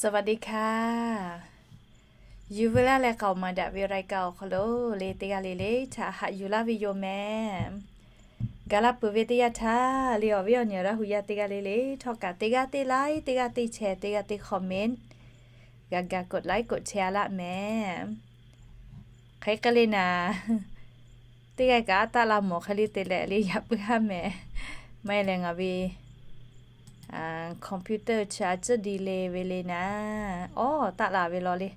สวัสดีค่ะ Yuˬ veu laˇ leh k'aoˍ maˍ daꞈ ve รายการ awˬ hk'aw lo le teˇ g'aˇ le le htaꞈ haꞈ yuˬ laˇ ve yoˬ mehˍ. Gaˬ la peuˬ ve teˇ yanˇ htaˇ le awˬ viˉ awˬ nyi Laˇ hu yaˇ teˇ g'aˇ le le htawˇ kaꞈ teˇ g'aˇ teˇ like, teˇ g'aˇ teˇ share, teˇ g'aˇ teˇ comment g'a ga กดไลค์ กดแชร์ a laˇ mehˍ. Hk'e k'ai le naˍ, teˇ g'aˇ kaꞈ a taˆ la mawˬ hk'e le te leh le yaꞈ puiˉ haˉ mehˍ. Maˇ heˆ leh ngaˬ ve computer chi a ciˉ di le ve le naˍ, awˬ taˆ la ve law le.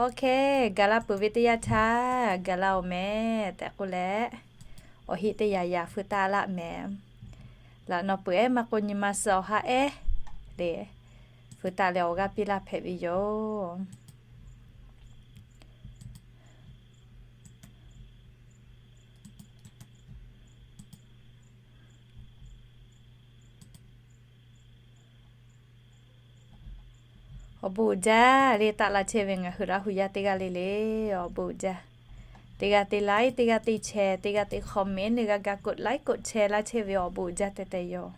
Oˇ hk'e gaˬ la peuˬ ve teˇ yanˇ htaˇ gaˬ la-oˬ mehˍ tehꞈ k'oˆ leh, awˬ heˆ teˇ yanˇ yaꞈ feu taˆ laˇ mehˍ. Laꞈ naw peuˬ ehˉ maˇ k'o nyi ma suh awˬ ha ehˉ le, feu taˆ leh awˬ g'aˇ piˇ laˇ hpehꞈ ve yoˬ. Awˬ bon uiˍ jaˇ le taˆ la chehˇ ve ngaˬ hui Laˇ hu yaˇ teˇ g'aˇ le le, awˬ bon uiˍ jaˇ. Teˇ g'aˇ teˇ like, teˇ g'aˇ teˇ share, teˇ g'aˇ teˇ comment le g'a ga กดไลค์ กดแชร์ laˇ chehˇ ve awˬ bon uiˍ jaˇ tehꞈ tehꞈ yoˬ.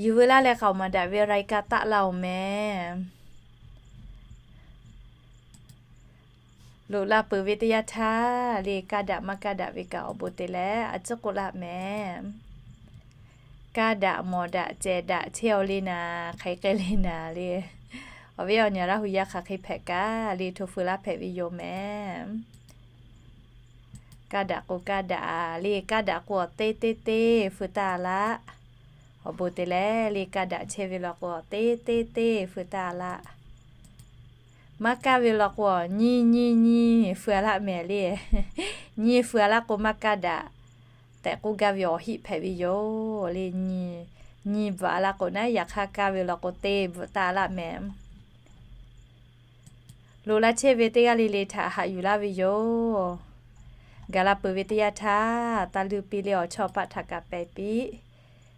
Yuˬ veu laˇ leh k'aoˍ maˍ daꞈ ve รายการ taˆ la-oˬ mehˍ. Loꞈ la peuˬ ve teˇ yanˇ htaˇ le kaˇ daꞈ maˇ kaˇ daꞈ ve kaꞈ awˬ bon te leh a ciˉ k'oˆ laˇ mehˍ. Kaˇ daꞈ mawˬ daꞈ cehˬ daꞈ chehˇ-aw le naˍ, hk'e k'ai le naˍ le. Awˬ viˉ awˬ nyi Laˇ hu yaˇ hk'aˬ hk'e hpehꞈ kaꞈ le hto feu laˇ hpehꞈ ve yoˬ mehˍ. Kaˇ daꞈ k'o kaˇ daꞈ le, kaˇ daꞈ k'o awˬ teˇ teˇ teˇ feu taˆ laˇ. Awˬ bon te leh le kaˇ daꞈ chehˇ ve law k'o awˬ teˇ teˇ teˇ feu taˆ laˇ. Maˇ kaˇ ve law k'o nyiˇ nyiˇ nyiˇ feu laˇ mehˍ le. Nyiˇ feu laˇ k'o maˇ kaˇ daꞈ tehꞈ k'oˆ gaˇ ve awˬ heˆ hpehꞈ ve yoˬ le. Nyiˇ bvuhꞈ laˇ k'o naˉ, yaꞈ hk'aˇ kaˇ ve law k'o teˇ bvuhꞈ taˆ laˇ mehˍ. Loꞈ la chehˇ ve teˇ g'aˇ le le htaꞈ haꞈ yuˬ laˇ ve yoˬ. Gaˬ la peuˬ ve teˇ yanˇ htaˇ taˇ luˇ piˇ le awˬ chawˇ paˆ htaꞈ kaꞈ pehˍ piˇ.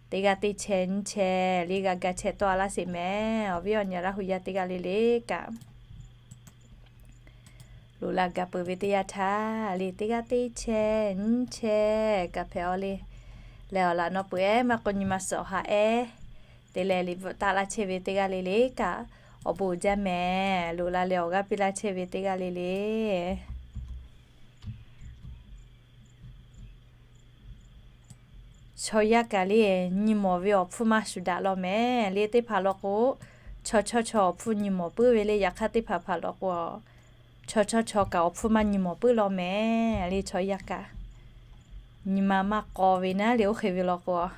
Teˇ g'aˇ teˇ share nyiˇ share le g'a ga share tawˆ a laˇ sheˍ mehˍ. Awˬ viˉ awˬ nyi Laˇ hu yaˇ teˇ g'aˇ le le kaꞈ loꞈ la gaˬ peuˬ ve teˇ yanˇ htaˇ le teˇ g'aˇ teˇ share nyiˇ share kaꞈ hpehꞈ-aw le. Leh awˬ laꞈ naw peuˬ ehˉ maˇ k'o nyi ma suhˍ awˬ ha ehˉ te leh liꞈ bvuhꞈ taˆ laˇ chehˇ ve teˇ g'aˇ le le kaꞈ awˬ bon uiˍ jaˇ mehˍ. Loꞈ la leh awˬ g'aˇ piˇ laˇ chehˇ ve teˇ g'aˇ le le chaw yaˇ kaꞈ le nyi mawˬ ve awˬ hpfuhˇ maˇ shuˍ daꞈ law mehˍ le. Teˇ hpaˍ law k'o chaw chawˇ chaw awˬ hpfuhˇ nyi mawˬ puiˉ ve le. Yaꞈ hk'aˇ teˇ hpaˍ hpaˍ law k'o chaw chawˇ chaw kaꞈ awˬ hpfuhˇ maˇ nyi mawˬ puiˉ law mehˍ le. Chaw yaˇ kaꞈ nyi ma maˇ k'aw ve naˉ le oˇ hk'e ve law k'o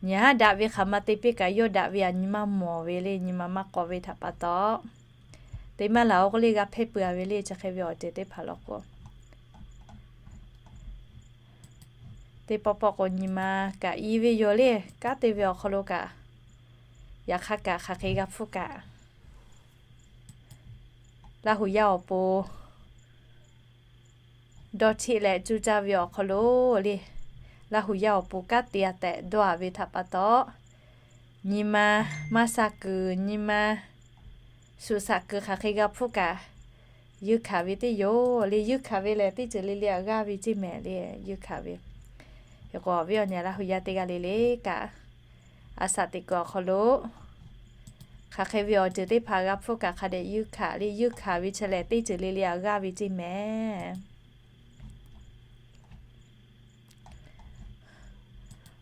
nyi haˉ daꞈ ve hk'aˬ ma te piˇ kaꞈ yawˇ daꞈ ve aꞈ nyi ma mawˬ ve le. Nyi ma maˇ k'aw ve htaꞈ pa taw, te maˇ laˬ-oˬ k'oˆ le g'a hpehˇ peuˬ-a ve le. Chi hk'e ve awˬ ceuˬ teˇ hpaˍ law k'o teˇ pawˆ pawˆ k'o nyi ma kaꞈ i ve yoˬ le. Kanˉ te ve awˬ hk'aw lo kaꞈ, yaꞈ hk'aˇ kaꞈ hk'aˬ hk'e g'a hpfuhˇ kaꞈ, Laˇ hu yaˇ awˬ pon dawˇ cheˆ leh cuˇ caˇ ve awˬ hk'aw lo le, Laˇ hu yaˇ awˬ pon kanˉ te-a tehꞈ dawˇ-a ve htaꞈ pa taw, nyi ma maˇ sha kuiˬ, nyi ma shuˍ shaꞈ kuiˬ hk'aˬ hk'e g'a hpfuhˇ kaꞈ, yuˇ hkanˍ ve teˇ yoˬ le. Yuˇ hkanˍ ve lehˬ teˇ ceuˬ le le aꞈ g'aˇ ve ceˇ mehˍ le. Yuˇ hkanˍ ve, hk'e k'o awˬ viˉ awˬ nyi Laˇ hu yaˇ teˇ g'aˇ le le kaꞈ, a shaꞈ teꞈ kuiˬ awˬ hk'aw lo hk'aˬ hk'e ve awˬ ceuˬ teˇ hpaˍ g'a hpfuhˇ kaꞈ hk'a dehꞈ yuˇ hkanˍ le. Yuˇ hkanˍ ve chi lehˬ teˇ ceuˬ le le aꞈ g'aˇ ve ceˇ mehˍ.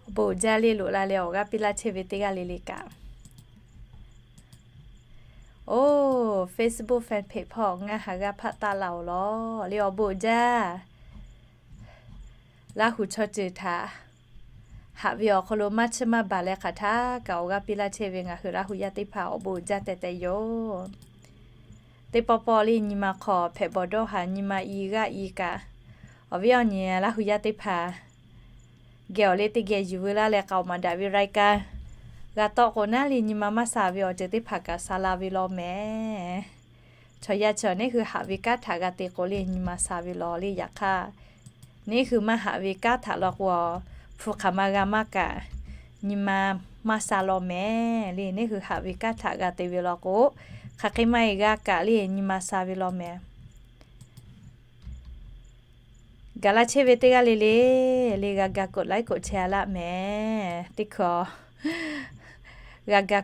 Awˬ bon uiˍ jaˇ le loꞈ la leh awˬ g'aˇ piˇ laˇ chehˇ ve teˇ g'aˇ le le kaꞈ. Oˇ, Facebook fan page hpawˇ ngaˬ haꞈ g'a hpaˆ taˆ la-oˬ law le. Awˬ bon uiˍ jaˇ. Laˇ hu chaw ceuˬ htaꞈ haꞈ ve awˬ hk'aw lo maˇ chiˇ maˇ baˬ leh hk'aˬ htaˇ kaꞈ awˬ g'aˇ piˇ laˇ chehˇ ve ngaˬ hui Laˇ hu yaˇ teˇ hpaˍ awˬ bon uiˍ jaˇ tehꞈ tehꞈ yoˬ. Teˇ pawˆ pawˆ le nyi ma hk'aw hpehꞈ bawˬ dawˇ haˍ nyi ma i g'aˇ i kaꞈ, awˬ viˉ awˬ nyi Laˇ hu yaˇ teˇ hpaˍ geh awˬ le teˇ geh yuˬ veu laˇ leh k'aoˍ maˍ daꞈ ve รายการ g'a tawˆ k'o naˉ le nyi ma maˇ sha ve awˬ ceuˬ teˇ hpaˍ kaꞈ sha la ve law mehˍ. Chaw yaˇ chi neˇ hui haꞈ ve kanˉ htaꞈ g'a te k'o le nyi ma sha ve law le. Yaꞈ hk'aˇ neˇ hui maˇ haꞈ ve kanˉ htaꞈ law k'o, hpu hk'aˬ ma g'a maˇ kaꞈ, nyi ma maˇ sha law mehˍ le. Neˇ hui haꞈ ve kanˉ htaꞈ g'a te ve law k'o, Hk'aˬ hk'e maˇ heˆ g'a kaꞈ le nyi ma sha ve law mehˍ. Gaˬ la chehˇ ve teˇ g'aˇ le le, le g'a ga กดไลค์ กดแชร์ a laˇ mehˍ. Teˇ hkui g'a ga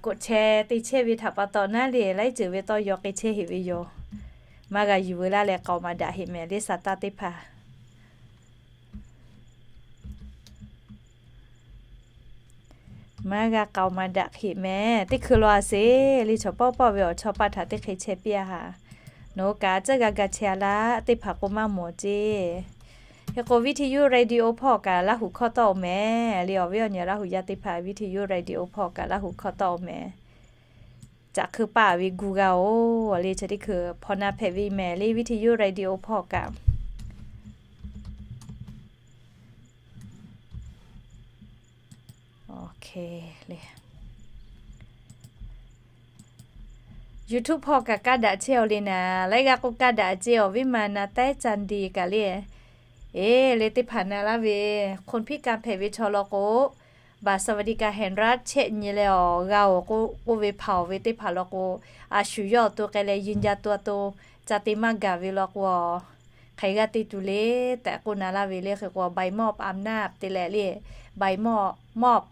กดแชร์ te chehˇ ve htaꞈ pa taw naˉ le laiˉ ceuˬ ve tawˇ yaw k'ai chehˇ heˆ ve yoˬ. Maˇ g'a yuˬ veu laˇ leh k'aoˍ maˍ daꞈ heˆ mehˍ le sa taˇ teˇ hpaˍ. Maˇ g'a k'aoˍ maˍ daꞈ heˆ mehˍ. Teˇ hkui lo a sheˍ le chaw pawˆ pawˆ ve awˬ chawˇ paˆ htaꞈ teˇ hk'e chehˇ piˇ a haˍ. Nawˬ hui kaꞈ tcuhˉ g'a ga chehˇ a laˇ teˇ hpaˍ k'o maˇ mawˬ ceˇ. Hk'e k'o วิทยุ radio hpawˇ kaꞈ Laˇhuˍ hkawˇ tawˆ-oˬ mehˍ le. Awˬ viˉ awˬ nyi Laˇhuˍ yaˇ teˇ hpaˍ วิทยุ radio hpawˇ kaꞈ Laˇhuˍ hkawˇ tawˆ-oˬ mehˍ. Caꞈ hkui paˆ ve gu g'a-oˬ le chi teˇ hkui hpaw na hpehꞈ ve mehˍ le วิทยุ radio hpawˇ kaꞈ. YouTube hpawˇ kaꞈ kaˇ daꞈ chehˇ-oˬ le naˍ. Laiˉ g'aˇ k'o kaˇ daꞈ ceˇ awˬ viˉ ma na taiˉ ca de kaꞈ le. Eˬ le teˇ hpaˍ na laˇ ve คนพิการ hpehꞈ ve chaw law k'o, บัตรสวัสดิการแห่งรัฐ chehˇ nyi leh awˬ g'a-oˬ k'oˆ ve hpaˍ-oˬ ve teˇ hpaˍ law k'o, a shu yawˇ awˬ to k'ai leh yinˇ jaˇ to a to ca te maˇ gaˬ ve law k'o, hk'e g'a te tuˬ le tehꞈ k'oˆ na laˇ ve le. Hk'e k'o ใบมอบอำนาจ te leh le, ใบมอบ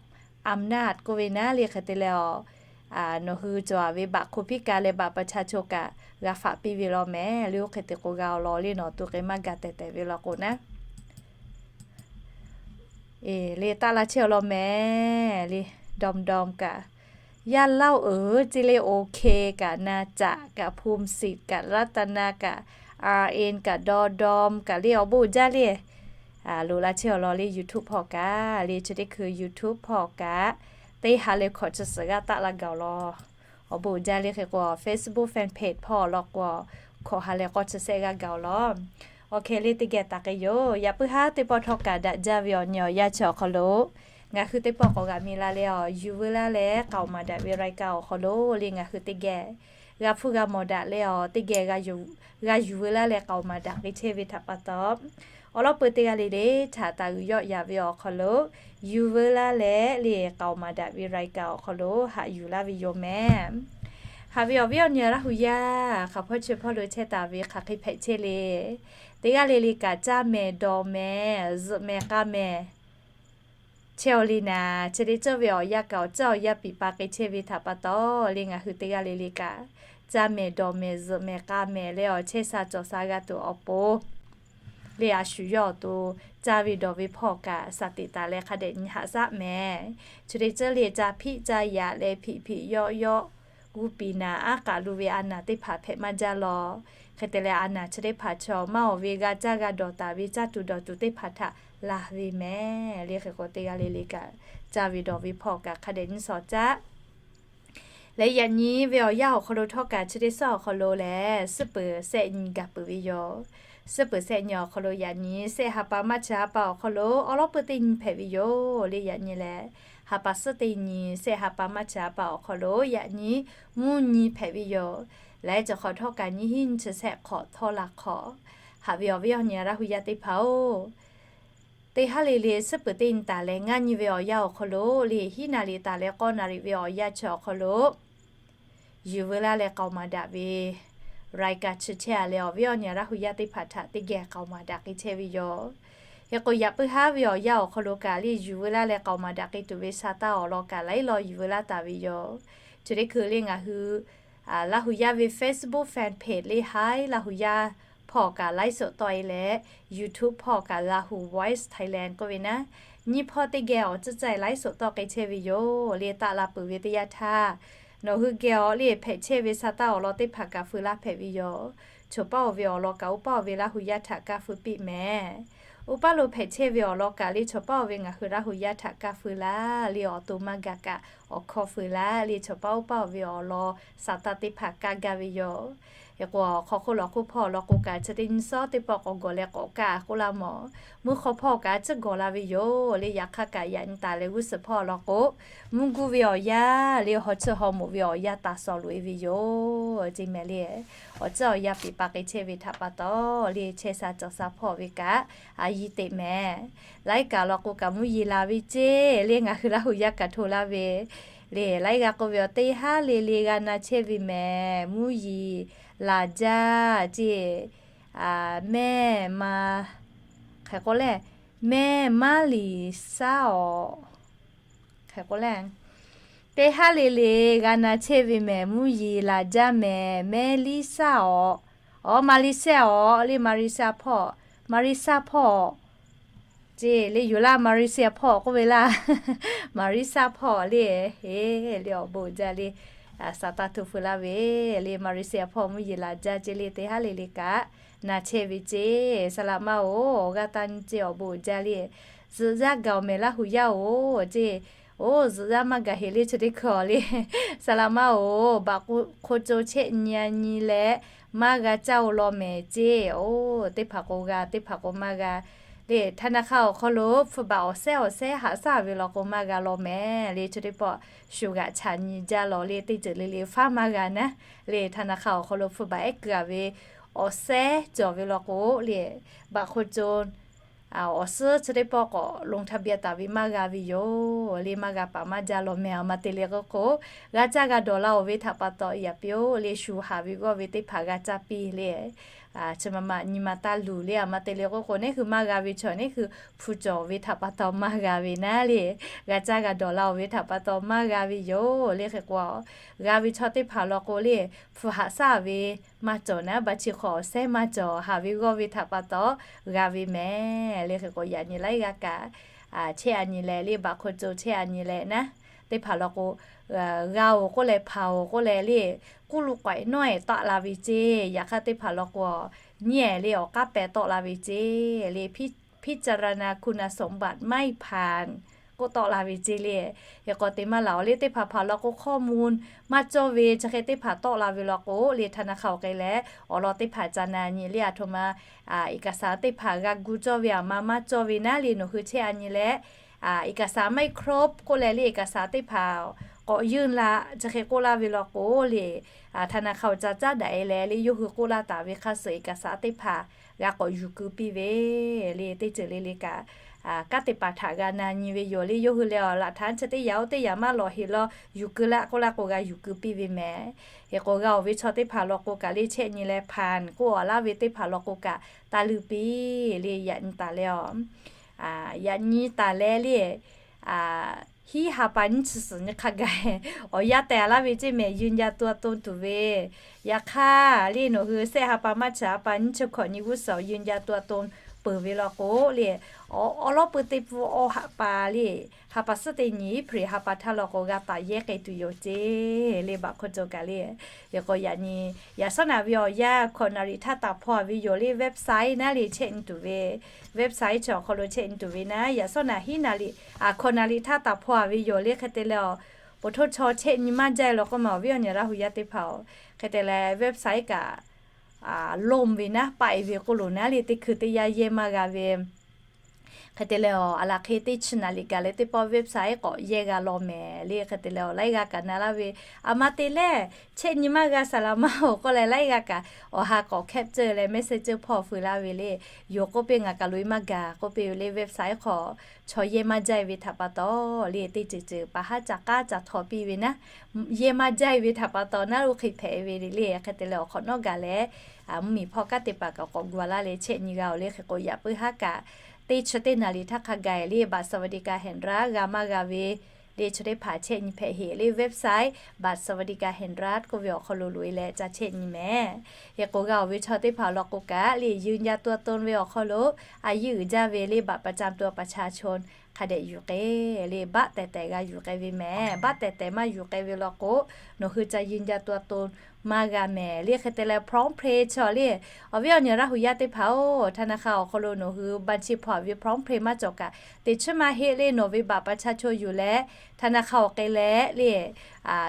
อำนาจ k'oˆ ve naˉ le hk'e te leh awˬ nawˬ hui cawˬ ve บัตรคนพิการ leh บัตรประชาชน kaꞈ g'a faꞈ piˇ ve law mehˍ le. Oˇ hk'e te k'o g'a awˬ lawn le nawˬ to k'ai maˇ gaˬ tehˬ tehˬ ve law k'o naˉ. Eˬ le taˆ la chehˇ awˬ lawn mehˍ le. Dawˇ dawˇ kaꞈ, Yaˇ Laoˇ Uiˍ ceˇ le, OK kaꞈ, Na Caꞈ kaꞈ, Phum Siˍ kaꞈ, Raˇ taˍ na kaꞈ, RN kaꞈ, Dawˇ dawˇ kaꞈ le awˬ bon jaˇ le. Loꞈ la chehˇ awˬ lawn le YouTube hpawˇ kaꞈ le chi teˇ hkui YouTube hpawˇ kaꞈ teˇ ha leh hkawꞈ chi suhˍ g'aˇ taˆ la gaˬ awˬ lawn. Awˬ bon jaˇ le hk'e k'o Facebook fan page hpawˇ law k'o hkawꞈ ha leh k'awˇ chi sehˆ g'aˇ gaˬ awˬ lawn. OK le teˇ geh taˍ k'ai yoˬ. Yaꞈ puiˉ haˉ teˇ pawˆ htawˇ kaꞈ daꞈ jaˇ ve awˬ nyi awˬ yanˇ chi awˬ hk'aw lo ngaˬ hui teˇ pawˆ k'awꞈ g'a mi la leh awˬ yuˬ veu laˇ leh k'aoˍ maˍ daꞈ ve รายการ awˬ hk'aw lo le ngaˬ hui teˇ geh g'a hpuˇ g'a mawˬ daꞈ leh awˬ teˇ geh g'a yuˬ veu laˇ leh k'aoˍ maˍ daꞈ k'ai chehˇ ve htaꞈ pa taw, awˬ lawn peu teˇ g'aˇ le le htaꞈ taˍ g'uiˬ yawˆ yaˍ ve awˬ hk'aw lo yuˬ veu laˇ leh le k'aoˍ maˍ daꞈ ve รายการ awˬ hk'aw lo haꞈ yuˬ laˇ ve yoˬ mehˍ. Haꞈ ve awˬ viˉ awˬ nyi Laˇhuˍ yaˇ hk'aˬ hpawˇ chi hpawˇ lo chehˇ taˍ ve hk'aˬ hk'e hpehꞈ chehˇ le. Teˇ g'aˇ le le kaꞈ caˇ mehˍ dawˬ mehˍ zuhꞈ mehˍ k'a mehˍ chehˇ awˬ le naˍ. Chi teˇ ceuˬ ve awˬ yanˇ kaꞈ awˬ ceuˬ awˬ yanˇ piˍ pa k'ai chehˇ ve htaꞈ pa taw le ngaˬ hui teˇ g'aˇ le le kaꞈ caˇ mehˍ dawˬ mehˍ zuhꞈ mehˍ k'a mehˍ leh awˬ chehˇ sha cawˬ sha g'a tuˬ awˬ pon le a shu yawˇ awˬ to caˇ ve dawˬ ve hpawˇ kaꞈ shaˍ teꞈ taˍ leh hk'a dehꞈ nyi haꞈ shaˆ mehˍ. Chi teˇ ceuˬ le caˇ hpiˆ caˇ yaꞈ leh hpiꞈ hpiꞈ yawˆ yawˆ g'uˇ piˍ naˍ aˉ k'aꞈ lu ve a naˍ teˇ hpaˍ hpehꞈ maˇ jaˇ law. Hk'e te leh a naˍ chi teˇ hpaˍ chaw maˇ awˬ ve g'a caˇ g'a dawˬ taˍ ve caˇ tuˬ dawˬ tuˬ teˇ hpaˍ htaꞈ laˬ ve mehˍ le. Hk'e k'o teˇ g'aˇ le le kaꞈ caˇ ve dawˬ ve hpawˇ kaꞈ hk'a dehꞈ nyi sawˍ caˆ leh yaꞈ nyi ve awˬ yanˇ awˬ hk'aw lo htawˇ kaꞈ chi teˇ suhˉ awˬ hk'aw lo lehˬ suhˉ peuˬ sehˆ nyi gaˬ peuˬ ve yoˬ. Suhˉ peuˬ sehˆ nyi awˬ hk'aw lo yaꞈ nyi sehˆ ha pa maˇ chi ha pa awˬ hk'aw lo awˬ lawn peu teˇ nyi hpehꞈ ve yoˬ le. Yaꞈ nyi lehˬ ha pa suhˉ teˇ nyi sehˆ ha pa maˇ chi ha pa awˬ hk'aw lo yaꞈ nyi mvuhˇ nyi hpehꞈ ve yoˬ. Lehˬ cawˬ hk'awꞈ htawˇ kaꞈ nyiˇ hinˉ nyiˇ chi sehˆ hk'awꞈ htawˇ la hk'awꞈ. Haꞈ ve awˬ viˉ awˬ nyi Laˇhuˍ yaˇ teˇ hpaˍ-oˬ, teˇ haˉ le le suhˉ peuˬ teˇ nyi taˍ leh ngaˇ nyi ve awˬ yanˇ awˬ hk'aw lo le hiˉ naˍ riˍ taˍ leh k'awˇ naˍ riˍ ve awˬ yanˇ chi awˬ hk'aw lo yuˬ veu laˇ leh k'aoˍ maˍ daꞈ ve รายการ chi chehˇ a leh awˬ viˉ awˬ nyi Laˇhuˍ yaˇ teˇ hpaˍ htaꞈ teˇ geh k'aoˍ maˍ daꞈ k'ai chehˇ ve yoˬ. Hk'e k'o yaꞈ puiˉ haˉ ve awˬ yanˇ awˬ hk'aw lo kaꞈ le yuˬ veu laˇ leh k'aoˍ maˍ daꞈ k'ai tuˬ ve sha taˇ awˬ lawn kaꞈ laiˉ law yuˬ veu laˇ taˍ ve yoˬ. Chi teˇ hkui le ngaˬ hui Laˇhuˍ yaˇ ve Facebook fan page le haiˉ Laˇhuˍ yaˇ hpawˇ kaꞈ ไลฟ์สด tawˆ e leh YouTube hpawˇ kaꞈ Laˇhuˍ Voice Thailand k'oˆ ve naˉ nyiˇ hpawˇ teˇ geh awˬ ceuˬ ceuˬ ไลฟ์สด tawˆ k'ai chehˇ ve yoˬ le. Taˆ la peuˬ ve teˇ yanˇ htaˇ nawˬ hui geh awˬ le hpehꞈ chehˇ ve sha taˇ awˬ lawn teˇ hpaˍ kaꞈ feu laˇ hpehꞈ ve yoˬ. Chaw paˉ oˬ ve awˬ lawn kaꞈ oˇ paˉ oˬ ve Laˇhuˍ yaˇ htaꞈ kaˇ feu piˇ mehˍ. Oˇ paˉ lo hpehꞈ chehˇ ve awˬ lawn kaꞈ le chaw paˉ oˬ ve ngaˬ hui Laˇhuˍ yaˇ htaꞈ kaˇ feu laˇ le awˬ to maˇ gaˬ kaꞈ awˬ hkawˇ feu laˇ le chaw paˉ oˇ paˉ oˬ ve awˬ lawn sha taˇ teˇ hpaˍ kaˇ gaˇ ve yoˬ. Hk'e k'o hk'aw hk'oˆ lawˬ hk'oˆ hpawˇ awˬ lawn k'o kaꞈ chi teˇ nyi sawˉ teˇ pawˆ k'awꞈ gawˬ leh k'awꞈ kaˇ k'oˆ laˇ mawˬ. Mvuhˇ hk'aw hpawˇ kaꞈ tcuhˉ gawˬ la ve yoˬ le. Yaꞈ hk'aˇ kaꞈ yaꞈ nyi taˍ leh g'uˇ suhˍ hpawˇ awˬ lawn k'o mvuhˇ guˇ ve awˬ yanˇ le haw tsuhˇ haw moˍ ve awˬ yanˇ taˍ sawˍ loꞈ e ve yoˬ. Ceˇ mehˍ le awˬ ceuˬ awˬ yanˇ piˍ pa k'ai chehˇ ve htaꞈ pa taw le chehˇ sha cawˬ sha hpawˇ ve kaꞈ a yiˇ teꞈ mehˍ. Laiˉ kaꞈ lawˬ k'o kaꞈ mvuhˇ yeˬ la ve ceˇ le ngaˬ hui Laˇhuˍ yaˇ kaꞈ hto laˇ ve Le laiˉ g'a k'oˆ ve yoˬ, teˇ haˉ le le g'a na chehˇ ve mehˍ, mvuhˇ yeˬ laˬ jaˇ ceˇ. Mehˇ ma, hk'e k'oˆ le, mehˇ maˇ liˬ shaˉ awˬ. Hk'e k'oˆ le, teˇ haˉ le le g'a na chehˇ ve mehˍ, mvuhˇ yeˬ laˬ jaˇ mehˍ, mehˇ liˇ shaˉ awˬ. Awˬ, Maˍriˍsehˇ awˬ le, Maˍriˍsehˇ hpawˇ, Maˍriˍsehˇ hpawˇ ceˇ le, yoˬ laˇ, Maˍriˍsehˇ hpawˇ k'oˆ ve laˇ. Maˍriˍsehˇ hpawˇ le, heˍ le awˬ bon uiˍ jaˇ le. Saˍtanˍ hto feu laˇ ve le, Maˍriˍsehˇ hpawˇ mvuhˇ yeˬ laˬ jaˇ ceˇ le, teˇ haˉ le le kaꞈ na chehˇ ve ceˇ. Saˍ laꞈ ma-oˬ, awˬ g'aˇ taˇ nyi ceˇ, awˬ bon uiˍ jaˇ le. Zuhꞈ yaˇ gaˬ awˬ mehˍ Laˇ huˍ yaˇ-oˬ ceˇ. Oˬ, zuhꞈ yaˇ maˇ gaˬ heˍ le chi teˇ hkui-a le. Saˍ laꞈ ma-oˬ, baꞈ hk'o co chehˇ nyi a nyi leh maˇ g'a caˇ-oˬ law mehˍ ceˇ. Oˬ, teˇ hpaˍ k'o g'a, teˇ hpaˍ k'o maˇ g'a le. ธนาคาร awˬ hk'aw lo hpfuhˇ baˬ awˬ sehˉ awˬ sehˉ haꞈ shaˉ ve law k'o maˇ g'a law mehˍ le. Chi teˇ pawˆ shu g'aꞈ chaꞈ nyi jaˇ law le, teˇ ceuˬ le le faˉ maˇ g'a naˉ le. ธนาคาร awˬ hk'aw lo hpfuhˇ baˬ ehˉ keu-a ve awˬ sehˉ cawˬ ve law k'o le, baꞈ hk'o co awˬ suhˉ chi teˇ pawˆ k'awꞈ ลงทะเบียน taˍ ve maˇ g'a ve yoˬ le. Maˇ g'a paˍ maˇ jaˇ law mehˍ. A ma te le k'oˆ k'o, g'a caˇ g'a dawˬ la-oˬ ve htaꞈ pa taw yaꞈ piˇ-oˬ le, shu haˍ ve g'awˇ ve teˇ hpaˍ g'a caˇ piˇ le. Chi ma ma nyi ma taˇ luˬ le. A ma te le k'oˆ k'o, neˉ hui maˇ g'a ve chaw neˉ hui hpu cawˬ ve htaꞈ pa taw maˇ g'a ve naˉ le. G'a caˇ g'a dawˬ la-oˬ ve htaꞈ pa taw maˇ g'a ve yoˬ le. Hk'e k'o, g'a ve chaw teˇ hpaˍ law k'o le, hpu haꞈ shaˉ ve maˇ cawˬ naˉ, baꞈ chi hk'awꞈ awˬ sehˉ maˇ cawˬ, haˍ ve g'awˇ ve htaꞈ pa taw g'a ve mehˍ le. Hk'e k'o, yaꞈ nyi laiˉ g'aˇ kaꞈ chehˇ a nyi leh le, baꞈ hk'o co chehˇ a nyi leh naˉ, teˇ hpaˍ law k'o, g'a-oˬ k'oˆ leh hpanˍ-oˬ k'oˆ leh le, k'uˉ lo k'awehꞈ nawˉ-ehˍ tawˆ la ve ceˇ. Yaꞈ hk'aˇ teˇ hpaˍ law k'o, nyi-ehˍ le awˬ k'aˉ pehˍ tawˆ la ve ceˇ le, พิจารณาคุณสมบัติไม่ผ่าน k'oˆ tawˆ la ve ceˇ le. Hk'e k'o, te maˇ laˬ-oˬ le, teˇ hpaˍ hpaˍ law k'o ข้อมูล maˇ cawˇ ve chi hk'e teˇ hpaˍ tawˆ la ve law k'o le, ธนาคาร awˬ hk'e leh awˬ lawn teˇ hpaˍ ca na nyi le, a htoꞈ ma เอกสาร teˇ hpaˍ g'a gu cawˇ ve aˬ ma maˇ cawˇ ve naˉ le, nawˬ hui chehˇ a nyi leh, เอกสารไม่ครบ k'oˆ leh le, เอกสาร teˇ hpaˍ k'awꞈ yunˇ la chi hk'e k'oˆ laˇ ve law k'o le, ธนาคาร awˬ ca caˉ daꞈ e leh le, yawˇ hui k'oˆ laˇ taˍ ve hk'a suhˍ เอกสาร teˇ hpaˍ g'a k'awꞈ yuˬ keu piˇ ve le. Teˇ ceuˬ le le kaꞈ kanˉ te paˍ htaꞈ g'a na nyi ve yoˬ le. Yawˇ hui leh awˬ laꞈ htaꞈ chi teˇ yanˇ oˇ teˇ yanˇ maˇ lawꞈ heˍ law, yuˬ keu laˇ k'oˆ laˇ k'o g'a yuˬ keu piˇ ve mehˍ. Hk'e k'o, g'a-oˬ ve chaw teˇ hpaˍ law k'o kaꞈ le, chehˇ nyi leh ผ่าน k'oˆ awˬ laˇ ve teˇ hpaˍ law k'o kaꞈ taˇ luˇ piˇ le. Yaꞈ nyi taˍ leh awˬ, yaꞈ nyi taˍ leh le, hiˉ ha pa nyiˇ chi suhˍ nyi hk'a gaˬ awˬ yanˇ tehˬ laˇ ve ceˇ mehˍ, ยืนยันตัวตน tuˬ ve. Yaꞈ hk'aˇ le, nawˬ hui sehˆ ha pa maˇ chi ha pa nyiˇ chi hkawꞈ nyi g'uˇ suhˍ awˬ ยืนยันตัวตน peuˬ ve law k'o le, awˬ lawˉ peu teˇ pfuhˇ awˇ ha pa le, ha pa suhˉ teˇ nyi April ha pa htaˇ law k'o g'a taˍ yehˇ k'ai tuˬ yoˬ ceˇ le, baꞈ hk'o co kaꞈ le. Hk'e k'o, yaꞈ nyi yaꞈ shawˉ naꞈ ve awˬ yanˇ hkawꞈ naˍ riˍ htaˇ taˍ hpaw-a ve yoˬ le, website naˉ le chehˇ nyi tuˬ ve, website chi awˬ hk'aw lo chehˇ nyi tuˬ ve naˉ, yaꞈ shawˉ naꞈ hiˉ naˍ riˍ, hkawꞈ naˍ riˍ htaˇ taˍ hpaw-a ve yoˬ le. Hk'e te leh awˬ, ปตท chehˇ nyi maˇ jaˇ law k'oˆ ma, awˬ viˉ awˬ nyi Laˇ huˍ yaˇ teˇ hpaˍ-oˬ, hk'e te leh website kaꞈ lom ve naˉ, paˆ-e ve k'oˆ loˬ naˉ le, teˇ hkui teˇ yanˇ yehˇ maˇ g'a ve. Hk'e te leh awˬ, a laˬ hk'e teˇ chi naˍ riˍ gaˬ leh teˇ pawˆ website k'awꞈ yehˇ g'a law mehˍ le. Hk'e te leh awˬ, laiˉ g'aˇ kaꞈ na laˇ ve, a ma te leh chehˇ nyi maˇ g'a saˍ laꞈ ma-oˬ k'oˆ leh laiˉ g'aˇ kaꞈ awˬ ha k'awꞈ แคปเจอร์ leh เมสเซนเจอร์ hpawˇ feu laˇ ve le. Yoˬ k'oˆ piˇ, ngaˬ kaꞈ loꞈ-e maˇ gaˬ k'oˆ piˇ ve le, website hk'awꞈ chaw yehˇ maˇ jaˇ-e ve htaꞈ pa taw le, teˇ ceuˬ ceuˬ pa haˉ ca k'aˉ ca htaw piˇ ve naˉ, yehˇ maˇ jaˇ-e ve htaꞈ pa taw naˉ lo hk'e hpehꞈ ve le. Hk'e te leh awˬ hk'awꞈ nawˉ gaˬ leh, mvuhˇmiˬ hpawˇ kanˉ te paˍ kaꞈ k'awꞈ gu-a laˇ leh chehˇ nyi g'a-oˬ le. Hk'e k'o, yaꞈ puiˉ haˉ kaꞈ teˇ chi teˇ naˍ riˍ htaˇ hk'a gaˬ le, บัตรสวัสดิการแห่งรัฐ g'a maˇ g'a ve le, chi teˇ hpaˍ chehˇ nyi hpehꞈ heˍ le, website บัตรสวัสดิการแห่งรัฐ k'oˆ ve awˬ hk'aw lo loꞈ-e leh ca chehˇ nyi mehˍ. Hk'e k'o, g'a-oˬ ve chaw teˇ hpaˍ law k'o kaꞈ le, ยืนยันตัวตน ve awˬ hk'aw lo a yiˇ uiˍ jaˇ ve le, บัตรประจำตัวประชาชน hk'a dehꞈ yuˬ k'ai le, baˆ tehˬ tehˬ g'a yuˬ k'ai ve mehˍ. Baˆ tehˬ tehˬ maˇ yuˬ k'ai ve law k'o, nawˬ hui ca ยืนยันตัวตน maˇ g'a mehˍ le. Hk'e te leh PromptPay chaw le, awˬ viˉ awˬ nyi Laˇ huˍ yaˇ teˇ hpaˍ-oˬ, ธนาคาร awˬ hk'aw lo nawˬ hui บัญชีผ่อน ve PromptPay maˇ cawˬ kaꞈ, teꞈ chiˉ maˇ heˆ le, nawˬ ve บัตรประชาชน yuˬ leh ธนาคาร awˬ k'e leh le,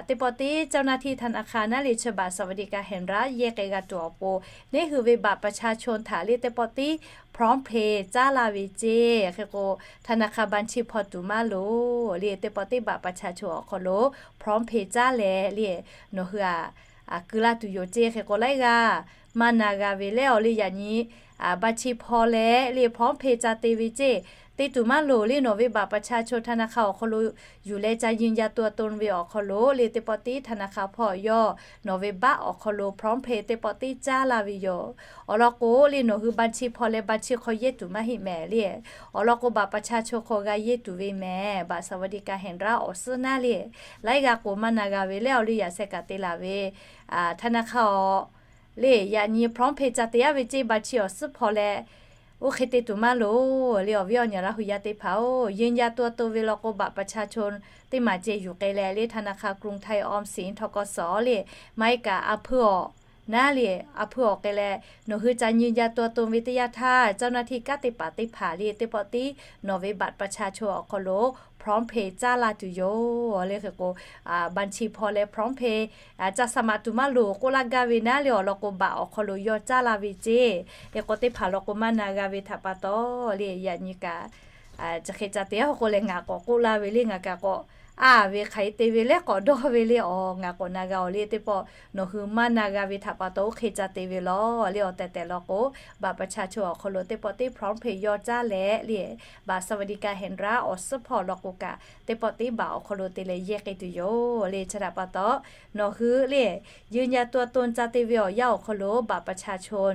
teˇ pawˆ tiˉ เจ้าหน้าที่ธนาคาร naˉ le chi บัตรสวัสดิการแห่งรัฐ yehˇ k'ai g'a tuˬ awˬ pon, neˉ hui ve บัตรประชาชน htaꞈ le teˇ pawˆ tiˉ PromptPay caˉ laˇ ve ceˇ. Hk'e k'o, ธนาคาร บัญชีผ่อน tuˬ maˇ loˍ le, teˇ pawˆ tiˉ บัตรประชาชน awˬ hk'aw lo PromptPay caˉ leh le, nawˬ hui aꞈ keu laˇ tuˬ yoˬ ceˇ. Hk'e k'o, laiˉ g'aˇ maˇ na g'a ve leh awˬ le, yaꞈ nyi บัญชีผ่อน leh le PromptPay ca te ve ceˇ. te tuˬ maˇ loˍ le. Nawˬ ve บัตรประชาชน ธนาคาร awˬ hk'aw lo yuˬ leh ca ยืนยันตัวตน ve awˬ hk'aw lo le teˇ pawˆ tiˉ ธนาคาร hpawˇ yawˇ nawˬ ve บัตร awˬ hk'aw lo PromptPay teˇ pawˆ tiˉ caˉ laˇ ve yoˬ. Awˬ lawn k'o le, nawˬ hui บัญชี hpawˇ leh บัญชี hk'aw yehˇ tuˬ maˇ heˆ mehˍ le. Awˬ lawn k'o, บัตรประชาชน hk'aw g'a yehˇ tuˬ ve mehˍ. บัตรสวัสดิการแห่งรัฐ awˬ suhˉ naˉ le, laiˉ g'aˇ k'o maˇ na g'a ve le. Awˬ liˇ yaꞈ sheh kaꞈ te laˬ ve ธนาคาร awˬ le, yaꞈ nyi PromptPay ca te yaˇ ve ceˇ, บัญชี awˬ suhˉ hpawˇ leh oˇ hk'e te tuˬ maˇ loˍ le. Awˬ viˉ awˬ nyi Laˇ hu yaˇ teˇ hpaˍ-oˬ, ยืนยันตัวตน ve law k'o, บัตรประชาชน teˇ maˬ ceh yuˬ k'ai leh le, ธนาคารกรุงไทย ออมสิน ทกส le, maˇ heˆ kaꞈ a hpuiˇ awˬ naˉ le, a hpuiˇ awˬ k'ai leh nawˬ hui ca ยืนยันตัวตน ve teˇ yanˇ htaˇ, เจ้าหน้าที่ kanˉ te paˍ teˇ hpaˍ le teˇ pawˆ tiˉ nawˬ ve บัตรประชาชน awˬ hk'aw lo PromptPay caˉ laˇ tuˬ yoˬ le. Hk'e k'o, บัญชี hpawˇ leh PromptPay ca saˍ maꞈ tuˬ maˇ loˍ k'oˆ laˇ gaˇ ve naˉ le. Awˬ lawn k'o, บัตร awˬ hk'aw lo yawˇ caˉ laˇ ve ceˇ. Hk'e k'o, teˇ hpaˍ law k'o maˇ na g'a ve htaꞈ pa taw le, yaꞈ nyi kaꞈ chi hk'e ca te-a k'oˆ leh ngaˬ k'awꞈ k'oˆ laˇ ve le. Ngaˬ kaꞈ k'awꞈ a ve hk'aˬ hk'e te ve le, k'awꞈ dawˇ ve le. Awˬ, ngaˬ k'awꞈ na g'a-oˬ le. Teˇ pawˆ nawˬ hui maˇ na g'a ve htaꞈ pa taw oˇ hk'e ca te ve law le. Awˬ tehˬ tehˬ law k'o, บัตรประชาชน awˬ hk'aw lo teˇ pawˆ tiˉ PromptPay yawˇ caˉ leh le, บัตรสวัสดิการแห่งรัฐ awˬ suhˉ hpawˇ law k'o kaꞈ, teˇ pawˆ tiˉ บัตร awˬ hk'aw lo te leh yehˇ k'ai tuˬ yoˬ le. Chi htaꞈ pa taw, nawˬ hui le ยืนยันตัวตน ca te ve awˬ yanˇ awˬ hk'aw lo บัตรประชาชน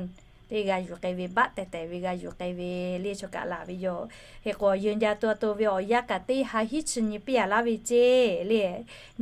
teˇ g'a yuˬ k'ai ve, บัตร tehˬ tehˬ ve g'a yuˬ k'ai ve le, chaw kaꞈ laˬ ve yoˬ. Hk'e k'o, ยืนยันตัวตน ve awˬ yanˇ kaꞈ teˇ ha hiˉ chi nyi piˇ-a laˇ ve ceˇ le.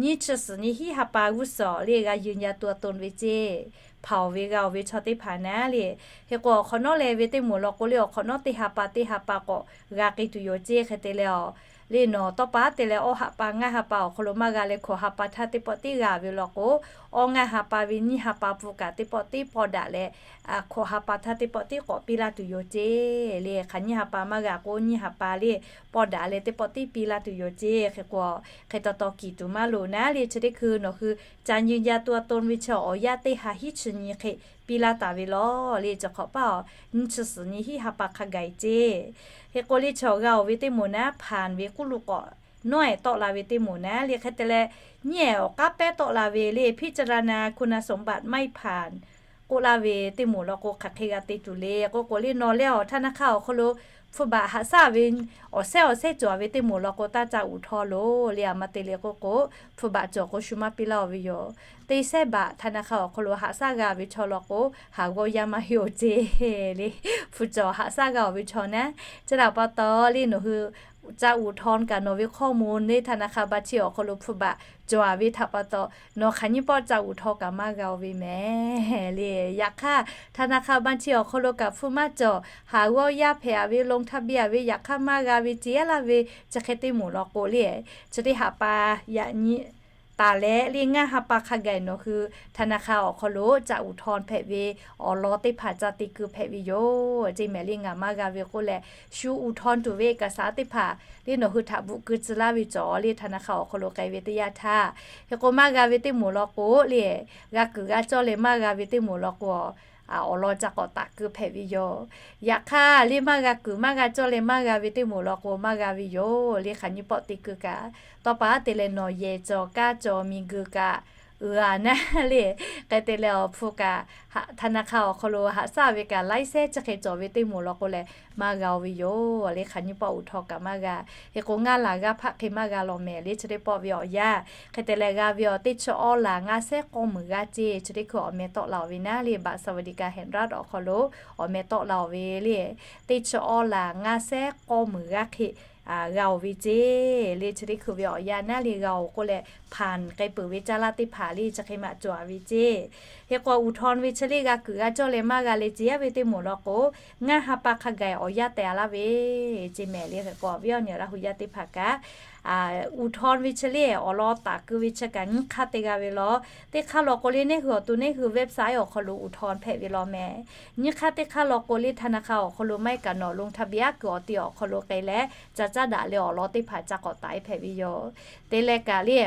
Nyiˇ chi suhˍ nyi hiˉ ha pa g'uˇ suhˍ le g'a ยืนยันตัวตน ve ceˇ. Hpaˍ-oˬ ve g'a-oˬ ve chaw teˇ hpaˍ naˉ le. Hk'e k'o, awˬ hk'awꞈ nawˉ leh ve teˇ moˍ law k'o le, awˬ hk'awꞈ nawˉ teˇ ha pa teˇ ha pa k'awꞈ g'a k'ai tuˬ yoˬ ceˇ. Hk'e te leh, awˬ le nawˬ tawˇ pa te leh awˇ ha pa ngaˇ ha pa awˬ hk'aw lo maˇ g'a leh, hkawꞈ ha pa htaˇ teˇ pawˆ tiˉ g'a ve law k'o, awˇ ngaˇ ha pa ve nyiˇ ha pa pfuhˇ kaꞈ teˇ pawˆ tiˉ pawˇ daꞈ leh, hkawꞈ ha pa htaˇ teˇ pawˆ tiˉ k'awꞈ piˇ laˇ tuˬ yoˬ ceˇ le. Hk'aˬ nyiˇ ha pa maˇ g'a k'o, nyiˇ ha pa le pawˇ daꞈ leh teˇ pawˆ tiˉ piˇ laˇ tuˬ yoˬ ceˇ. Hk'e k'o, hk'e taw taw kiˬ tuˬ maˇ loˍ naˉ le. Chi teˇ hkui nawˬ hui ca ยืนยันตัวตน ve chi awˬ yanˇ teˇ ha hiˉ chi nyi hk'e piˇ laˇ taˍ ve law le. Chi hk'awꞈ paˇ-oˬ, nyiˇ chi suhˍ nyi hiˉ ha pa hk'a gaˬ-e ceˇ. Hk'e k'o le, chaw g'a-oˬ ve teˇ moˍ naˉ ผ่าน ve k'uˉ lo k'awꞈ nawˉ-ehˍ tawˆ la ve teˇ moˍ naˉ le. Hk'e te leh, nyiˉ-ehˍ awˬ k'aˉ pehˉ tawˆ la ve le, พิจารณาคุณสมบัติไม่ผ่าน k'oˆ laˇ ve teˇ moˍ law k'o, hk'aˬ hk'e g'a te tuˬ le k'oˆ k'o le, nawˬ leh awˬ ธนาคาร awˬ hk'aw lo hpu baꞈ haꞈ shaˉ ve awˬ sehˉ awˬ sehˉ cawˬ ve teˇ moˍ law k'o, taˇ ca อุทธรณ์ loˬ le. A ma te le k'oˆ k'o, hpu baꞈ cawˬ k'o shu maˇ piˇ laˇ-oˬ ve yoˬ. Teˇ sehˉ baꞈ ธนาคาร awˬ hk'aw lo haꞈ shaˉ g'a ve chaw law k'o, haˍ g'awˇ yaˇ maˇ heˆ-oˬ ceˇ le. Hpu cawˬ haꞈ shaˉ g'a-oˬ ve chaw naˉ, chi htaꞈ pa taw le, nawˬ hui ca อุทธรณ์ kaꞈ nawˬ ve ข้อมูล le ธนาคาร บัญชี awˬ hk'aw lo hpu baꞈ cawˬ-a ve htaꞈ pa taw, nawˬ hk'aˬ nyiˇ pawˆ ca อุทธรณ์ kaꞈ maˇ g'a-oˬ ve mehˍ le. Yaꞈ hk'aˇ, ธนาคาร บัญชี awˬ hk'aw lo kaꞈ hpu maˇ cawˬ, haˍ g'awˇ yaˇ hpehꞈ-a ve, ลงทะเบียน ve, yaꞈ hk'aˇ maˇ g'a ve ceˇ-a laˇ ve, chi hk'e teˇ moˍ law k'o le, chi teˇ ha pa yaꞈ nyi taˍ leh le, ngaˇ ha pa hk'a gaˬ nawˬ hui ธนาคาร awˬ hk'aw lo ca อุทธรณ์ hpehꞈ ve awˬ lawn teˇ hpaˍ ca te keu hpehꞈ ve yoˬ ceˇ mehˍ le. Ngaˬ maˇ g'a ve k'oˆ leh, shu อุทธรณ์ tuˬ ve เอกสาร teˇ hpaˍ le, nawˬ hui htaꞈ bvuhꞈ keu tcuh laˇ ve cawˬ le, ธนาคาร awˬ hk'aw lo k'ai ve teˇ yanˇ htaˇ. Hk'e k'o, maˇ g'a ve teˇ moˍ law k'o le, g'a kuiˬ g'a cawˇ leh maˇ g'a ve teˇ moˍ law k'o, awˬ lawn ca k'awꞈ taˍ keu hpehꞈ ve yoˬ. Yaꞈ hk'aˇ le, maˇ g'a kuiˬ maˇ g'a cawˇ leh maˇ g'a ve teˇ moˍ law k'o, maˇ g'a ve yoˬ le. Hk'aˬ nyiˇ pawˆ te keu kaꞈ, tawˇ pa te leh nawˬ yehˬ cawˬ, kanˇ cawˬ, miˬguiˬ kaꞈ uiˍ-a naˉ le. Hk'e te leh awˬ hpu kaꞈ ธนาคาร awˬ hk'aw lo haꞈ shaˉ ve kaꞈ ไลเซนส์ chi hk'e cawˬ ve teˇ moˍ law k'o lehˬ, maˇ g'a-oˬ ve yoˬ le. Hk'aˬ nyiˇ pawˆ อุทธรณ์ kaꞈ maˇ g'a. Hk'e k'o, ngaˇ laˬ g'aˇ hpaˆ hk'e maˇ g'a lawˬ mehˍ le. Chi teˇ pawˆ ve awˬ yanˇ, hk'e te leh g'a ve awˬ teˇ chi awˇ laˬ ngaˇ sehˉ k'awˇ meunˍ g'aˇ ceˇ. Chi teˇ hkui awˬ meh tawˆ la-oˬ ve naˉ le, บัตรสวัสดิการแห่งรัฐ awˬ hk'aw lo awˬ meh tawˆ la-oˬ ve le, teˇ chi awˇ laˬ ngaˇ sehˉ k'awˇ meunˍ g'aˇ hk'e g'a-oˬ ve ceˇ le. Chi teˇ hkui ve awˬ yanˇ naˉ le, g'a-oˬ k'oˆ leh ผ่าน k'ai peuˬ ve caˇ laˇ teˇ hpaˍ le, chi hk'e maꞈ cawˬ-a ve ceˇ. Hk'e k'o, อุทธรณ์ ve chi le g'a kuiˬ g'a cawˇ leh maˇ g'a leh ceˇ-a ve teˇ moˍ law k'o, ngaˇ ha pa hk'a gaˬ awˬ yanˇ teh-a laˇ ve ceˇ mehˍ le. Hk'e k'o, awˬ viˉ awˬ nyi Laˇ hu yaˇ teˇ hpaˍ kaꞈ, อุทธรณ์ ve chi le awˬ lawn taˍ keu ve chi kaꞈ nyiˇ hk'aˇ te g'a ve law. Teˇ hk'aˇ law k'o le, neˇ hui awˬ to neˇ hui เว็บไซต์ awˬ hk'aw lo อุทธรณ์ hpehꞈ ve law mehˍ. Nyiˇ hk'aˇ teˇ hk'aˇ law k'o le, ธนาคาร awˬ hk'aw lo maˇ heˆ kaꞈ nawˬ ลงทะเบียน kuiˬ awˬ te awˬ hk'aw lo k'ai leh, ca caˇ daꞈ leh awˬ lawn teˇ hpaˍ ca k'awꞈ taˍ-e hpehꞈ ve yoˬ. Te leh kaꞈ le,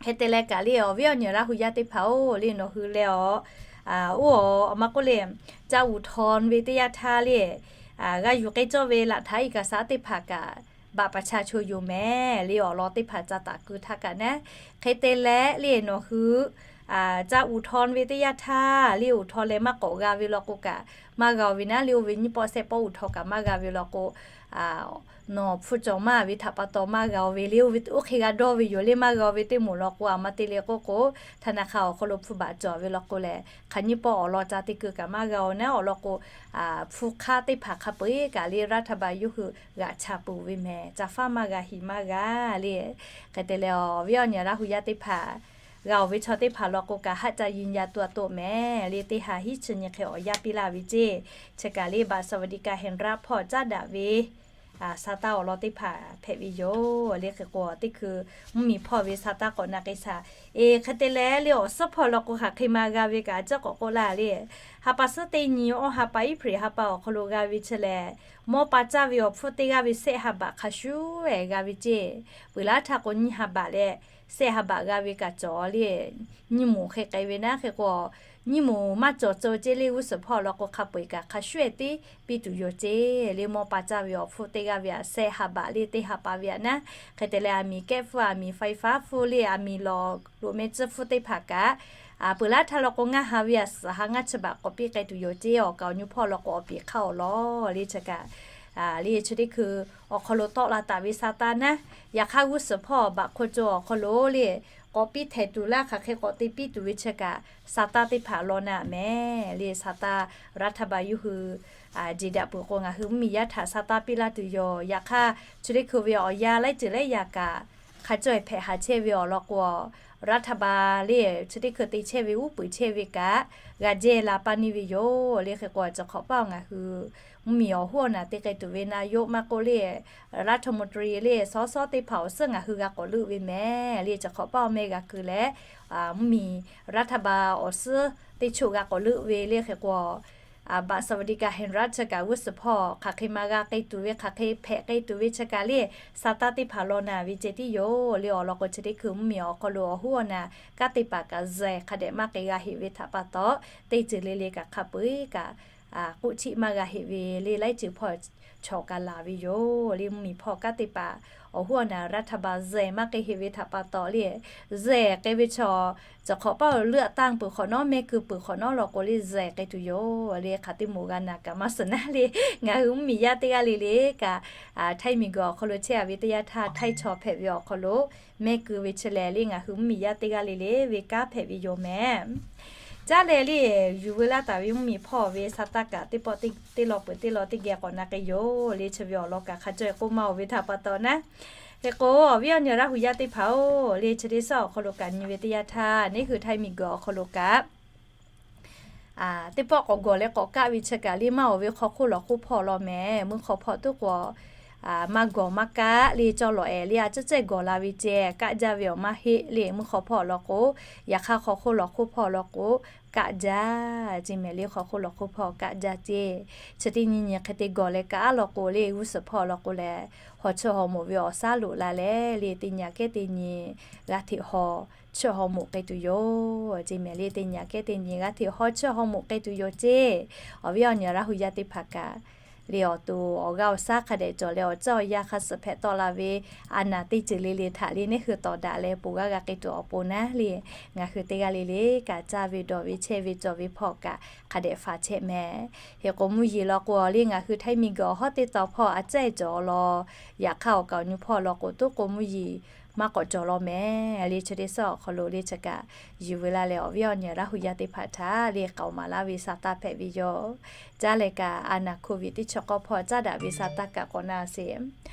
hk'e te leh kaꞈ le, awˬ viˉ awˬ nyi Laˇ hu yaˇ teˇ hpaˍ-oˬ le, nawˬ hui leh awˬ, oˇ awˬ, a ma k'oˆ le, ca อุทธรณ์ ve teˇ yanˇ htaˇ le, g'a yuˬ k'ai cawˇ ve หลักฐาน เอกสาร teˇ hpaˍ kaꞈ บัตรประชาชน yoˬ mehˍ le. Awˬ lawn teˇ hpaˍ ca taˍ keu htaˇ kaꞈ naˉ, hk'e te leh le nawˬ hui ca อุทธรณ์ ve teˇ yanˇ htaˇ le, อุทธรณ์ leh maˇ k'awꞈ g'a ve law k'o kaꞈ maˇ g'a-oˬ ve naˉ le. Oˇ ve nyiˇ pawˆ shehˆ pawˆ อุทธรณ์ kaꞈ maˇ g'a ve law k'o, nawˬ hpu cawˬ maˇ ve htaꞈ pa taw maˇ g'a-o ve le, oˇ ve oˇ hk'e g'a dawˇ ve yoˬ le. Maˇ g'a-o ve teˇ moˍ law k'o, aˬ ma te le k'oˆ k'o, htaˇ naˍ hk'a awˬ hk'aw lo hpu baꞈ cawˬ ve law k'o lehˬ, hk'aˬ nyiˇ pawˆ awˬ lawn ca te keu kaꞈ maˇ g'a-o naˉ. Awˬ lawn k'o, hpu hk'aˇ teˇ hpaˍ hk'a peu-eˬ kaꞈ le รัฐบาล yawˇ hui g'aꞈ cha peuˬ ve mehˍ. Ca faˉ maˇ g'a hiˍ maˇ g'a le. Hk'e te leh, awˬ viˉ awˬ nyi Laˇ hu yaˇ teˇ hpaˍ, g'a-oˬ ve chaw teˇ hpaˍ law k'o kaꞈ haˆ ca yin ya tuˬ a toˆ mehˍ le. Teˇ ha hiˉ chi nyi hk'e awˬ yanˇ piˇ laˇ ve ceˇ. Chi kaꞈ le บัตรสวัสดิการแห่งรัฐ hpawˇ caˉ daꞈ ve sa taˇ awˬ lawn teˇ hpaˍ hpehꞈ ve yoˬ le. Hk'e k'o, teˇ hkui mvuhˇmiˬ hpawˇ ve sa taˇ k'awꞈ na k'ai shaˍ. Eˬ, hk'e te leh le awˬ suhˉ hpawˇ law k'o hk'aˬ hk'e ma g'a ve kaꞈ a ciˉ k'awꞈ k'oˆ laˇ le. Ha pa suhˉ teˇ nyi awˇ ha pa April ha pa awˬ hk'aw lo g'a ve chi lehˬ, mawˇ pa caˇ ve awˬ hpfuhˇ teˇ g'aˇ ve sehˆ ha baꞈ hk'a shuˍ-ehˍ g'a ve ceˇ. Peuˬ laˇ htaˇ k'o nyiˇ ha baꞈ leh sehˆ ha baꞈ g'a ve kaꞈ cawˬ le. Nyiˇ moˍ hk'e k'ai ve naˉ. Hk'e k'o, nyiˇ moˍ maˇ cawˬ cawˬ ceˇ le. G'uˇ suhˍ hpawˇ law k'o hk'a peu-eˬ kaꞈ hk'a shuˍ-ehˍ tiˉ piˇ tuˬ yoˬ ceˇ le. Mawˇ pa caˇ ve awˬ hpfuhˇ teˇ g'aˇ ve aꞈ sehˆ ha baꞈ le teˇ ha pa ve aꞈ naˉ. Hk'e te leh aˬ miˍ kehˉ hpfuhˇ, aˬ miˍ ไฟฟ้า hpfuhˇ le, aˬ miˍ lawˬ loꞈ meh tcuhˇ hpfuhˇ teˇ hpaˍ kaꞈ, peuˬ laˇ htaˇ law k'o ngaˇ ha ve aꞈ suhˍ ha ngaˇ chi baꞈ k'awꞈ piˇ k'ai tuˬ yoˬ ceˇ. Awˬ kaˍ awˬ nu hpawˇ law k'o awˬ piˍ hk'aˇ awˬ lawn le chi kaꞈ le chi teˇ hkui awˬ hk'aw lo tawˆ la taˍ ve sa taˇ naˉ. Yaꞈ hk'aˇ g'uˇ suhˍ hpawˇ baꞈ hk'aw cawˬ awˬ hk'aw lo le k'awꞈ piˇ htehꞈ tuˬ laˇ hk'aˬ hk'e k'awꞈ te piˇ tuˬ ve chi kaꞈ sa taˇ teˇ hpaˍ law naˉ mehˍ le. Sa taˇ รัฐบาล yawˇ hui jeˬ daꞈ peuˬ k'o ngaˬ hui mvuhˇmiˬ yaˇ htaꞈ sa taˇ piˇ laˇ tuˬ yoˬ. Yaꞈ hk'aˇ chi teˇ hkui ve awˬ yanˇ laiˉ ceuˬ laiˉ yaꞈ kaꞈ hk'a cawˇ-ehˍ hpehꞈ haˍ chehˇ ve awˬ lawn k'o, รัฐบาล le chi teˇ hkui te chehˇ ve uˉ peunˍ chehˇ ve kaꞈ g'a jehˇ la paˇ neˇ ve yoˬ le. Hk'e k'o, chi hk'awꞈ paˇ ngaˬ hui mvuhˇmiˬ awˬ hoˉ awˬ naˬ te k'ai tuˬ ve นายก maˇ k'oˆ le รัฐมนตรี le สส teˇ hpaˍ awˬ suhˉ ngaˬ hui g'a k'awꞈ leuˆ ve mehˍ le. Chi hk'awꞈ paˇ awˬ meh g'a keu leh mvuhˇmiˬ รัฐบาล awˬ suhˉ teˇ choˆ g'a k'awꞈ leuˆ ve le. Hk'e k'o, บัตรสวัสดิการแห่งรัฐ chi kaꞈ g'uˇ suhˍ hpawˇ hk'aˬ hk'e ma g'a k'ai tuˬ ve, hk'aˬ hk'e hpehꞈ k'ai tuˬ ve chi kaꞈ le sa taˇ teˇ hpaˍ law naˉ ve ceh tiˉ yoˬ le. Awˬ lawn k'o chi teˇ hkui mvuhˇmiˬ awˬ hk'aw lo awˬ hoˉ awˬ naˬ kanˉ te paˍ kaꞈ zuhꞈ hk'a dehꞈ maˇ k'ai g'a heꞈ ve htaꞈ pa taw, teˇ ceuˬ le le kaꞈ hk'a peu-eˬ kaꞈ k'oˆ chiˆ maˇ g'a heꞈ ve le. Laiˉ ceuˬ hpawˇ chawꞈ kaꞈ laˬ ve yoˬ le. Mvuhˇmiˬ hpawˇ kanˉ te paˍ awˬ hoˉ awˬ naˬ รัฐบาล zuhꞈ maˇ k'ai heꞈ ve htaꞈ pa taw le zuhꞈ k'ai ve chaw, chi hk'awꞈ paˇ awˬ leuˆ tanˇ peuˬ hk'awꞈ nawˉ, mehˆ keu peuˬ hk'awꞈ nawˉ law k'o le zuhꞈ k'ai tuˬ yoˬ le. Hk'aˬ teˇ moˍ g'a naˬ kaꞈ maˇ suhˍ naˉ le. Ngaˬ hui mvuhˇmiˬ yaˇ teˇ g'aˇ le le kaꞈ, htaiˇ miˬguiˬ awˬ hk'aw lo chehˇ a ve teˇ yanˇ htaˇ htaiˇ chaw hpehꞈ ve awˬ hk'aw lo mehˆ keu ve chi lehˬ le ngaˬ hui mvuhˇmiˬ yaˇ teˇ g'aˇ le le ve kanˉ hpehꞈ ve yoˬ mehˍ. Caˉ leh le yuˬ veu laˇ taˍ ve mvuhˇmiˬ hpawˇ ve sa taˇ kaꞈ teˇ pawˆ teˇ law peuˬ teˇ law teˇ geh k'awꞈ na k'ai yoˬ le. Chi ve awˬ lawn kaꞈ hk'a cawˇ-e k'oˆ maˇ-oˬ ve htaꞈ pa taw naˉ. Hk'e k'o, awˬ viˉ awˬ nyi Laˇ hu yaˇ teˇ hpaˍ-oˬ le chi teˇ suhˉ awˬ hk'aw lo kaꞈ nyi ve teˇ yanˇ htaˇ neˇ hui htaiˇ miˬguiˬ awˬ hk'aw lo kaꞈ teˇ pawˆ k'awꞈ gawˬ leh k'awꞈ kaˆ ve chi kaꞈ le maˇ-oˬ ve hk'aw hk'oˆ lawˬ hk'oˆ hpawˇ law mehˍ. Meuˇ hk'aw hpawˇ tuˉ k'o maˇ gawˬ maˇ kaˆ le cawˇ lawˬ-ehˍ le a ciˉ cehˇ gawˬ la ve ceh kaˆ jaˇ ve awˬ maˇ heˆ le. Meuˇ hk'aw hpawˇ law k'o, yaꞈ hk'aˇ hk'aw hk'oˆ lawˬ hk'oˆ hpawˇ law k'o kaˆ jaˇ ceˇ mehˍ le. Hk'aw hk'oˆ lawˬ hk'oˆ hpawˇ kaˆ jaˇ ceˇ. Chi teˇ nyi nyi hk'e te gawˬ leh kaˆ-aˉ law k'o le g'uˇ suhˍ hpawˇ law k'o lehˬ, hawˬ chiˇ hawˬ moˍ ve awˬ saˉ loꞈ la leh le teˇ nyi aꞈ kehˉ teˇ nyi g'a hteꞈ hawˬ chiˇ hawˬ moˍ k'ai tuˬ yoˬ ceˇ mehˍ le. Teˇ nyi aꞈ kehˉ teˇ nyi g'a hteꞈ hawˬ chiˇ hawˬ moˍ k'ai tuˬ yoˬ ceˇ. Awˬ viˉ awˬ nyi Laˇ hu yaˇ teˇ hpaˍ kaꞈ le awˬ to awˬ g'aˇ awˬ saˉ hk'a dehꞈ cawˬ leh awˬ caˇ awˬ yanˇ hk'a suhˍ hpehꞈ tawˆ la ve a naˍ teˇ ceuˬ le le htaꞈ le neˇ hui tawˍ daꞈ leh ponˬ g'aˇ g'a k'ai tuˬ awˬ pon naˉ le, ngaˬ hui teˇ g'aˇ le le kaꞈ caˇ ve dawˬ ve chehˇ ve cawˬ ve hpawˇ kaꞈ hk'a dehꞈ faˍ chehˇ mehˍ. Hk'e k'o, mvuhˇ yeˬ law k'o le ngaˬ hui htaiˇ miˬguiˬ awˬ hawˉ teˇ taw hpawˇ a ciˉ cawˬ law. Yaꞈ hk'aˇ awˬ kaˍ awˬ nyi hpawˇ law k'o tuˉ k'o mvuhˇ yeˬ maˇ k'awꞈ cawˬ law mehˍ le. Chi teˇ suhˉ awˬ hk'aw lo le chi kaꞈ yuˬ veu la leh awˬ viˉ awˬ nyi Laˇ hu yaˇ teˇ hpaˍ htaꞈ le k'aoˍ maˍ laˇ ve sa taˇ hpehꞈ ve yoˬ. Caˉ leh kaꞈ a naˍ โควิด teˇ chi k'awˇ hpawˇ caˉ daꞈ ve sa taˇ kaꞈ k'awꞈ na sheˍ.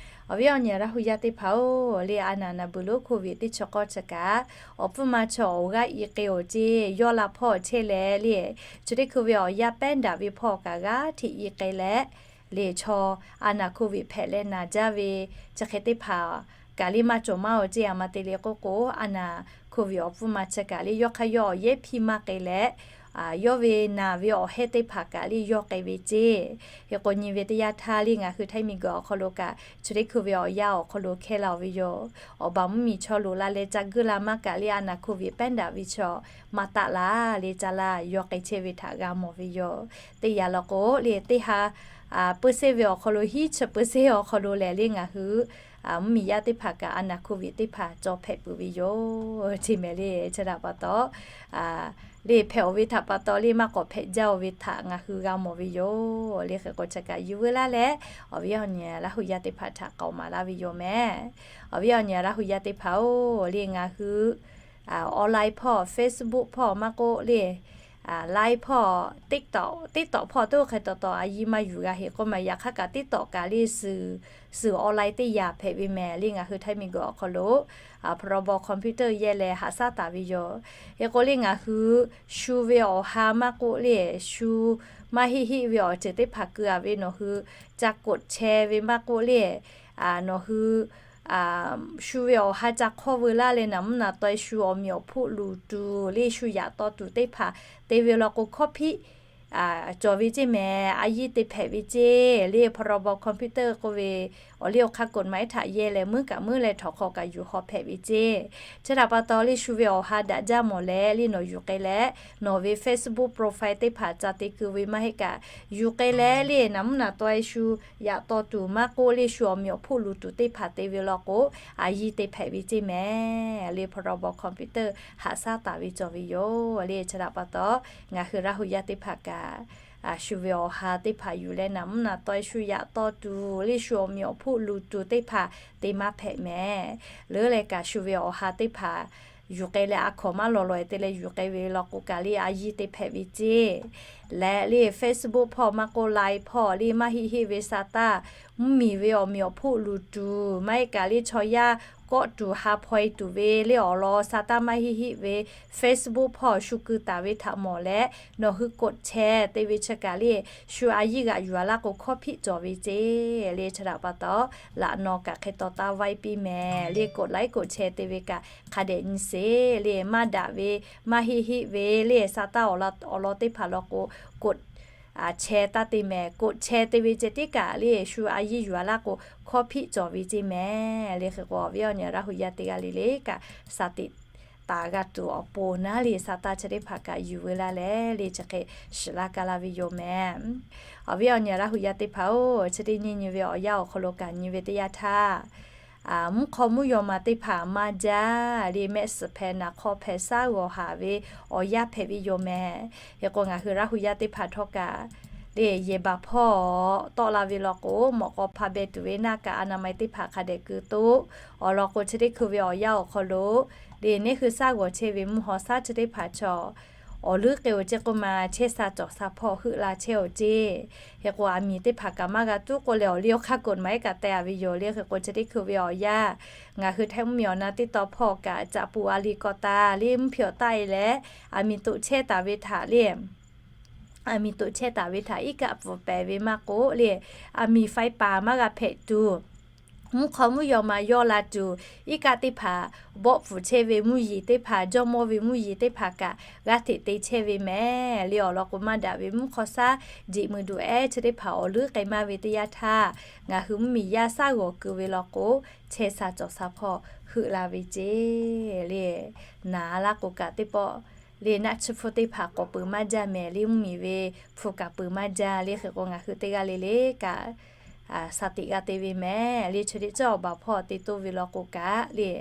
Awˬ viˉ awˬ nyi Laˇ hu yaˇ teˇ hpaˍ-oˬ le, a naˍ naˍ buiˬ lonˉ โควิด teˇ chi k'awˇ chi kaꞈ awˬ pfuhˇ ma chaw awˬ g'aˇ i k'ai-oˬ ceˇ. Yawˇ la hpawˇ chehˇ leh le, chi teˇ hkui ve awˬ yanˇ pehˉ daꞈ ve hpawˇ kaꞈ g'aˇ hteꞈ i k'ai leh le, chaw a naˍ โควิด hpehꞈ leh naˍ jaˇ ve chi hk'e teˇ hpaˍ kaꞈ le maˇ cawˬ maˇ-oˬ ceˇ. A ma te le k'oˆ k'o, a naˍ โควิด awˬ pfuhˇ ma chi kaꞈ le yawˇ hk'aˇ yawˇ awˬ yehˉ hpiˇ maˇ k'ai leh, yawˇ ve naˬ ve awˬ hehˉ teˇ hpaˍ kaꞈ le yawˇ k'ai ve ceˇ. Hk'e k'o, nyi ve teˇ yanˇ htaˇ le ngaˬ hui htaiˇ miˬguiˬ awˬ hk'aw lo kaꞈ chi teˇ hkui ve awˬ yanˇ awˬ hk'aw lo hkehˇ la-oˬ ve yoˬ. Awˬ baˬ mvuhˇmiˬ chaw loꞈ la leh ca guˇ la maˇ kaꞈ le a naˍ โควิด pehˉ daꞈ ve chaw maˇ taˆ laˇ le caˇ laˇ yawˇ k'ai chehˇ ve htaꞈ g'a mawˬ ve yoˬ. Teˇ yanˇ law k'o le teˇ ha เปอร์เซ็นต์ ve awˬ hk'aw lo hiˉ chi เปอร์เซ็นต์ awˬ hk'aw lo lehˬ le ngaˬ hui mvuhˇmiˬ yaˇ teˇ hpaˍ kaꞈ a naˍ โควิด teˇ hpaˍ cawˬ hpehꞈ peuˬ ve yoˬ ceˇ mehˍ le. Chi htaꞈ pa taw le hpehꞈ-oˬ ve htaꞈ pa taw le maˇ k'awꞈ hpehꞈ jaˇ-oˬ ve htaꞈ ngaˬ hui g'a mawˬ ve yoˬ. Le hk'e k'o chi kaꞈ yuˬ veu laˇ leh, awˬ viˉ awˬ nyi Laˇ hu yaˇ teˇ hpaˍ htaꞈ k'aoˍ maˍ laˇ ve yoˬ mehˍ. Awˬ viˉ awˬ nyi Laˇ hu yaˇ teˇ hpaˍ-oˬ, le ngaˬ hui online hpawˇ, Facebook hpawˇ maˇ k'oˆ le, Line hpawˇ, TikTok, TikTok hpawˇ teˇ oˇ hk'e taw taw a yiˇ maˇ yuˬ g'a heˆ k'oˆ ma. Yaꞈ hk'aˇ kaꞈ TikTok kaꞈ le suhˍ, suhˍ online teˇ yanˇ hpehꞈ ve mehˍ. Le ngaˬ hui Htaiˇ miˬguiˬ awˬ hk'aw lo พรบ คอมพิวเตอร์ yehˇ leh haꞈ shaˉ taˍ ve yoˬ. Hk'e k'o le ngaˬ hui shu ve awˬ ha maˇ k'oˆ le, shu maˇ heˆ heˆ ve awˬ ceuˬ teˇ hpaˍ keu-a ve nawˬ hui ca กดแชร์ ve maˇ k'oˆ le, nawˬ hui shu ve awˬ ha ca hk'awˇ veu laˇ leh naˍ mvuhˇ naˍ taw-e shu awˬ meꞈ awˬ hpoˆ luˬ tuˬ le shu yaꞈ taw tuˬ teˇ hpaˍ te ve law k'o คอมพิวเตอร์ cawˬ ve ceˇ mehˍ. A yiˇ te hpehꞈ ve ceˇ le พรบ คอมพิวเตอร์ k'oˆ ve awˬ liˇ awˬ hk'aˇ กฎหมาย htaꞈ yehˇ leh meuˉ kaꞈ meuˉ leh htawnˍ hk'aw kaꞈ yuˬ haw hpehꞈ ve ceˇ. Chi htaꞈ pa taw le shu ve awˬ ha daꞈ jaˇ mawˬ leh le nawˬ yuˬ k'ai leh nawˬ ve Facebook profile teˇ hpaˍ ca te keu ve maˇ heˆ kaꞈ yuˬ k'ai leh le naˍ mvuhˇ naˍ taw-e shu yaꞈ taw tuˬ maˇ k'oˆ le shu awˬ meꞈ awˬ hpoˆ luˬ tuˬ teˇ hpaˍ te ve law k'o a yiˇ te hpehꞈ ve ceˇ mehˍ. Le พรบ คอมพิวเตอร์ haꞈ shaˉ taˍ ve cawˬ ve yoˬ le. Chi htaꞈ pa taw ngaˬ hui Laˇ hu yaˇ teˇ hpaˍ kaꞈ shu ve awˬ ha teˇ hpaˍ yuˬ leh naˍ mvuhˇ naˍ taw-e shu yaꞈ taw tuˬ le shu awˬ meꞈ awˬ hpoˆ luˬ tuˬ teˇ hpaˍ te maˇ hpehꞈ mehˍ. Leuˉ leh kaꞈ shu ve awˬ ha teˇ hpaˍ yuˬ k'ai leh a hkawnˍ maˇ lawˬ lawˬ-e te leh yuˬ k'ai ve law k'o kaꞈ le a yiˇ te hpehꞈ ve ceˇ. Leh le Facebook hpawˇ maˇ k'oˆ Line hpawˇ le maˇ heˆ heˆ ve sa taˇ mvuhˇmiˬ ve awˬ meꞈ awˬ hpoˆ luˬ tuˬ maˇ heˆ kaꞈ le chaw yaˇ kawˆ tuˬ ha hpaw-e tuˬ ve le awˬ lawn sa taˇ maˇ heˆ heˆ ve Facebook hpawˇ shu keu taˍ ve htaꞈ mawˬ leh nawˬ hui กดแชร์ te ve chi kaꞈ le shu a yiˇ g'aꞈ yuˬ-a laˇ k'o คอมพิวเตอร์ cawˬ ve ceˇ le. Chi htaꞈ pa taw laꞈ naw kaꞈ hk'e taw taˇ vaiˇ piˇ mehˍ le กดไลค์ กดแชร์ te ve kaꞈ hk'a dehꞈ nyi sheˍ le. Maˇ daꞈ ve maˇ heˆ heˆ ve le sa taˇ awˬ lawn teˇ hpaˍ law k'o กดแชร์ taˇ te mehˍ. กดแชร์ te ve ceh tiˉ kaꞈ le shu a yiˇ yuˬ-a laˇ k'o คอมพิวเตอร์ cawˬ ve ceˇ mehˍ. Le hk'e k'o awˬ viˉ awˬ nyi Laˇ hu yaˇ teˇ g'aˇ le le kaꞈ sa tiꞈ taˍ g'a tuˬ awˬ pon naˉ le sa taˇ chi teˇ hpaˍ kaꞈ yuˬ veu laˇ leh le chi hk'e shiˍ laˇ ka laˇ ve yoˬ mehˍ. Awˬ viˉ awˬ nyi Laˇ hu yaˇ teˇ hpaˍ-oˬ, chi teˇ nyi nyi ve awˬ yanˇ awˬ hk'aw lo kaꞈ nyi ve teˇ yanˇ htaˇ mvuhˇ hk'aw mvuhˇ yaw ma teˇ hpaˍ maˇ jaˇ le mehˆ suhˍ hpehꞈ naˍ hk'aw hpehꞈ shaˉ g'awˬ haˍ ve awˬ yanˇ hpehꞈ ve yoˬ mehˍ. Hk'e k'o ngaˬ hui Laˇ hu yaˇ teˇ hpaˍ htawˇ kaꞈ le yehˬ baˬ hpawˇ tawˆ la ve law k'o mawꞈ k'aw hpa beh tuˬ ve naˆ kaꞈ อนามัย teˇ hpaˍ hk'a dehꞈ keu toˆ. Awˬ lawn k'o chi teˇ hkui ve awˬ yanˇ awˬ hk'aw lo le neˇ hui shaˉ g'awˬ chehˇ ve mvuhˇ haw shaˉ chi teˇ hpaˍ chaw awˬ leuˉ k'ai-oˬ ceˇ k'oˆ ma chehˇ sha cawˬ sha hpawˇ heuˆ la chehˇ-oˬ ceˇ. Hk'e k'o aˬ miˍ teˇ hpaˍ kaꞈ maˇ g'a tuˉ k'oˆ leh awˬ liˇ awˬ hk'aˇ กฎหมาย kaꞈ teh-a ve yoˬ le. Hk'e k'o chi teˇ hkui ve awˬ yanˇ ngaˬ hui Htaiˇ mvuhˇmiˬ awˬ na teˇ taw hpawˇ kaꞈ caꞈ pu a liꞈ k'aw ta le mvuhˇ hpehꞈ taˆ-e leh aˬ miˍ toꞈ chehˇ taˍ ve htaꞈ le aˬ miˍ toꞈ chehˇ taˍ ve htaꞈ iˉ kaˆ pfuhˍ pehˍ ve maˇ k'oˆ le, aˬ miˍ faiˇ paˍ maˇ g'a hpehꞈ tuˬ, mvuhˇ hk'aw mvuhˇ yaw ma yawˇ la tuˬ, iˉ kaˆ teˇ hpaˍ bawˆ pfuhˍ chehˇ ve mvuhˇ yeˬ teˇ hpaˍ, jawˇ mawˇ ve mvuhˇ yeˬ teˇ hpaˍ kaꞈ g'aˇ hteꞈ te chehˇ ve mehˍ le. Awˬ lawn k'o maˇ daꞈ ve mvuhˇ hk'aw shaˉ jeꞈ mui duˬ ehˉ chi teˇ hpaˍ awˬ leuˉ k'ai maˇ ve teˇ yanˇ htaˇ, ngaˬ hui mvuhˇmiˬ yaˇ shaˉ g'awˬ keu ve law k'o, chehˇ sha cawˬ sha hpawˇ heuˆ la ve ceˇ le. Naˍ laˇ k'o kaꞈ teˇ pawˆ le naˆ tsuhˇ hpfuhˇ teˇ hpaˍ k'awꞈ peuˬ maˇ jaˇ mehˍ le, mvuhˇmiˬ ve hpu kaꞈ peuˬ maˇ jaˇ le. Hk'e k'o ngaˬ hui teˇ g'aˇ le le kaꞈ sha tiꞈ g'a te ve mehˍ le. Chi teˇ ceuˬ awˬ baˬ hpawˇ te toˇ ve law k'o kaꞈ le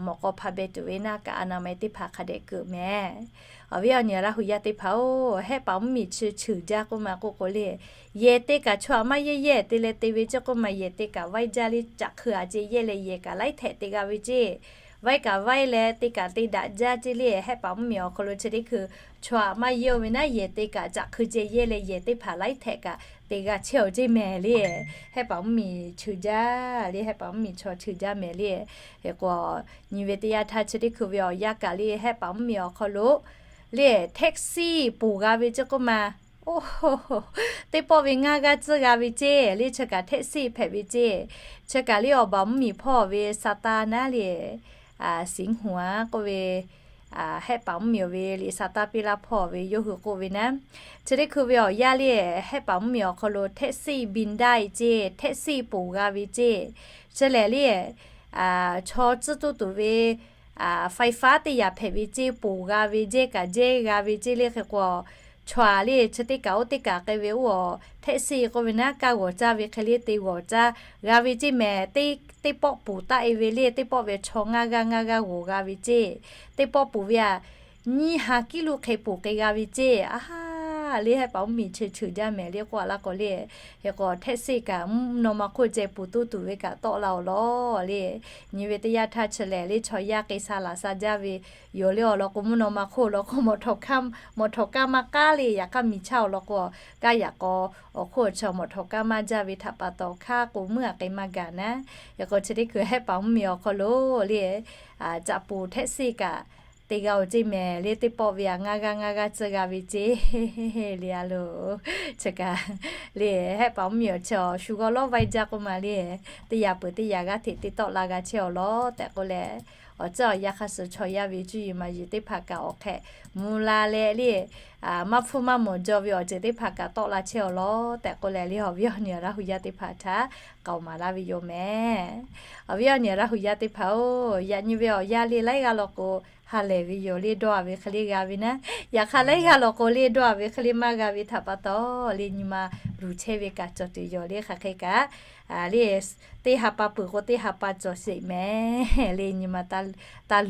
mawꞈ k'aw hpa beh tuˬ ve naˆ kaꞈ อนามัย teˇ hpaˍ hk'a dehꞈ keu mehˍ. Awˬ viˉ awˬ nyi Laˇ hu yaˇ teˇ hpaˍ-oˬ, hehˆ paˍ mvuhˇmiˬ chi cheuˬ jaˇ k'oˆ ma k'oˆ k'o le, yehˬ te kaꞈ chaw aꞈ maˇ yehˇ yehˇ te leh te ve ceˇ k'oˆ ma, yehˬ te kaꞈ vaiˇ jaˇ le, caꞈ hkui aꞈ ceˇ yehˇ leh yehˬ kaꞈ laiˉ htehꞈ te g'a ve ceˇ. Vaiˇ kaꞈ vaiˇ leh te kaꞈ te daꞈ jaˇ ceˇ le. Hehˆ paˍ mvuhˇmiˬ awˬ hk'aw lo chi teˇ hkui chaw aꞈ maˇ yehˇ-oˬ ve naˉ, yehˬ te kaꞈ caꞈ hkui ceˇ yehˇ leh yehˬ teˇ hpaˍ laiˉ htehꞈ kaꞈ te g'a chehˇ-oˬ ceˇ mehˍ le. Hehˆ paˍ mvuhˇmiˬ cheuˬ jaˇ le, hehˆ paˍ mvuhˇmiˬ chaw cheuˬ jaˇ mehˍ le. Hk'e k'o nyi ve teˇ yanˇ htaˇ chi teˇ hkui ve awˬ yanˇ kaꞈ le hehˆ paˍ mvuhˇmiˬ awˬ hk'aw lo le taxi ponˬ g'a ve ceˇ k'oˆ ma, teˇ pawˆ ve ngaˇ g'aˇ tcuhˇ g'a ve ceˇ le. Chi kaꞈ taxi hpehꞈ ve ceˇ. Chi kaꞈ le awˬ baˬ mvuhˇmiˬ hpawˇ ve sa taˇ naˉ le, siˍ huˍ-a k'oˆ ve hehˆ paˍ mvuhˇmiˬ ve liꞈ sa taˇ piˇ laˇ hpawˇ ve yawˇ hui k'oˆ ve naˉ, chi teˇ hkui ve awˬ yanˇ le hehˆ paˍ mvuhˇmiˬ awˬ hk'aw lo taxi บินได้ ceˇ, taxi ponˬ g'a ve ceˇ. Chi lehˬ le chaw tcuhˇ toˇ tuˬ ve faiˍ faˉ teˇ yaꞈ hpehꞈ ve ceˇ, ponˬ g'a ve jehˇ kaꞈ jehˇ g'a ve ceˇ le. Hk'e k'o chaw aꞈ le chi teˇ kaꞈ oˇ teˇ kaꞈ k'ai ve oˇ taxi k'oˆ ve naˉ kaˇ g'awˬ caˇ ve hk'e le te g'awˬ caˇ g'a ve ceˇ mehˍ. Teˇ pawˆ ponˬ taˆ-e ve le, teˇ pawˆ ve chaw ngaˇ g'aˇ ngaˇ g'aˇ g'awˬ g'a ve ceˇ. Teˇ pawˆ ponˬ ve aꞈ nyiˇ ha kiˉ luˇ hk'e poˬ k'ai g'a ve ceˇ. Aˉ, le hehˆ paˍ mvuhˇmiˬ cheuˬ cheuˬ jaˇ mehˍ le k'oˆ a laˇ k'o le, hk'e k'o htehˆ seˆ kaꞈ mvuhˇ naw ma hk'oˆ ceh poˬ toˇ tuˬ ve kaꞈ tawˆ la awˬ law le. Nyi ve teˇ yanˇ htaˇ chi lehˬ le chaw yaˇ k'ai sha laˬ sha jaˇ ve yoˬ le awˬ lawn k'o, mvuhˇ naw ma hk'oˆ lawn k'o, mawˬ htawˍ kaˇ maˇ k'aˉ le, yaꞈ hk'aˇ miˬ chaˇ awˬ lawn k'o, kaˇ yaꞈ k'aw awˬ hk'oˆ awˬ chaw mawˬ htawˍ kaˇ maˇ jaˇ ve htaꞈ pa taw hk'aˇ k'o meuˇ aꞈ k'ai maˇ gaˬ naˉ. Hk'e k'o chi teˇ hkui hehˆ paˍ mvuhˇmiˬ awˬ hk'aw lo le, caꞈ poˬ htehˆ seˆ kaꞈ te g'a oˬ ceˇ mehˍ le, teˇ pawˆ ve aꞈ ngaˇ g'aˇ ngaˇ g'aˇ tcuhˇ g'a ve ceˇ le a loˬ. Chi kaꞈ le hehˆ paˍ mvuhˇmiˬ awˬ chi awˬ shu g'awˇ lawˉ vaiˇ jaˇ k'oˆ ma le, teˇ yaꞈ peuˬ teˇ yaꞈ g'aˇ hteꞈ te tawˆ la g'a chehˇ awˬ lawn tehꞈ k'oˆ leh, awˬ ceuˬ awˬ yanˇ hk'a shuˍ chaw yaˇ ve cuˇ yiˍ maˍ yiˍ teˇ hpaˍ kaꞈ awˬ hk'e mvuh la leh le, maˇ hpfuhˇ maˇ mawˬ jaw ve awˬ ceuˬ teˇ hpaˍ kaꞈ tawˆ la chehˇ awˬ lawn tehꞈ k'oˆ leh le, awˬ viˉ awˬ nyi Laˇ hu yaˇ teˇ hpaˍ htaꞈ k'aoˍ maˍ laˇ ve yoˬ mehˍ. Awˬ viˉ awˬ nyi Laˇ hu yaˇ teˇ hpaˍ-oˬ, yaꞈ nyi ve awˬ yanˇ le laiˉ g'aˇ law k'o ha lehˬ ve yoˬ le, dawˇ a ve hk'e le g'a ve naˉ. Yaꞈ hk'aˇ laiˉ g'aˇ law k'o le dawˇ a ve hk'e le maˇ g'a ve htaꞈ pa taw le, nyi ma luˬ chehˇ ve kaꞈ cawˬ tuˬ yoˬ le. Hk'aˬ hk'e kaꞈ le teˇ ha pa peuˬ k'o teˇ ha pa cawˬ sheˍ mehˍ le, nyi ma taˇ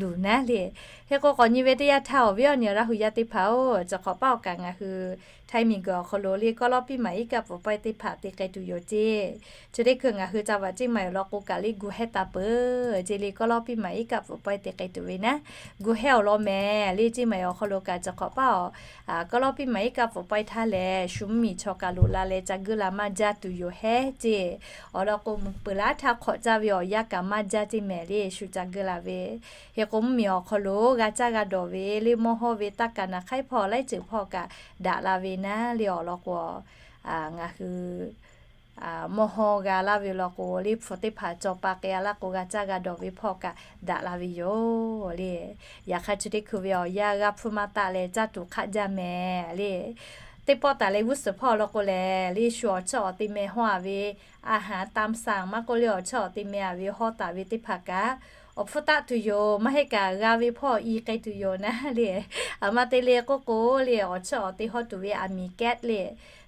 luˬ naˉ le. Hk'e k'o k'awꞈ nyi ve teˇ yanˇ htaˇ awˬ viˉ awˬ nyi Laˇ hu yaˇ teˇ hpaˍ-oˬ, chi hk'awꞈ paˉ awˬ kaꞈ ngaˬ hui Htaiˇ miˬguiˬ awˬ hk'aw lo le kawˇ lawˇ piˇ maˍ iˉ kaˆ pfuhˍ pawehˇ teˇ hpaˍ te k'ai tuˬ yoˬ ceˇ. Chi teˇ hkui ngaˬ hui ca vaꞈ ceˇ maˍ awˬ lawn k'o kaꞈ le gu hehˇ taˍ peuˬ ceˇ le, kawˇ lawˇ piˇ maˍ iˉ kaˆ pfuhˍ pawehˇ te k'ai tuˬ ve naˉ. Gu hehˇ awˬ lawn mehˍ le, ceˇ maˍ awˬ hk'aw lo kaꞈ chi hk'awꞈ paˉ awˬ kawˇ lawˇ piˇ maˍ iˉ kaˆ pfuhˍ pawehˇ htaˇ lehˬ, shu mvuhˇmiˬ chaw kaꞈ loꞈ la leh ca guˇ la maˇ jaˇ tuˬ yoˬ hehˉ ceˇ. Awˬ lawn k'o, peuˬ laˇ htaˇ hk'awꞈ caˇ ve awˬ yanˇ kaꞈ maˇ jaˇ ceˇ mehˍ le, shu ca guˇ la ve. Hk'e k'o mvuhˇmiˬ awˬ hk'aw lo g'a caˇ g'a dawˬ ve le mawˇ hawˇ ve taˇ kaˍ naˍ hk'aiˉ hpawˇ laiˉ ceuˬ hpawˇ kaꞈ daꞈ la ve naˉ le. Awˬ lawn k'o, ngaˬ hui mawˇ hawˇ g'a laˇ ve law k'o le, hpu teˇ hpaˍ cawˬ pa k'ai a laˇ k'o g'a caˇ g'a dawˬ ve hpawˇ kaꞈ daꞈ la ve yoˬ le. Yaꞈ hk'aˇ chi teˇ hkui ve awˬ yanˇ g'a hpfuhˇ maˇ taˆ leh caˇ tuˬ hk'aˆ jaˇ mehˍ le. Teˇ pawˆ taˍ leh g'uˇ suhˍ hpawˇ law k'o lehˬ le, shu awˬ chawˇ awˬ te meh hawˇ a ve, a haˍ tam saˍ maˇ k'oˆ le, awˬ chawˇ awˬ te meh a ve hawˇ taˍ ve teˇ hpaˍ kaꞈ awˬ hpfuhˇ taˆ tuˬ yoˬ. Maˇ heˆ kaꞈ g'a ve hpawˇ i k'ai tuˬ yoˬ naˉ le. Aˬ ma te le k'oˆ k'o le, awˬ chawˇ awˬ te hawˇ tuˬ ve aˬ miˍ kehˉ le,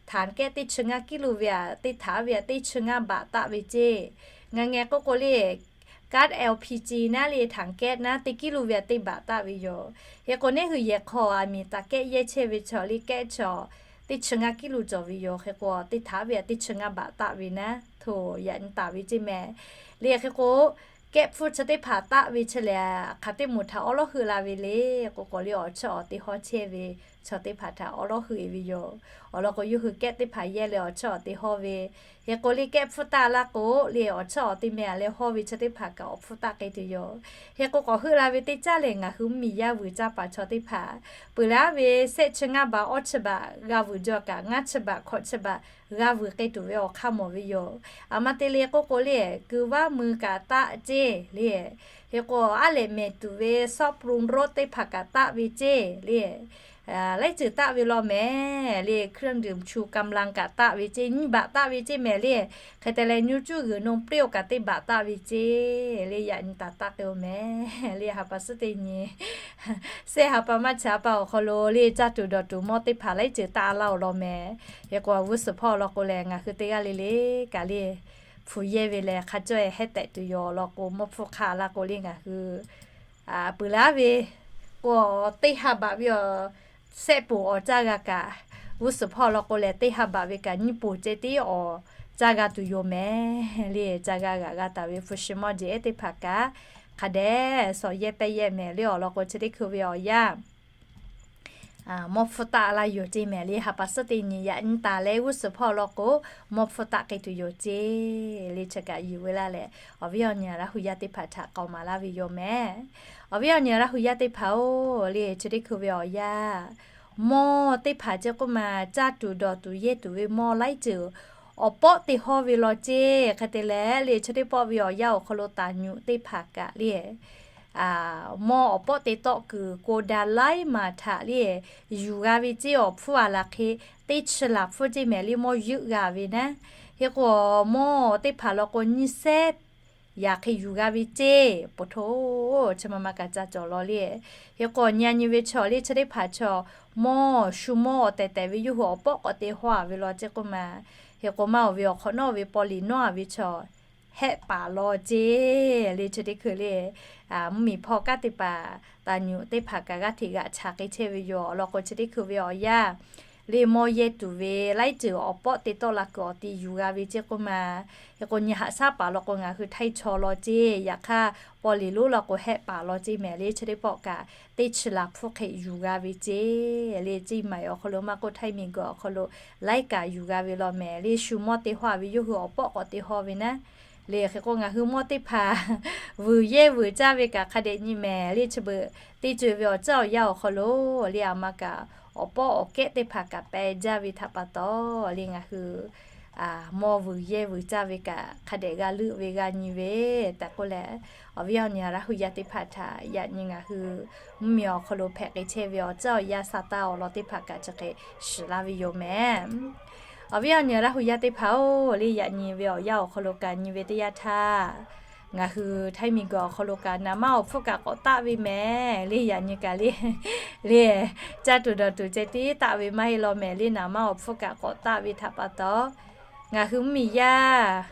htaˍ kehˉ teˇ chi ngaˇ kiˉ luˬ ve aꞈ teˇ htaꞈ ve aꞈ teˇ chi ngaˇ baꞈ taˆ ve ceˇ. Ngaˬ ngeh k'oˆ k'o le, kaˉ L P G naˉ le, htaˍ kehˉ naˉ teˇ kiˉ luˬ ve aꞈ teˇ baꞈ taˆ ve yoˬ. Hk'e k'o neˉ hui yehˬ hk'aw aˬ miˍ taˍ kehˉ yehˇ chehˇ ve chaw le, kehˉ chaw teˇ chi ngaˇ kiˉ luˬ cawˬ ve yoˬ. Hk'e k'o teˇ htaꞈ ve aꞈ teˇ chi ngaˇ baꞈ taˆ ve naˉ, hto yaꞈ nyi taˍ ve ceˇ mehˍ le. Hk'e k'o kehˉ hpfuhˇ chi teˇ hpaˍ taˆ ve chi lehˬ, hk'aˬ teˇ moˍ htaꞈ awˉ lawˉ hui la ve le k'o k'o le, awˬ chawˇ awˬ te hawˇ chehˇ ve chaw teˇ hpaˍ htaꞈ awˉ lawˉ hui e ve yoˬ. Awˬ lawn k'o, yawˇ hui kehˉ teˇ hpaˍ yehˇ leh awˬ chawˇ awˬ te hawˇ ve. Hk'e k'o le, kehˉ hpfuhˇ taˆ laˇ k'o le, awˬ chawˇ awˬ te meh a leh hawˇ ve chi teˇ hpaˍ kaꞈ awˬ hpfuhˇ taˆ k'ai tuˬ yoˬ. Hk'e k'o k'awꞈ heuˆ la ve teˇ caˉ lehˬ, ngaˬ hui mvuhˇmiˬ yaˇ vuiˬ caˇ paˍ chaw teˇ hpaˍ peuˬ laˇ ve, shehˆ chi ngaˇ baꞈ awˇ chi baꞈ g'a vuiˬ jaw kaꞈ, ngaˇ chi baꞈ hkawꞈ chi baꞈ g'a vuiˬ k'ai tuˬ ve awˬ hk'aˇ mawˬ ve yoˬ. Aˬ ma te le k'oˆ k'o le, kuiˬ vaˇ mui kaꞈ taˆ ceˇ le. Hk'e k'o aˉ lehꞈ mehˍ tuˬ ve ซอฟต์ปรุงรส teˇ hpaˍ kaꞈ taˆ ve ceˇ le. Laiˉ ceuˬ taˆ ve law mehˍ le, เครื่องดื่มชูกำลัง kaꞈ taˆ ve ceˇ, nyiˇ baꞈ taˆ ve ceˇ mehˍ le. Hk'e te leh น้ำจุ่ม หรือนมเปรี้ยว kaꞈ teˇ baꞈ taˆ ve ceˇ le. Yaꞈ nyi taˍ taˆ k'ai-o mehˍ le. Ha pa suhˉ teˇ nyi, shehˆ ha pa maˇ chi ha pa awˬ hk'aw lo le caˇ tuˬ dawˬ tuˬ mawˇ teˇ hpaˍ laiˉ ceuˬ taˆ laˇ-oˬ law mehˍ. Hk'e k'o g'uˇ suhˍ hpawˇ law k'o lehˬ, ngaˬ hui teˇ g'aˇ le le kaꞈ le hpu yehˇ ve lehˬ, hk'a cawˇ-e hehˉ tehꞈ tuˬ yoˬ. Awˬ lawn k'o mawˇ hpfuhˇ hk'a laˇ k'o le ngaˬ hui peuˬ laˇ ve k'o, teˇ ha baꞈ ve awˬ shehˆ poˍ awˬ caˇ g'a kaꞈ, g'uˇ suhˍ hpawˇ law k'o lehˬ, teˇ ha baꞈ ve kaꞈ nyiˇ poˍ ceh tiˉ awˬ caˇ g'a tuˬ yoˬ mehˍ le. Caˇ g'a g'aꞈ g'a taˍ ve hpu shi mawˇ jeˬ ehˉ teˇ hpaˍ kaꞈ hk'a dehꞈ sawˍ yehˇ pehˇ yehˇ mehˍ le. Awˬ lawn k'o chi teˇ hkui ve awˬ yanˇ mawˇ hpfuhˇ taˆ laˇ yoˬ ceˇ mehˍ le. Ha pa suhˉ teˇ nyi yaꞈ nyi taˍ leh g'uˇ suhˍ hpawˇ law k'o, mawˇ hpfuhˇ taˆ k'ai tuˬ yoˬ ceˇ le. Chi kaꞈ yuˬ ve laˇ leh, awˬ viˉ awˬ nyi Laˇ hu yaˇ teˇ hpaˍ htaꞈ k'aoˍ maˍ laˇ ve yoˬ mehˍ. Awˬ viˉ awˬ nyi Laˇ hu yaˇ teˇ hpaˍ-oˬ le, chi teˇ hkui ve awˬ yanˇ mawˇ teˇ hpaˍ ceˇ k'oˆ ma, caˇ tuˬ dawˬ tuˬ yehˇ tuˬ ve mawˇ laiˉ ceuˬ awˬ pawˆ te hawˇ ve law ceˇ. Hk'e te leh le, chi teˇ pawˆ ve awˬ yanˇ awˬ hk'aw lo taˍ nyuꞈ teˇ hpaˍ kaꞈ le mawˇ awˬ pawˆ te tawˆ kuiˬ โกดังไร้มาตรฐาน le yuˬ g'a ve ceˇ. Awˬ hpfuhˇ a laˬ hk'e teˇ chi laˬ hpfuhˇ ceˇ mehˍ le, mawˇ yeuˆ g'a ve naˉ. Hk'e k'o mawˇ teˇ hpaˍ law k'o nyiˇ shehˉ yaꞈ hk'e yuˬ g'a ve ceˇ. Poˬ htoˇ, chi ma ma kaꞈ ca cawˬ law le. Hk'e k'o nyi a nyi ve chaw le chi teˇ hpaˍ chaw mawˇ shu mawˇ awˬ tehˬ tehˬ ve yawˇ hui awˬ pawˆ k'awꞈ te hawˇ a ve law ceˇ k'oˆ ma. Hk'e k'o maˇ oˬ ve awˬ hk'awꞈ nawˉ ve paw liꞈ nawˉ a ve chaw hehˆ paˍ law ceˇ le. Chi teˇ hkui le, mvuhˇmiˬ hpawˇ kanˉ te paˍ taˍ nyuꞈ teˇ hpaˍ kaꞈ g'aˇ hteꞈ g'aꞈ cha k'ai chehˇ ve yoˬ. Awˬ lawn k'o, chi teˇ hkui ve awˬ yanˇ le mawˇ yehˇ tuˬ ve laiˉ ceuˬ awˬ pawˆ te tawˆ la kuiˬ awˬ ti yuˬ g'a ve ceˇ k'oˆ ma. Hk'e k'o, nyi haꞈ shaˉ paˍ law k'o, ngaˬ hui htaiˇ chaw law ceˇ. Yaꞈ hk'aˇ, paw liꞈ lonˉ law k'o, hehˆ paˍ law ceˇ mehˍ le. Chi teˇ pawˆ kaꞈ teˇ chi laˬ hpfuhˇ hk'e yuˬ g'a ve ceˇ le. Ceˇ maiˍ awˬ hk'aw lo maˇ k'oˆ, htaiˇ miˬ guiˬ awˬ hk'aw lo laiˉ kaꞈ yuˬ g'a ve law mehˍ le. Shu mawˇ te haw ve yawˇ hui awˬ pawˆ k'awꞈ te haw ve naˉ le. Hk'e k'o, ngaˬ hui mawˇ teˇ hpaˍ vuiˬ yehˇ vuiˬ caˇ ve kaꞈ hk'a dehꞈ nyi mehˍ le. Chi beuꞈ teˇ ceuˬ ve awˬ caˉ awˬ yanˇ awˬ hk'aw lo le, aˬ ma kaꞈ awˬ pawˆ awˬ kehˉ teˇ hpaˍ kaꞈ peh jaˇ ve htaꞈ pa taw le, ngaˬ hui mawˇ vuiˬ yehˇ vuiˬ caˇ ve kaꞈ hk'a dehꞈ g'a leuˆ ve g'a nyi ve tehꞈ k'oˆ leh, awˬ viˉ awˬ nyi Laˇ hu yaˇ teˇ hpaˍ htaꞈ yaꞈ nyi ngaˬ hui mvuhˇmiˬ awˬ hk'aw lo hpehꞈ k'ai chehˇ ve awˬ caˉ awˬ yanˇ sa taˇ awˬ lawn teˇ hpaˍ kaꞈ chi hk'e shiˍ laˇ ve yoˬ mehˍ. Awˬ viˉ awˬ nyi Laˇ hu yaˇ teˇ hpaˍ-oˬ, le yaꞈ nyi ve awˬ yanˇ awˬ hk'aw lo kaꞈ nyi ve teˇ yanˇ htaˇ, ngaˬ hui htaiˇ miˬ guiˬ awˬ hk'aw lo kaꞈ naˍ manˇ awˬ hpfuhˇ kaꞈ k'awꞈ taˆ ve mehˍ le. Yaꞈ nyi kaꞈ le, le caˇ tuˬ dawˬ tuˬ ceh tiˉ taˆ ve maˇ heˆ law mehˍ le. Naˍ manˇ awˬ hpfuhˇ kaꞈ k'awꞈ taˆ ve htaꞈ pa taw, ngaˬ hui mvuhˇmiˬ yaˇ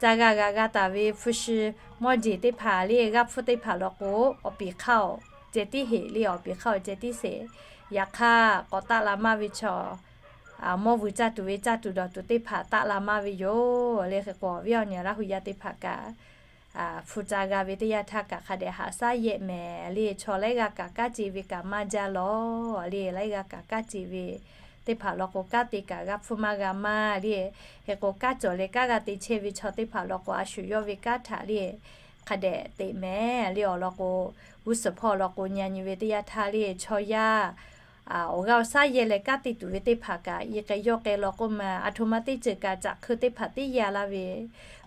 ca g'a g'aꞈ g'a taˍ ve hpu shi mawˇ jeˬ teˇ hpaˍ le, g'aˇ hpfuhˇ teˇ hpaˍ law k'o, awˬ piˍ hk'aˇ-oˬ ceh tiˉ heꞈ le, awˬ piˍ hk'aˇ-oˬ ceh tiˉ sheˍ. Yaꞈ hk'aˇ, k'awꞈ taˆ la maˇ ve chaw, mawˇ vuiˬ caˇ tuˬ ve caˇ tuˬ dawˬ tuˬ teˇ hpaˍ taˆ la maˇ ve yoˬ le. Hk'e k'o, awˬ viˉ awˬ nyi Laˇ hu yaˇ teˇ hpaˍ kaꞈ, hpu ca g'a ve teˇ yanˇ htaˇ kaꞈ hk'a dehꞈ haꞈ shaˉ yehˆ mehˍ le. Chaw laiˉ g'aˇ kaꞈ kaˉ ce ve kaꞈ maˇ jaˇ lawˬ le. Laiˉ g'aˇ kaꞈ kaˉ ce ve teˇ hpaˍ law k'o, kanˉ te kaꞈ g'a hpfuhˇ maˇ g'a maˇ le. Hk'e k'o, kanˉ cawˬ leh kanˉ g'a te chehˇ ve chaw teˇ hpaˍ law k'o, a shu yawˇ ve kanˉ htaꞈ le hk'a dehꞈ teꞈ mehˍ le. Awˬ lawn k'o, g'uˇ suhˍ hpawˇ law k'o, nyi nyi ve teˇ yanˇ htaˇ le chaw yaˇ awˬ g'aˇ awˬ shaˉ yehˇ leh kanˉ te tuˬ ve teˇ hpaˍ kaꞈ, i k'ai yawˇ k'ai law k'oˆ ma, aˬ htoꞈ ma teˇ ceuˬ kaꞈ caꞈ hk'eu teˇ hpaˍ tiˉ yehˇ laˇ ve.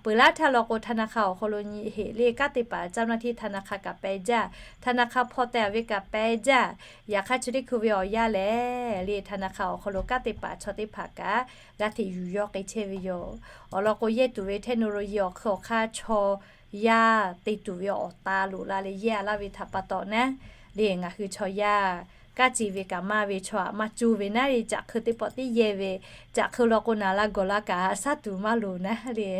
Peuˬ laˇ htaˇ law k'o, ธนาคาร awˬ hk'aw lo nyi heꞈ le kanˉ te paˍ เจ้าหน้าที่ธนาคาร kaꞈ peh jaˇ, ธนาคาร hpawˇ teh ve kaꞈ peh jaˇ. Yaꞈ hk'aˇ, chi teˇ hkui ve awˬ yanˇ lehˬ le ธนาคาร awˬ hk'aw lo kanˉ te paˍ chaw teˇ hpaˍ kaꞈ g'a hteꞈ yuˬ yawˇ k'ai chehˇ ve yoˬ. Awˬ lawn k'o, yehˇ tuˬ ve เทคโนโลยี awˬ hk'eun awˬ hk'aˇ chaw yaˇ te tuˬ ve awˬ ta loꞈ la leh yehˇ laˇ ve htaꞈ pa taw naˉ le, ngaˬ hui chaw yaˇ kanˉ ce ve kaꞈ maˇ ve chaw aꞈ maˇ cuˇ ve naˉ le, caꞈ hk'eu teˇ pawˆ tiˉ yehˇ ve. Caꞈ hk'eu law k'o, naˍ la gawˬ la kaꞈ shaˉ tuˬ maˇ loˍ naˉ le.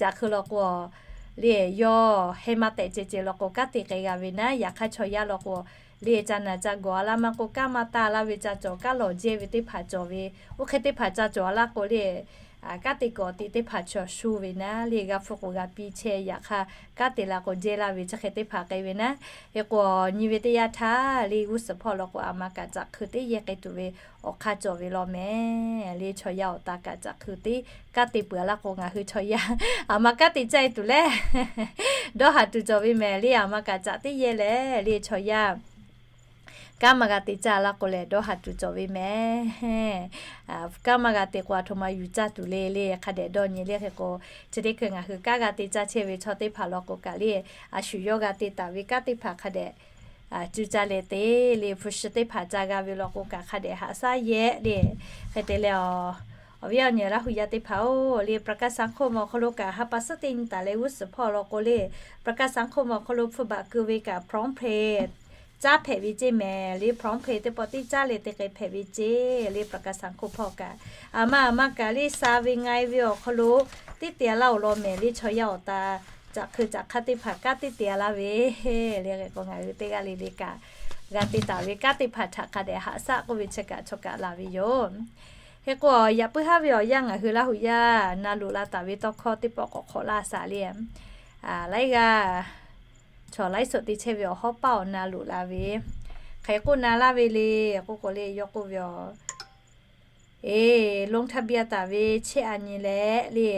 Caꞈ hk'eu law k'o le, yawˇ heh maˇ tehꞈ ceh ceh law k'o, kanˉ te k'ai g'a ve naˉ. Yaꞈ hk'aˇ, chaw yaˇ law k'o le, ca naˬ ca gawˬ a laˇ maˇ k'oˆ, kanˉ maˇ taˇ laˇ ve ca cawˬ, kanˉ lawˬ jehˇ ve teˇ hpaˍ cawˬ ve, oˇ hk'e teˇ hpaˍ ca cawˬ a laˇ k'o le, kanˉ te k'awꞈ te teˇ hpaˍ chaw shu ve naˉ le, g'a hpfuhˇ k'o g'a piˇ chehˇ. Yaꞈ hk'aˇ, kanˉ te la k'o jehˇ laˇ ve chi hk'e teˇ hpaˍ k'ai ve naˉ. Hk'e k'o, nyi ve teˇ yanˇ htaˇ le g'uˇ suhˍ hpawˇ law k'o, aˬ ma kaꞈ caꞈ hk'eu teˉ yehˇ k'ai tuˬ ve awˬ hk'aˇ cawˬ ve law mehˍ le. Chaw yaˇ awˬ ta kaꞈ caꞈ hk'eu teˉ kanˉ te peuˬ a laˇ k'o, ngaˬ hui chaw yaˇ aˬ ma kanˉ te caˇ e tuˬ leh dawˇ haˍ tuˬ cawˬ ve mehˍ le. Aˬ ma kaꞈ caꞈ teˉ yehˇ leh le chaw yaˇ kanˉ maˇ g'a te caˇ laˇ k'o lehˬ, dawˇ haˍ tuˬ cawˬ ve mehˍ. Kanˉ maˇ g'a te k'o, aˬ htoꞈ ma yuˬ caˇ tuˬ le le hk'a dehꞈ dawˇ nyi le. Hk'e k'o, chi teˇ hkui ngaˬ hui kanˉ g'a te caˇ chehˇ ve chaw teˇ hpaˍ law k'o kaꞈ le, a shu yawˇ g'a te taˍ ve kanˉ teˇ hpaˍ hk'a dehꞈ cuˇ caˇ leh te le, hpu shi teˇ hpaˍ ca g'a ve law k'o kaꞈ hk'a dehꞈ haꞈ shaˉ yehˇ le. Hk'e te leh, awˬ viˉ awˬ nyi Laˇ hu yaˇ teˇ hpaˍ-oˬ le, ประกันสังคม awˬ hk'aw lo kaꞈ ha pa suhˉ teˇ nyi taˍ leh g'uˇ suhˍ hpawˇ law k'o le, ประกันสังคม awˬ hk'aw lo hpu baꞈ keu ve kaꞈ พร้อมเพย์ caˉ hpehꞈ ve ceˇ mehˍ le. พร้อมเพย์ teˇ pawˆ tiˉ caˉ leh te k'ai hpehꞈ ve ceˇ le. ประกันสังคม hpawˇ kaꞈ aˬ ma aˬ ma kaꞈ le sha ve nga e ve awˬ hk'aw lo teˇ te a laˇ-oˬ law mehˍ le. Chaw yaˇ awˬ ta caꞈ hk'eu caꞈ hk'aˇ teˇ hpaˍ kanˉ teˇ te a laˇ ve le. Hk'e k'o, ngaˬ hui teˇ g'aˇ le le kaꞈ g'a te taˍ ve kanˉ teˇ hpaˍ htaꞈ hk'a dehꞈ haꞈ shaˉ k'oˆ ve chi kaꞈ chaw kaꞈ laˬ ve yoˬ. Hk'e k'o, yaꞈ puiˉ haˉ ve awˬ yanˇ ngaˬ hui Laˇ hu yaˇ na loꞈ la taˍ ve tawˇ hkawˇ teˇ pawˆ k'awꞈ hk'awꞈ laˇ shaˍ le. Laiˉ g'aˇ chaw laiˉ suhˍ te chehˇ ve awˬ hawˉ paˇ awˬ na loꞈ la ve, hk'e k'oˆ na laˇ ve le k'oˆ k'o le, yawˇ k'oˆ ve aˬ, e, ลงทะเบียน taˍ ve chehˇ a nyi leh le,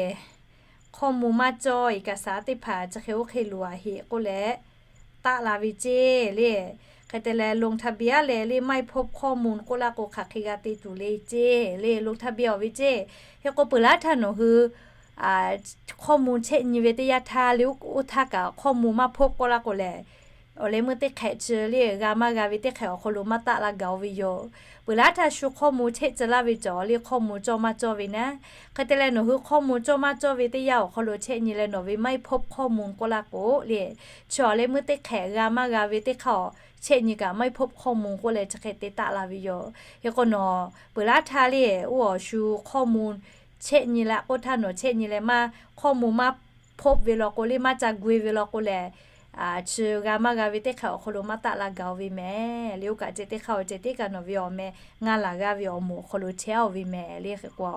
ข้อมูล maˇ cawˇ เอกสาร teˇ hpaˍ chi hk'e oˇ hk'e loˍ a heꞈ k'oˆ leh taˆ la ve ceˇ le. Hk'e te leh ลงทะเบียน leh le ไม่พบข้อมูล k'oˆ laˇ k'o, hk'aˬ hk'e g'a te tuˬ le ceˇ le, ลงทะเบียน awˬ ve ceˇ. Hk'e k'o, peuˬ laˇ htaˇ nawˬ hui ข้อมูล chehˇ nyi ve teˇ yanˇ htaˇ le, oˇ htaˇ kaꞈ ข้อมูล maˇ พบ k'oˆ laˇ k'o lehˬ, awˬ leh meuˇ teˇ hk'ehꞈ chi le g'a maˇ g'a ve teˇ hk'ehꞈ awˬ hk'aw lo maˇ taˆ la gaˬ-o ve yoˬ. Peuˬ laˇ htaˇ shu ข้อมูล chehˇ tcuh laˇ ve cawˬ le, ข้อมูล cawˇ maˇ cawˇ ve naˉ. Hk'e te leh nawˬ hui ข้อมูล cawˇ maˇ cawˇ ve teˇ yanˇ awˬ hk'aw lo chehˇ nyi leh nawˬ ve ไม่พบข้อมูล k'oˆ laˇ k'o le, chi awˬ leh meuˇ teˇ hk'ehꞈ g'a maˇ g'a ve teˇ hk'aˇ awˬ chehˇ nyi kaꞈ ไม่พบข้อมูล k'oˆ leh chi hk'e te taˆ la ve yoˬ. Hk'e k'o nawˬ peuˬ laˇ htaˇ le, oˇ awˬ shu ข้อมูล chehˇ nyi laˇ k'oˆ htaˇ nawˬ chehˇ nyi leh maˇ ข้อมูล maˇ พบ hk'oˆ ve law k'o le, maˇ ca gu-e ve law k'o lehˬ, chi g'a maˇ g'a ve teˇ hk'e awˬ hk'aw lo maˇ taˆ la gaˬ-o ve mehˍ le. Oˇ kaꞈ ceh teˇ hk'aˇ awˬ ceh tiˉ kaꞈ nawˬ ve awˬ meh ngaˇ laˬ g'aˇ ve awˬ moˍ awˬ hk'aw lo chehˇ-oˬ ve mehˍ le. Hk'e k'o,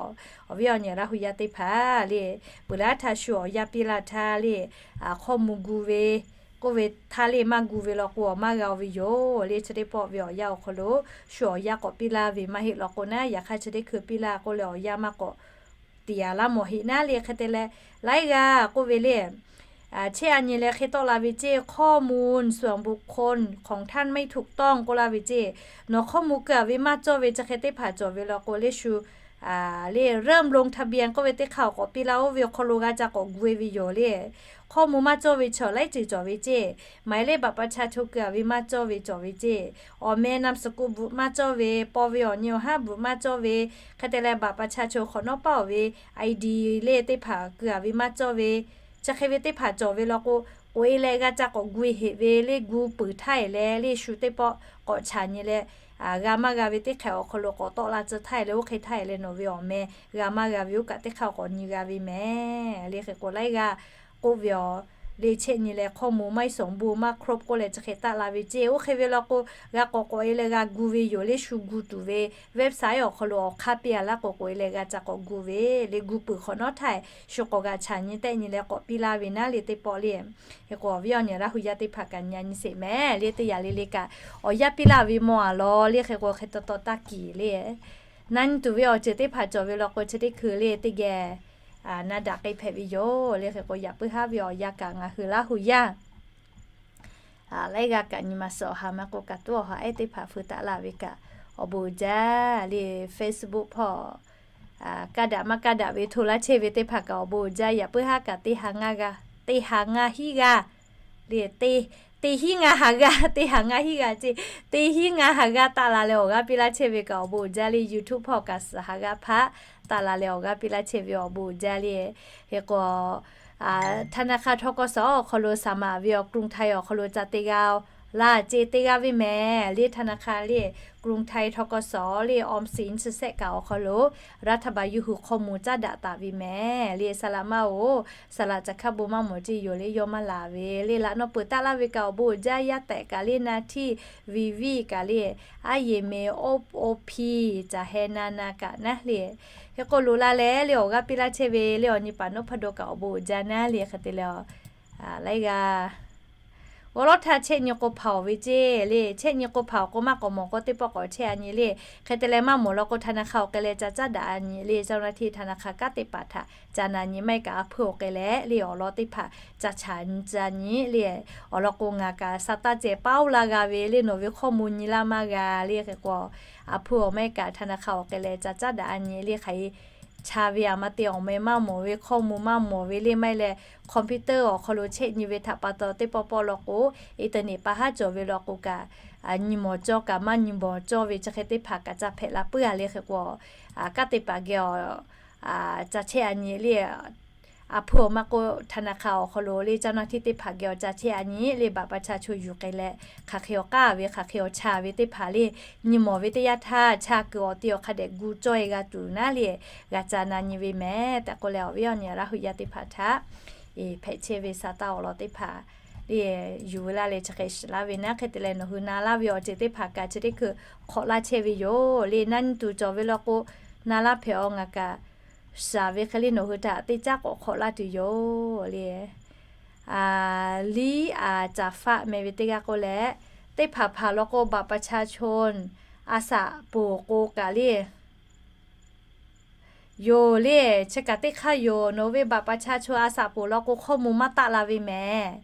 awˬ viˉ awˬ nyi Laˇ hu yaˇ teˇ hpaˍ le, peuˬ laˇ htaˇ shu awˬ yaˇ piˇ laˇ htaˇ le, hk'aw mvuh gu ve k'oˆ ve htaˇ le, maˇ gu ve law k'o awˬ maˇ g'a-o ve yoˬ le. Chi teˇ pawˆ ve awˬ yanˇ awˬ hk'aw lo shu awˬ yaˇ k'awꞈ piˇ laˇ ve maˇ heˆ law k'o naˉ, yaꞈ hk'aˇ chi teˇ hkui piˇ laˇ k'oˆ leh awˬ yanˇ maˇ k'awꞈ tiˍ yaꞈ laˇ mawˬ heˆ naˉ le. Hk'e te leh laiˉ g'aˇ k'oˆ ve le, chehˇ a nyi leh hk'e tawˆ la ve ceˇ, ข้อมูลส่วนบุคคลของท่านไม่ถูกต้อง k'oˆ laˇ ve ceˇ. Nawˬ hk'aw mvuh keu-a ve maˇ cawˇ ve chi hk'e teˇ hpaˍ cawˬ ve law k'o le shu le เริ่มลงทะเบียน k'oˆ ve teˇ hk'aˇ awˬ k'awꞈ piˇ laˇ-oˆ ve awˬ hk'aw lo g'a ca k'awꞈ gu-e ve yoˬ le. ข้อมูล maˇ cawˇ ve chaw laiˉ ceuˬ cawˬ ve ceˇ. หมายเลขบัตรประชาชน keu-a ve maˇ cawˇ ve cawˬ ve ceˇ. Awˬ meh นามสกุล bvuhꞈ maˇ cawˇ ve, paw ve awˬ nyi awˬ haˉ bvuhꞈ maˇ cawˇ ve, hk'e te leh บัตรประชาชน hk'awꞈ nawˉ paˇ-oˬ ve ID le teˇ hpaˍ keu-a ve maˇ cawˇ ve, chi hk'e ve teˇ hpaˍ cawˬ ve law k'o, k'oꞈ-e leh g'a ca k'awꞈ gu-e heꞈ ve le. Gu peuˬ htaˇ-e leh le shu teˇ pawˆ k'awꞈ chaꞈ nyi leh, g'a maˇ g'a ve teˇ hk'e awˬ hk'aw lo k'awꞈ tawˆ la tcuh htaˇ-e leh oˇ hk'e htaˇ-e leh nawˬ ve awˬ meh g'a maˇ g'a ve oˇ kaꞈ teˇ hk'aˇ k'awꞈ nyi g'a ve mehˍ le. Hk'e k'o laiˉ g'aˇ k'oˆ ve awˬ le chehˇ nyi leh ข้อมูล maˇ heˆ sawˍ bon maˇ ครบ k'oˆ leh chi hk'e taˆ la ve ceˇ. Oˇ hk'e ve law k'o, g'a k'awꞈ k'oꞈ-e leh g'a gu ve yoˬ le. Shu gu tuˬ ve website awˬ hk'aw lo awˬ hk'aˇ piˇ-a laˇ k'o, k'oꞈ-e leh g'a ca k'awꞈ gu ve le. Gu peuˬ hk'awꞈ nawˉ htaˇ-e shu k'awꞈ g'a chaꞈ nyi tehˆ nyi leh k'awꞈ piˇ laˇ ve naˉ le teˇ pawˆ le. Hk'e k'o awˬ viˉ awˬ nyi Laˇ hu yaˇ teˇ hpaˍ kaꞈ nyi a nyi sheˍ mehˍ le. Teˇ yanˇ le le kaꞈ awˬ yanˇ piˇ laˇ ve mawˬ-a law le. Hk'e k'o hk'e taw taw taˇ kiˬ le. Na nyi tuˬ ve awˬ ceuˬ teˇ hpaˍ cawˬ ve law k'o chi teˇ hkui le teˇ geh na daꞈ k'ai hpehꞈ ve yoˬ le. Hk'e k'o yaꞈ puiˉ haˉ ve awˬ yanˇ kaꞈ ngaˬ hui Laˇ hu yaˇ laiˉ g'aˇ kaꞈ nyi ma suhˍ awˬ ha maˇ k'oˆ kaꞈ tuˉ awˬ ha ehˉ teˇ hpaˍ feu taˍ laˇ ve kaꞈ awˬ bon uiˍ jaˇ le. Facebook hpawˇ kaˇ daꞈ maˇ kaˇ daꞈ ve hto laˇ chehˇ ve teˇ hpaˍ kaꞈ awˬ bon uiˍ jaˇ. Yaꞈ puiˉ haˉ kaꞈ teˇ ha ngaˇ g'aˇ, teˇ ha ngaˇ hinˉ g'aˇ le, teˇ hinˉ ngaˇ ha g'aˇ, teˇ ha ngaˇ hinˉ g'aˇ ceˇ, teˇ hinˉ ngaˇ ha g'aˇ taˆ la leh awˬ g'aˇ piˇ laˇ chehˇ ve kaꞈ awˬ bon uiˍ jaˇ le. YouTube hpawˇ kaꞈ suhˍ ha g'aˇ hpaˆ taˆ la leh awˬ g'aˇ piˇ laˇ chehˇ ve awˬ bon uiˍ jaˇ le. Hk'e k'o ธนาคาร ทกส awˬ hk'aw lo สมัคร ve awˬ กรุงไทย awˬ hk'aw lo ca te g'a-o laˇ ceˇ. Te g'a ve mehˍ le. ธนาคาร le กรุงไทย ทกส le ออมสิน chi shehˆ kaꞈ awˬ hk'aw lo รัฐบาล yuˇ hui hk'aw mvuh caˉ daꞈ taˍ ve mehˍ le. Saˍ laꞈ maˇ-oˬ, saˍ laꞈ ca hkaˇ bon maˇ mawˬ ceˇ yoˬ le. Yawˇ maˇ laˬ ve le. Laꞈ naw peuˬ taˆ laˇ ve kaꞈ awˬ bon uiˍ jaˇ. Yaˇ tehꞈ kaꞈ le na htiˇ viˍ viˇ kaꞈ le, aˉ yeˬ me oˇ oˇ hpiˇ caˬ heh na na kaꞈ naˉ le. Hk'e k'o loꞈ la leh le awˬ g'aˇ piˇ laˇ chehˇ ve le awˬ nyi paˍ nawˉ hpaˇ daw kaꞈ awˬ bon uiˍ jaˇ naˉ le. Hk'e te leh laiˉ g'aˇ g'awˇ lawˉ htaˇ chehˇ nyi k'o hpaˍ-oˬ ve ceˇ le. Chehˇ nyi k'o hpaˍ-oˬ k'o maˇ k'awꞈ mawˬ k'o teˇ pawˆ k'awꞈ chehˇ a nyi le. Hk'e te leh maˇ mawˬ law k'o ธนาคาร awˬ k'ai leh ca caˉ daꞈ a nyi le. เจ้าหน้าที่ ธนาคาร kaˉ teˇ hpaˍ htaꞈ ca na nyi maˇ heˆ kaꞈ a hpuiˇ awˬ k'ai leh le awˬ lawn teˇ hpaˍ ca chaꞈ nyi ca nyi le. Awˬ lawn k'o ngaˬ kaꞈ sa taˇ ceh paˉ-oˬ laˇ g'a ve le. Nawˬ ve hkawˇ mvuh nyi laˇ maˇ g'a le. Hk'e k'o a hpuiˇ awˬ maˇ heˆ kaꞈ ธนาคาร awˬ k'ai leh ca caˉ daꞈ a nyi le. Hk'aˬ hk'e chaˇ ve a ma te awˬ meh maˇ mawˬ ve hkawˇ mvuh maˇ mawˬ ve le maˇ heˆ leh computer awˬ hk'aw lo chehˇ nyi ve htaꞈ pa taw teˇ pawˆ pawˆ law k'o, internet pa haˉ cawˬ ve law k'o kaꞈ nyi mawˬ cawˇ kaꞈ maˇ nyi mawˬ cawˇ ve chi hk'e teˇ hpaˍ kaꞈ ca hpehꞈ la puiˉ a le. Hk'e k'o kaˉ teˇ hpaˍ geh ca chehˇ a nyi le. A hpuiˇ awˬ maˇ k'o ธนาคาร awˬ hk'aw lo le เจ้าหน้าที่ teˇ hpaˍ geh awˬ ca chehˇ a nyi le บัตรประชาชน yuˬ k'ai leh hk'aˬ hk'e awˬ k'aˇ ve hk'aˬ hk'e awˬ chaˇ ve teˇ hpaˍ le nyi mawˬ ve teˇ yanˇ htaˇ chaˇ kuiˬ awˬ te awˬ hk'a dehꞈ gu cawˇ-e g'a tuˬ naˉ le g'a ca na nyi ve mehˍ tehꞈ k'oˆ leh awˬ viˉ awˬ nyi Laˇ hu yaˇ teˇ hpaˍ htaꞈ hpehꞈ chehˇ ve sa taˇ awˬ lawn teˇ hpaˍ le yuˬ ve laˇ leh chi hk'e shiˍ laˇ ve naˉ. Hk'e te leh nawˬ hui na laˇ ve awˬ ceuˬ teˇ hpaˍ kaꞈ chi teˇ hkui hk'awꞈ laˇ chehˇ ve yoˬ le. Na nyi tuˬ cawˬ ve law k'o na laˇ hpehꞈ-aw. Ngaˬ kaꞈ shaˍ ve hk'e le nawˬ hui htaꞈ teˇ caˉ k'awꞈ hk'awꞈ laˇ tuˬ yoˬ le. Liˇ a caˍ faˆ meh ve teˇ g'aˇ k'oˆ leh, teˇ hpaˍ hpaˍ law k'o บัตรประชาชน a saꞈ poˬ k'o kaꞈ le yoˬ le. Chi kaꞈ teˇ hk'aˇ yoˬ. Nawˬ ve บัตรประชาชน a saꞈ poˬ law k'o hkawˇ mvuh maˇ taˆ la ve mehˍ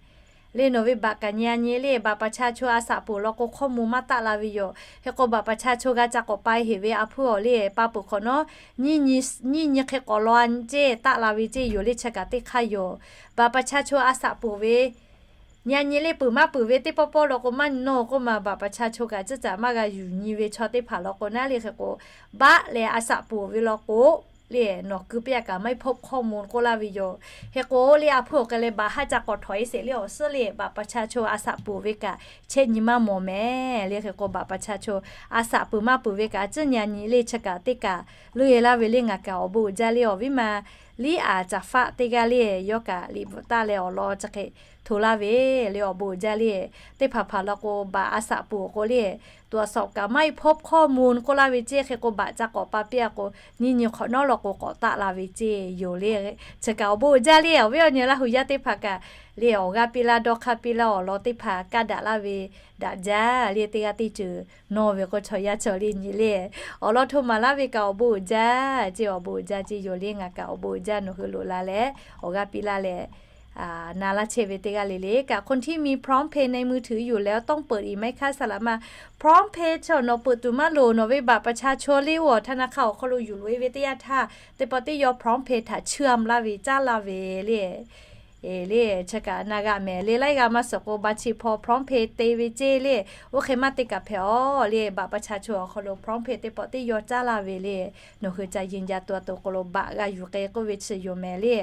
le. Nawˬ ve บัตร kaꞈ nyi a nyi le บัตรประชาชน a saꞈ poˬ law k'o hkawˇ mvuh maˇ taˆ la ve yoˬ. Hk'e k'o บัตรประชาชน g'a ca k'awꞈ pa heꞈ ve a hpuiˇ awˬ le pa peuˬ hk'awꞈ nawˉ nyiˇ nyi hk'e k'awꞈ law a nyi ceˇ taˆ la ve ceˇ yoˬ le. Chi kaꞈ teˇ hk'aˇ yoˬ. บัตรประชาชน a saꞈ poˬ ve nyi a nyi le peuˬ maˇ peuˬ ve teˇ pawˆ pawˆ law k'o maˇ nyi nawˇ k'oˆ ma บัตรประชาชน kaꞈ ciˉ caꞈ maˇ g'a yuˬ nyi ve chaw teˇ hpaˍ law k'o naˉ le. Hk'e k'o บัตร leh a saꞈ poˬ ve law k'o le nawˬ keu piˇ a kaꞈ ไม่พบข้อมูล k'oˆ laˇ ve yoˬ. Hk'e k'o le a hpuiˇ awˬ k'ai leh บัตร haˉ ca k'awꞈ htawnˍ e sheˍ le awˬ suhˉ le บัตรประชาชน a saꞈ poˬ ve kaꞈ chehˇ nyi maˇ mawˬ mehˍ le. Hk'e k'o บัตรประชาชน a saꞈ peuˬ maˇ peuˬ ve kaꞈ ciˉ nyi a nyi le chi kaꞈ teˇ kaꞈ leuˇ e laˇ ve le. Ngaˬ kaꞈ awˬ bon uiˍ jaˇ le awˬ viˉ ma Liˇ aˍ caˍ faˆ teˇ g'aˇ le, yawˇ kaꞈ liꞈ bvuhꞈ taˍ leh awˬ lawn chi hk'e hto laˇ ve le, awˬ bon uiˍ jaˇ le. Teˇ hpaˍ hpaˍ law k'o, baꞈ a shaꞈ peuˬ awˬ k'o le, ตรวจสอบ kaꞈ maˇ heˆ พบข้อมูล k'oˆ laˇ ve ceˇ. Hk'e k'o, baꞈ ca k'awꞈ pa piˇ a k'o, nyiˇ nyi hk'awꞈ nawˉ law k'o k'awꞈ taˆ la ve ceˇ yoˬ le. Chi kaꞈ awˬ bon uiˍ jaˇ le. Awˬ viˉ awˬ nyi Laˇ huˍ yaˇ teˇ hpaˍ kaꞈ le, awˬ g'aˇ piˇ laˇ, dawˇ hk'aˇ piˇ laˇ, awˬ lawn teˇ hpaˍ kaˇ daꞈ laˇ ve daꞈ jaˇ le. Teˇ g'aˇ teˇ ceuˬ nawˬ ve k'o, chaw yaˇ chaw le nyi le, awˬ lawn hto maˍ laˇ ve kaꞈ awˬ bon uiˍ jaˇ ceˇ, awˬ bon uiˍ jaˇ ceˇ yoˬ le. Ngaˬ kaꞈ awˬ bon uiˍ jaˇ, nawˬ hui loꞈ la leh awˬ g'aˇ piˇ laˇ leh na laˇ chehˇ ve teˇ g'aˇ le le kaꞈ, คนที่มี PromptPay ในมือถืออยู่แล้ว ต้องเปิดอีกไหมคะ สำหรับมา PromptPay chaw nawˬ peuˬ tuˬ maˇ loˍ. Nawˬ ve บัตรประชาชน le, oˇ awˬ ธนาคาร awˬ hk'aw lo yuˬ loꞈ-e ve teˇ yanˇ htaˇ, teˇ pawˆ teˇ yawˇ พร้อมเพย์ htaꞈ เชื่อม laˇ ve caˇ laˇ ve le. Le, chi kaꞈ na g'a mehˍ le, laiˉ g'aˇ maˇ suhˍ k'o, บัญชี hpaw พร้อมเพย์ te ve ceˇ le. Oˇ hk'e maˇ te kaꞈ hpehꞈ aˬ le, บัตรประชาชน awˬ hk'aw lo พร้อมเพย์ teˇ pawˆ teˇ yawˇ caˇ laˇ ve le. Nawˬ hui ca ยืนยันตัวตน k'o lo baꞈ g'a yuˬ k'ai k'oˆ ve chi yoˬ mehˍ le.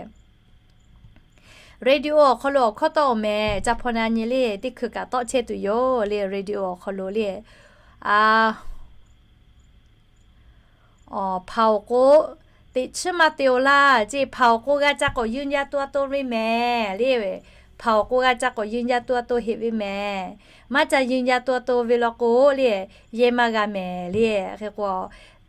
Radio awˬ hk'aw lo awˬ hkawˇ tawˆ-oˬ mehˍ, ca hpaw na nyi le, teˇ hkui kaꞈ tawˆ chehˇ tuˬ yoˬ le. Radio awˬ hk'aw lo le, a, aˬ, hpaˍ awˬ k'o teꞈ chiˉ maˇ te-o laˇ ceˇ. Hpaˍ awˬ k'o g'a ca k'awꞈ ยืนยันตัวตน ve mehˍ le. Hpaˍ awˬ k'o g'a ca k'awꞈ ยืนยันตัวตน heꞈ ve mehˍ. Maˇ ca ยืนยันตัวตน ve law k'o le, yehˇ maˇ g'a mehˍ le. Hk'e k'o,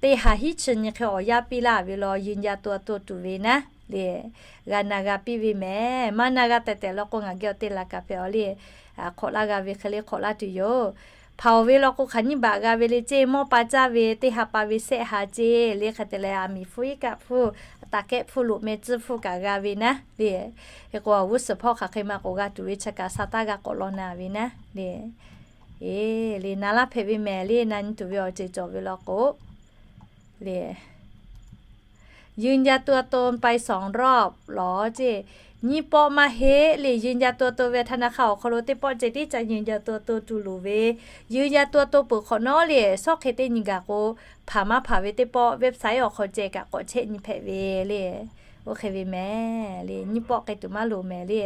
teˇ ha hiˉ chi nyi hk'e awˬ yanˇ piˇ laˇ ve law ยืนยันตัวตน tuˬ ve naˉ le, g'a na g'a piˇ ve mehˍ. Maˇ na g'a tehꞈ tehꞈ law k'o, ngaˬ geh awˬ te laˬ kaꞈ hpehꞈ aˬ le, hk'awꞈ laˇ g'a ve hk'e le hk'awꞈ laˇ tuˬ yoˬ. Hpaˍ awˬ ve law k'o, hk'aˬ nyiˇ baꞈ g'a ve le ceˇ, mawˇ pa caˇ ve teˇ ha pa ve sehˆ ha ceˇ le. Hk'e te leh, aˬ miˍ hpfuhˇ iˉ kaˆ hpfuhˇ, taˍ kehˆ hpfuhˇ, loꞈ meh tcuhˇ hpfuhˇ kaꞈ g'a ve naˉ le. Hk'e k'o, awˬ g'uˇ suhˍ hpawˇ hk'aˬ hk'e maˇ k'awꞈ g'a tuˬ ve chi kaꞈ, sa taˇ g'a k'awꞈ law na ve naˉ le. E, le na laˇ hpehꞈ ve mehˍ le. Na nyi tuˬ ve awˬ ceuˬ cawˬ ve law k'o le, ยืนยันตัวตนไปสองรอบ lawˬ ceˇ. Nyiˇ pawˆ maˇ heˆ le, ยืนยันตัวตน ve ธนาคาร awˬ hk'aw lo teˇ pawˆ ceh tiˉ ca ยืนยันตัวตน tuˬ loˍ ve. ยืนยันตัวตน peuˬ hk'awꞈ nawˉ le, shawˉ hk'e teˇ nyi gaˬ k'o, hpanˍ maˇ hpanˍ ve teˇ pawˆ website awˬ hk'aw ceh kaꞈ k'awꞈ chehˇ nyi hpehꞈ ve le. Oˇ hk'e ve mehˍ le, nyiˇ pawˆ k'ai tuˬ maˇ loˍ mehˍ le.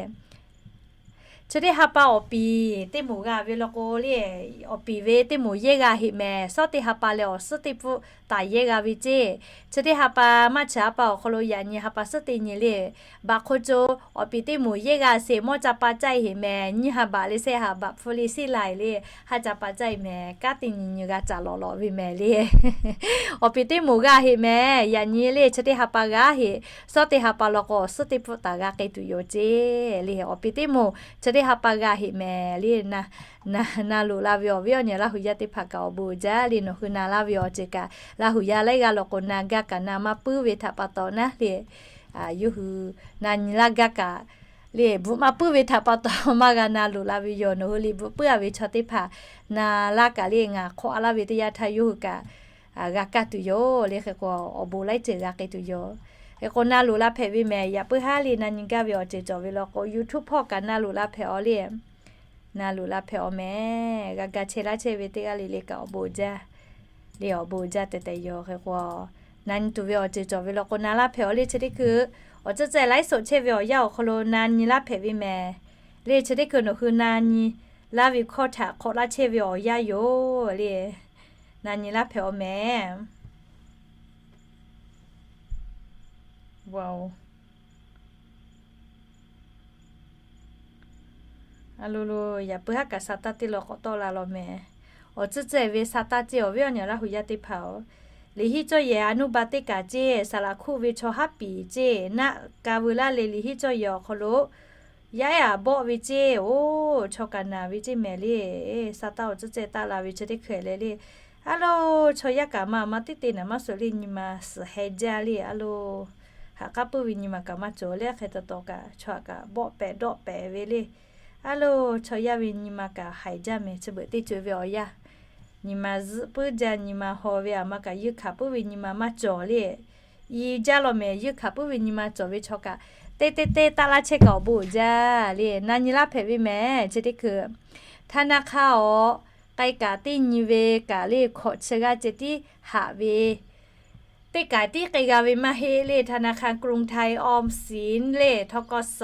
Chi teˇ ha pa awˬ piˍ teˇ moˍ g'a ve law k'o le, awˬ piˍ ve teˇ moˍ yehˇ g'a heꞈ mehˍ. Shawˉ teˇ ha pa leh awˬ suhˉ teˇ pfuhˆ taˍ yehˇ g'a ve ceˇ. Chi teˇ ha pa maˇ chi ha pa awˬ hk'aw lo yaꞈ nyi ha pa suhˉ teˇ nyi le, baꞈ hk'o co awˬ piˍ teˇ moˍ yehˇ g'a sheˍ, mawˇ ca pa caˇ-e heꞈ mehˍ. Nyiˇ ha baꞈ le, shehˆ ha baꞈ hpfuhˇ le, shiˉ laiˬ le, haˉ ca pa caˇ-e mehˍ. Kanˉ teˇ nyi nyi g'a caˍ lawꞈ lawꞈ ve mehˍ le. Awˬ piˍ teˇ moˍ g'a heꞈ mehˍ. Yaꞈ nyi le, chi teˇ ha pa g'a heꞈ. Shawˉ teˇ ha pa law k'o, awˬ suhˉ teˇ pfuhˆ taˍ g'a k'ai tuˬ yoˬ ceˇ le. Awˬ piˍ teˇ moˍ chi teˇ ha pa g'a heꞈ mehˍ le. Na loꞈ la ve awˬ viˉ awˬ nyi Laˇ huˍ yaˇ teˇ hpaˍ kaꞈ awˬ bon uiˍ jaˇ le. Nawˬ hui na laˇ ve awˬ ceuˬ kaꞈ, Laˇ huˍ yaˇ laiˉ g'aˇ law k'o na gaˇ kaꞈ na maˇ puiˉ ve htaꞈ pa taw naˉ le, yawˇ hui na nyi laˇ gaˇ kaꞈ le, bvuhꞈ maˇ puiˉ ve htaꞈ pa taw maˇ g'a na loꞈ la ve yoˬ. Nawˬ hui liꞈ bvuhꞈ puiˉ-a ve chaw teˇ hpaˍ na laˇ kaꞈ le, ngaˬ hk'awꞈ-a laˇ ve teˇ yanˇ htaˇ yawˇ hui kaꞈ g'a kaˇ tuˬ yoˬ le. Hk'e k'o, awˬ bon laiˉ ceuˬ g'a k'ai tuˬ yoˬ. Hk'e k'o, na loꞈ la hpehꞈ ve mehˍ. Yaꞈ puiˉ haˉ le na nyi gaˇ ve awˬ ceuˬ cawˬ ve law k'o, YouTube hpawˇ kaꞈ na loꞈ la hpehꞈ-aw le. Na loꞈ la hpehꞈ-aw mehˍ. G'a ga chehˇ laˇ chehˇ ve teˇ g'aˇ le le kaꞈ awˬ bon jaˇ le, awˬ bon jaˇ tehꞈ tehꞈ yoˬ. Hk'e k'o, na nyi tuˬ ve awˬ ceuˬ cawˬ ve law k'o, na laˇ hpehꞈ-aw le. Chi teˇ hkui awˬ tcuhˉ ceh laiˉ soꞈ chehˇ ve awˬ yanˇ awˬ hk'aw lo na nyi laˇ hpehꞈ ve mehˍ le. Chi teˇ hkui nawˬ hui na nyi laˇ ve hkawˇ htaꞈ hk'awꞈ laˇ chehˇ ve awˬ yanˇ yoˬ le. Na nyi laˇ hpehꞈ-aw mehˍ. Wow. A lo lo, yaꞈ puiˉ haˉ kaꞈ sa taˇ teˇ law k'awꞈ tawˆ la law mehˍ. Awˬ tcuhˉ ceh ve sa taˇ ceˇ, awˬ viˉ awˬ nyi Laˇ huˍ yaˇ teˇ hpaˍ-oˬ, liꞈ hiˆ cawˇ yehˬ a nuˇ ba teˇ kaꞈ ceˇ, saˍ laꞈ hkuˆ ve chaw haˉ piˍ ceˇ, naˆ ka veu laˇ le, liꞈ hiˆ cawˇ yehˬ awˬ hk'aw lo yaˇ ehˉ aꞈ bawˆ ve ceˇ. Oˬ, chaw kaꞈ naˬ ve ceˇ mehˍ le. Sa taˇ awˬ tcuhˉ ceh taˆ la ve chi teˇ hkui leh le, a lo, chaw yaˇ kaꞈ ma ma teˇ te naˍ maˇ suh le, nyi ma suhˍ heh jaˇ le. A lo, haꞈ k'aˉ puiˉ ve nyi ma kaꞈ maˇ cawˬ le. Hk'e taw taw kaꞈ chaw aꞈ kaꞈ bawˆ pehˍ dawˆ pehˍ ve le. A lo, chaw yaˇ ve nyi ma kaꞈ haiˬ jaˇ mehˍ. Chi beuꞈ teˇ co-e ve awˬ yanˇ, nyi ma zuhˆ puiˉ jaˇ, nyi ma haw ve aˬ ma kaꞈ yeunˇ hkanˍ puiˉ ve nyi ma maˇ cawˬ le. I jaˇ law mehˍ, yeunˇ hkanˍ puiˉ ve nyi ma cawˬ ve chaw kaꞈ, teˇ teˇ teˇ taˆ laˇ chehˇ kaꞈ awˬ bon uiˍ jaˇ le. Na nyi laˇ hpehꞈ ve mehˍ. Chi teˇ hkui ธนาคาร awˬ k'ai kaꞈ teˇ nyi ve kaꞈ le, hkawꞈ chi g'aˇ ceh tiˉ haꞈ ve teˇ kaꞈ tiˉ k'ai g'a ve maˇ heˆ le. ธนาคารกรุงไทย ออมสิน le, ทกส,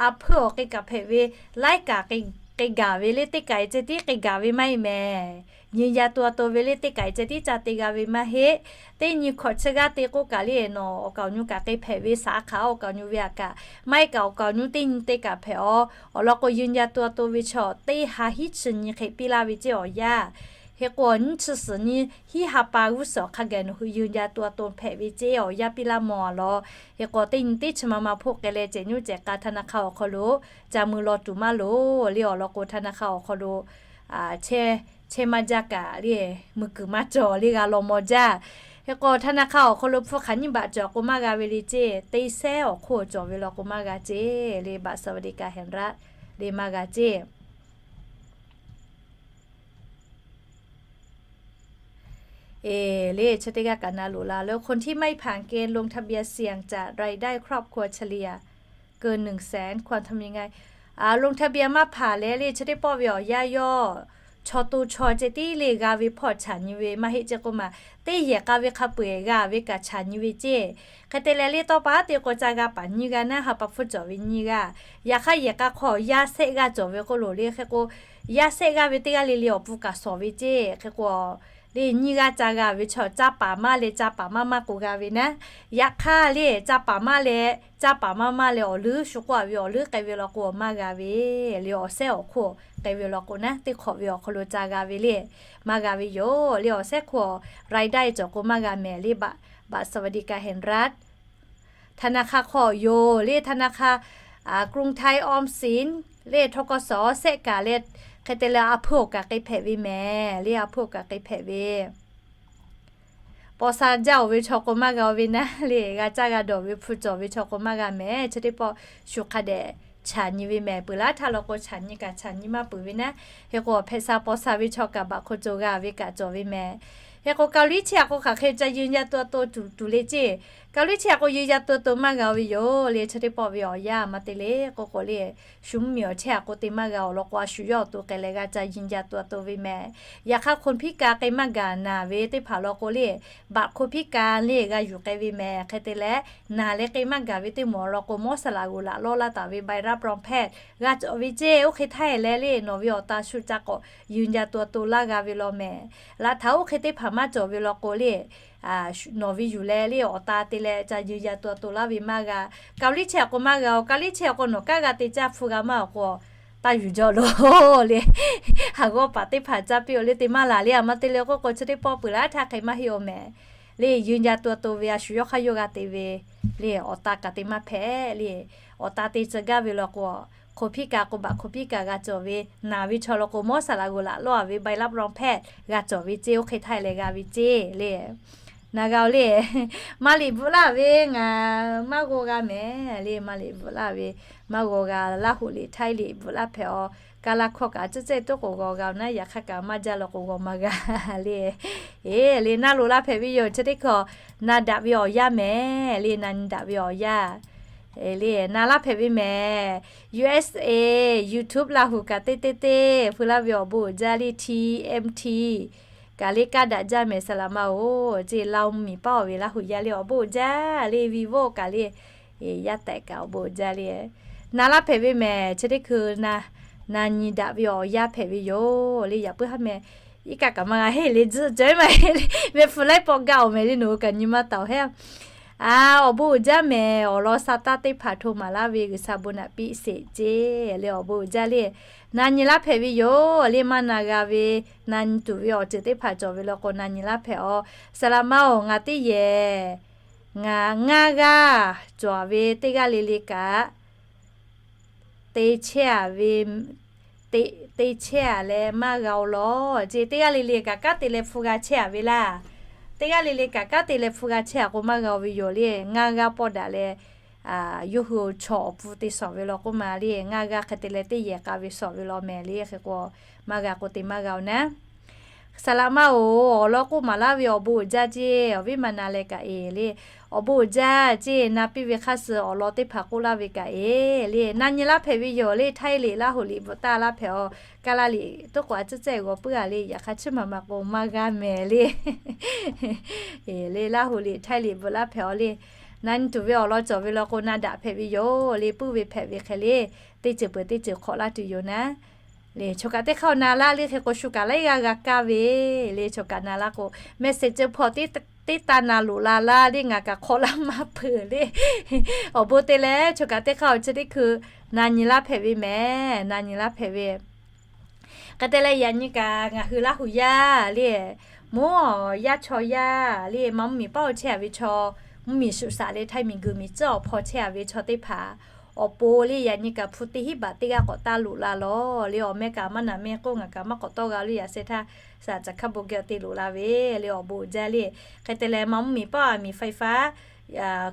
a hpuiˇ awˬ k'ai kaꞈ hpehꞈ ve, laiˉ kaꞈ k'ai gaˬ ve le. Teˇ kaꞈ ceh tiˉ k'ai gaˬ ve maˇ heˆ mehˍ. ยืนยันตัวตน ve le teˇ kaꞈ ceh tiˉ ca te g'a ve maˇ heˆ. Teˇ nyi hkawꞈ chi g'aˇ te k'oˆ kaꞈ le nawˬ awˬ kaˍ awˬ nyu kaꞈ k'e hpehꞈ ve, สาขา awˬ kaˍ awˬ nyu ve aꞈ kaꞈ, maˇ heˆ kaꞈ awˬ kaˍ awˬ nyu teˇ nyi te kaꞈ hpehꞈ a. Awˬ lawn k'o ยืนยันตัวตน ve chaw teˇ ha hiˉ chi nyi hk'e piˇ laˇ ve ceˇ awˬ yanˇ. Hk'e k'o nyiˇ chi suhˍ nyi hiˉ ha pa g'uˇ suhˍ awˬ hk'a gaˬ nawˬ hui ยืนยันตัวตน hpehꞈ ve ceˇ awˬ yanˇ piˇ laˇ mawˬ a law. Hk'e k'o teˇ nyi teˇ chi ma ma hpoˆ k'ai leh cehˬ nyoˇ cehˬ k'a ธนาคาร awˬ hk'aw lo ca mui law tuˬ maˇ loˍ le. Awˬ lawn k'o ธนาคาร awˬ hk'aw lo chehˇ maˇ jaˇ kaꞈ le, mui kuiˬ maˇ cawˬ le g'a law mawˬ jaˇ. Hk'e k'o ธนาคาร awˬ hk'aw lo hpu hk'aˬ nyiˇ baꞈ cawˬ k'o maˇ g'a ve le ceˇ, teˇ sehˉ awˬ hk'oˆ cawˬ ve law k'o maˇ g'a ceˇ le, บัตรสวัสดิการแห่งรัฐ le maˇ g'a ceˇ. Eˬ le, chi teˇ g'aˇ kaꞈ na loꞈ la le, คนที่ไม่ผ่านเกณฑ์ลงทะเบียนเสี่ยงจะรายได้ครอบครัวเฉลี่ยเกินหนึ่งแสน ควรทำยังไง ลงทะเบียน maˇ hpanˍ leh le chi teˇ pawˆ ve awˬ yanˇ yawˇ chaw to chaw ceh tiˉ le g'a ve hpawˇ chaꞈ nyi ve maˇ heˆ ceˇ k'oˆ ma. Teˇ yehˬ k'a ve hk'a peu-eˬ g'a ve kaꞈ chaꞈ nyi ve ceˇ. Hk'e te leh le tawˇ pa te k'o ca g'a paˍ nyiˇ g'aˇ naˉ ha pa hpfuhˇ cawˬ ve nyiˇ g'aˇ. Yaꞈ hk'aˇ yehˬ k'a hk'aw yaˇ sehˆ g'aˇ cawˬ ve k'oˆ loˬ le. Hk'e k'o yaˇ sehˆ g'aˇ ve teˇ g'aˇ le le awˬ pun kaꞈ shawˍ ve ceˇ. Hk'e k'o le nyiˇ g'aˇ ca g'a ve chaw caˇ paˍ maˇ leh caˇ paˍ maˇ maˇ k'o g'a ve naˉ. Yaꞈ hk'aˇ le caˇ paˍ maˇ leh caˇ paˍ maˇ maˇ leh awˬ leuˉ shu k'oˆ a ve awˬ leuˉ k'ai ve law k'o maˇ g'a ve le, awˬ sehˉ awˬ hk'oˆ k'ai ve law k'o naˉ, teˇ hk'awꞈ ve awˬ hk'aw lo ca g'a ve le maˇ g'a ve yoˬ le. Awˬ sehˉ hk'oˆ รายได้ cawˬ k'o maˇ g'a mehˍ le, บัตรสวัสดิการแห่งรัฐ ธนาคาร hk'aw yoˬ le, ธนาคาร กรุงไทยออมสิน le ธ.ก.ส. sehˆ kaꞈ leh hk'e te leh a hpuˇ awˬ kaꞈ k'e hpehꞈ ve mehˍ le, a hpuˇ awˬ kaꞈ k'e hpehꞈ ve ป.ส. jaˇ-oˬ ve chaw k'o maˇ g'a-oˬ ve naˉ le, g'a caˇ g'a dawˬ ve hpu cawˬ ve chaw k'o maˇ g'a mehˍ. Chi teˇ pawˆ shu hk'a dehꞈ chaꞈ nyi ve mehˍ. Peuˬ laˇ htaˇ law k'o chaꞈ nyi kaꞈ chaꞈ nyi maˇ peuˬ ve naˉ. Hk'e k'o แพทย์ศาสตร์ ป.ส. ve chaw kaꞈ บัตรคนจน g'a ve kaꞈ cawˬ ve mehˍ. Hk'e k'o เกาหลี chi a k'o hk'aˬ hk'e ca ยืนยันตัวตน tuˬ tuˬ le ceˇ. เกาหลี chi a k'o ยืนยันตัวตน maˇ g'a-oˬ ve yoˬ le. Chi teˇ pawˆ ve awˬ yanˇ maˇ te le k'oˆ k'o le, shu mvuhˇmiˬ awˬ chehˇ a k'o te maˇ g'a awˬ lawn k'o a shu yawˇ awˬ to k'ai leh g'a ca ยืนยันตัวตน ve mehˍ. Yaꞈ hk'aˇ คนพิการ k'e maˇ gaˬ naˬ ve teˇ hpaˍ law k'o le, บัตรคนพิการ le g'a yuˬ k'ai ve mehˍ. Hk'e te leh naˬ leh k'e maˇ gaˬ ve teˇ maˬ awˬ lawn k'o mawˇ saˍ laꞈ g'oˬ laꞈ lawˇ laˇ taˍ ve ใบรับรองแพทย์ g'a cawˬ ve ceˇ. Oˇ hk'e htaˇ e leh le nawˬ ve awˬ ta shu ca k'awꞈ ยืนยันตัวตน laˇ g'a ve law mehˍ. Laꞈ htaꞈ oˇ hk'e teˇ hpaˍ maˇ cawˬ ve law k'o le, nawˬ ve yuˬ leh le awˬ ta te leh ca ยืนยันตัวตน laˇ ve maˇ g'a. เกาหลี chi a k'o maˇ g'a-oˬ. เกาหลี chi a k'o nawˬ kanˉ g'a te caˇ hpu g'a maˇ-oˬ k'o, taˇ yuˬ jaw lo le. Haˍ g'awˇ paˍ teˇ hpaˍ caˇ piˇ-oˬ le te maˇ laˬ le. A maˇ te le k'oˆ k'o chi teˇ pawˆ peuˬ laˇ htaˇ hk'e maˇ heˆ-oˬ mehˍ. Le ยืนยันตัวตน ve a shu yawˇ hk'aˇ yawˇ g'a te ve le awˬ ta kaꞈ te maˇ hpehꞈ le. Awˬ ta te tcuh gaˇ ve law k'o, คนพิการ k'o บัตรคนพิการ g'a cawˬ ve, naˬ ve chaw law k'o mawˇ saˍ laꞈ g'oˬ laꞈ lawˇ a ve ใบรับรองแพทย์ g'a cawˬ ve ceˇ. Oˇ hk'e htaˇ e leh g'a ve ceˇ le. Na g'a-oˬ le, maˇ liꞈ bvuhꞈ laˇ ve ngaˬ maˇ g'aw g'a mehˍ le. Maˇ liꞈ bvuhꞈ laˇ ve maˇ g'aw g'a. Laˇ hoꞈ liꞈ Htaiˇ liꞈ bvuhꞈ laˇ hpehꞈ-aw. Ka laˇ hkawˇ kaꞈ tcuhˉ tcuhˉ toˉ k'o g'aw g'a-oˬ naˉ, yaꞈ hk'aˇ kaꞈ maˇ jaˇ law k'o g'aw maˇ g'a le. Eˬ le, naˇ loꞈ laˇ hpehꞈ ve yoˬ. Chi teˇ hkawꞈ na daꞈ ve awˬ yanˇ mehˍ le, na nyi daꞈ ve awˬ yanˇ le, na laˇ hpehꞈ ve mehˍ. USA, YouTube Laˇ huˍ kaꞈ teˇ teˇ teˇ hpu laˇ ve awˬ bon uiˍ jaˇ le, TMT kaꞈ le kaˇ daꞈ jaˇ mehˍ, saˍ laꞈ ma-oˬ. Ceˇ Laˇ huˍ miˬ paˇ-oˬ ve Laˇ huˍ yaˇ le awˬ bon uiˍ jaˇ le, Vivo kaꞈ le yaˇ tehꞈ kaꞈ awˬ bon uiˍ jaˇ le. Na laˇ hpehꞈ ve mehˍ. Chi teˇ hkui na nyi daꞈ ve awˬ yanˇ hpehꞈ ve yoˬ le. Yaꞈ puiˉ haˉ meh iˉ kaˆ kaꞈ maˇ g'a heˆ le, tzuhˆ cawˬ maˇ heˆ le. Meh hpu laiˉ pawˆ gaˇ-oˬ mehˍ le, nawˬ hui kaꞈ nyi maˇ taˍ-oˬ heˆ. A, awˬ bon uiˍ jaˇ mehˍ. Awˬ lawn sa taˇ teˇ hpaˍ hto maˍ laˇ ve G'uiˬsha bon naꞈ piˇ sheˍ ceˇ le, awˬ bon uiˍ jaˇ le. Na nyi laˇ hpehꞈ ve yoˬ le, maˇ na g'a ve, na nyi tuˬ ve awˬ ceuˬ teˇ hpaˍ cawˬ ve law k'o na nyi laˇ hpehꞈ-aw. Saˍ laꞈ ma-oˬ, ngaˬ teˇ yehˬ ngaˬ ngaˇ g'aˇ cawˬ ve teˇ g'aˇ le le kaꞈ te chehˇ-a ve, te chehˇ-a leh maˇ g'a-oˬ law ceˇ. Teˇ g'aˇ le le kaꞈ kanˉ te leh hpu g'a chehˇ-a ve laˇ. Teˇ g'aˇ le le kaꞈ kanˉ te leh hpu g'a chehˇ-a k'o maˇ g'a-oˬ ve yoˬ le. Ngaˇ g'aˇ pawˆ daꞈ leh yawˇ hui chaw awˬ pfuhˇ te shawˍ ve law k'oˆ ma le. Ngaˇ g'aˇ hk'e te leh teˇ yehˬ k'a ve shawˍ ve law mehˍ le. Hk'e k'o maˇ g'a k'o te maˇ g'a-oˬ naˉ. Saˍ laꞈ ma-oˬ, awˬ lawn k'oˆ maˍ laˇ ve awˬ bon uiˍ jaˇ ceˇ, awˬ viˉ ma na leh kaꞈ eˬ le. Awˬ bon uiˍ jaˇ ceˇ, na piˇ ve hk'aˇ suh awˬ lawn teˇ hpaˍ k'oˆ laˇ ve kaꞈ eˬ le. Na nyi laˇ hpehꞈ ve yoˬ le. Htaiˇ liꞈ Laˇ huˍ liꞈ bvuhꞈ taˇ laˇ hpehꞈ-aw. Kaˇ laˇ liꞈ toˉ k'o a tcuhˉ cehˇ g'aw puiˉ-a le. Yaꞈ hk'aˇ chiˇ maˍ maˍ k'o maˇ g'a mehˍ le. Eˬ le, Laˇ huˍ liꞈ Htaiˇ liꞈ bvuhꞈ laˇ hpehꞈ-aw le. Na nyi tuˬ ve awˬ lawn cawˬ ve law k'o na daꞈ hpehꞈ ve yoˬ le. Puiˉ ve hpehꞈ ve hk'e le, teˇ ceuˬ peuˬ teˇ ceuˬ hk'awꞈ laˇ tuˬ yoˬ naˉ. Le chaw kaꞈ teˇ hk'aˇ na laˇ le hk'e k'o, shu kaꞈ laiˉ g'aˇ g'a kaˇ ve le. Chaw kaꞈ na laˇ k'o, message hpawˇ teˇ taˇ na loꞈ la laˇ le, ngaˬ kaꞈ hk'awꞈ laˇ maˇ peuˬ le. Awˬ bon te leh chaw kaꞈ teˇ hk'aˇ awˬ chi teˇ hkui na nyi laˇ hpehꞈ ve mehˍ, na nyi laˇ hpehꞈ ve. Hk'e te leh yaꞈ nyi kaꞈ ngaˬ hui Laˇ huˍ yaˇ le, mvuhˇ awˬ yaˇ chaw yaˇ le, ma mvuhˇ miˬ paˉ awˬ chehˇ a ve chaw, mvuhˇ miˬ shuˍ shaꞈ le htaiˇ miˬ guiˬ miˬ tcuhˉ awˬ hpaw chehˇ a ve chaw teˇ hpaˍ, awˬ pon le yaꞈ nyi kaꞈ hpu teˇ hinˉ baꞈ teˇ g'aˇ k'awꞈ taˇ loꞈ la lawˬ le. Awˬ meh kaꞈ maˇ naˬ meh k'oˆ, ngaˬ kaꞈ maˇ k'awꞈ tawˆ g'a le, yaꞈ sheh htaˇ saˍ caˬ hkaˇ bon geh te loꞈ la ve le. Awˬ bon uiˍ jaˇ le. Hk'e te leh ma mvuhˇ miˬ paˉ a miˬ ไฟฟ้า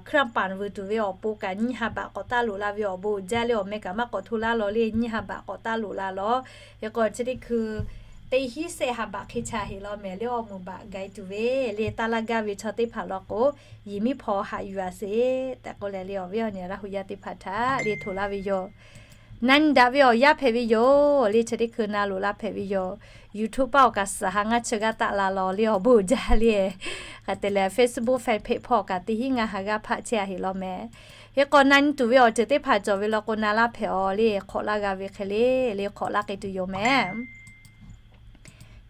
เครื่องปั่น vuiˬ tuˬ ve awˬ pon kaꞈ nyiˇ ha baꞈ k'awꞈ taˇ loꞈ la ve awˬ bon uiˍ jaˇ le. Awˬ meh kaꞈ maˇ k'awꞈ hto laˇ lawˬ le, nyiˇ ha baꞈ k'awꞈ taˇ loꞈ la lawˬ. Hk'e k'o chi teˇ hkui teˇ hinˉ sehˆ ha baꞈ hk'e cha heˍ law mehˍ le, awˬ meuˍ baꞈ gaiˬ tuˬ ve le. Taˇ laˇ gaˇ ve chaw teˇ hpaˍ law k'o, yiˬ miˉ hpaw haꞈ yuˬ a sheˍ tehꞈ k'oˆ leh le, awˬ viˉ awˬ nyi Laˇ huˍ yaˇ teˇ hpaˍ htaꞈ le hto laˇ ve yoˬ. Na nyi daꞈ ve awˬ yaˇ hpehꞈ ve yoˬ le. Chi teˇ hkui na loꞈ la hpehꞈ ve yoˬ. YouTube paˉ awˬ kaꞈ suhˍ ha ngaˇ chi g'aˇ taˆ la lawˬ le awˬ bon uiˍ jaˇ le. Hk'e te leh Facebook fan page hpawˇ kaꞈ teˇ hinˉ ngaˇ ha g'aˇ hpaˆ chehˇ a heˍ law mehˍ. Hk'e k'o na nyi tuˬ ve awˬ ceuˬ teˇ hpaˍ cawˬ ve law k'o na laˇ hpehꞈ aw le, hk'awꞈ laˇ g'a ve hk'e le, le hk'awꞈ laˇ k'ai tuˬ yoˬ mehˍ.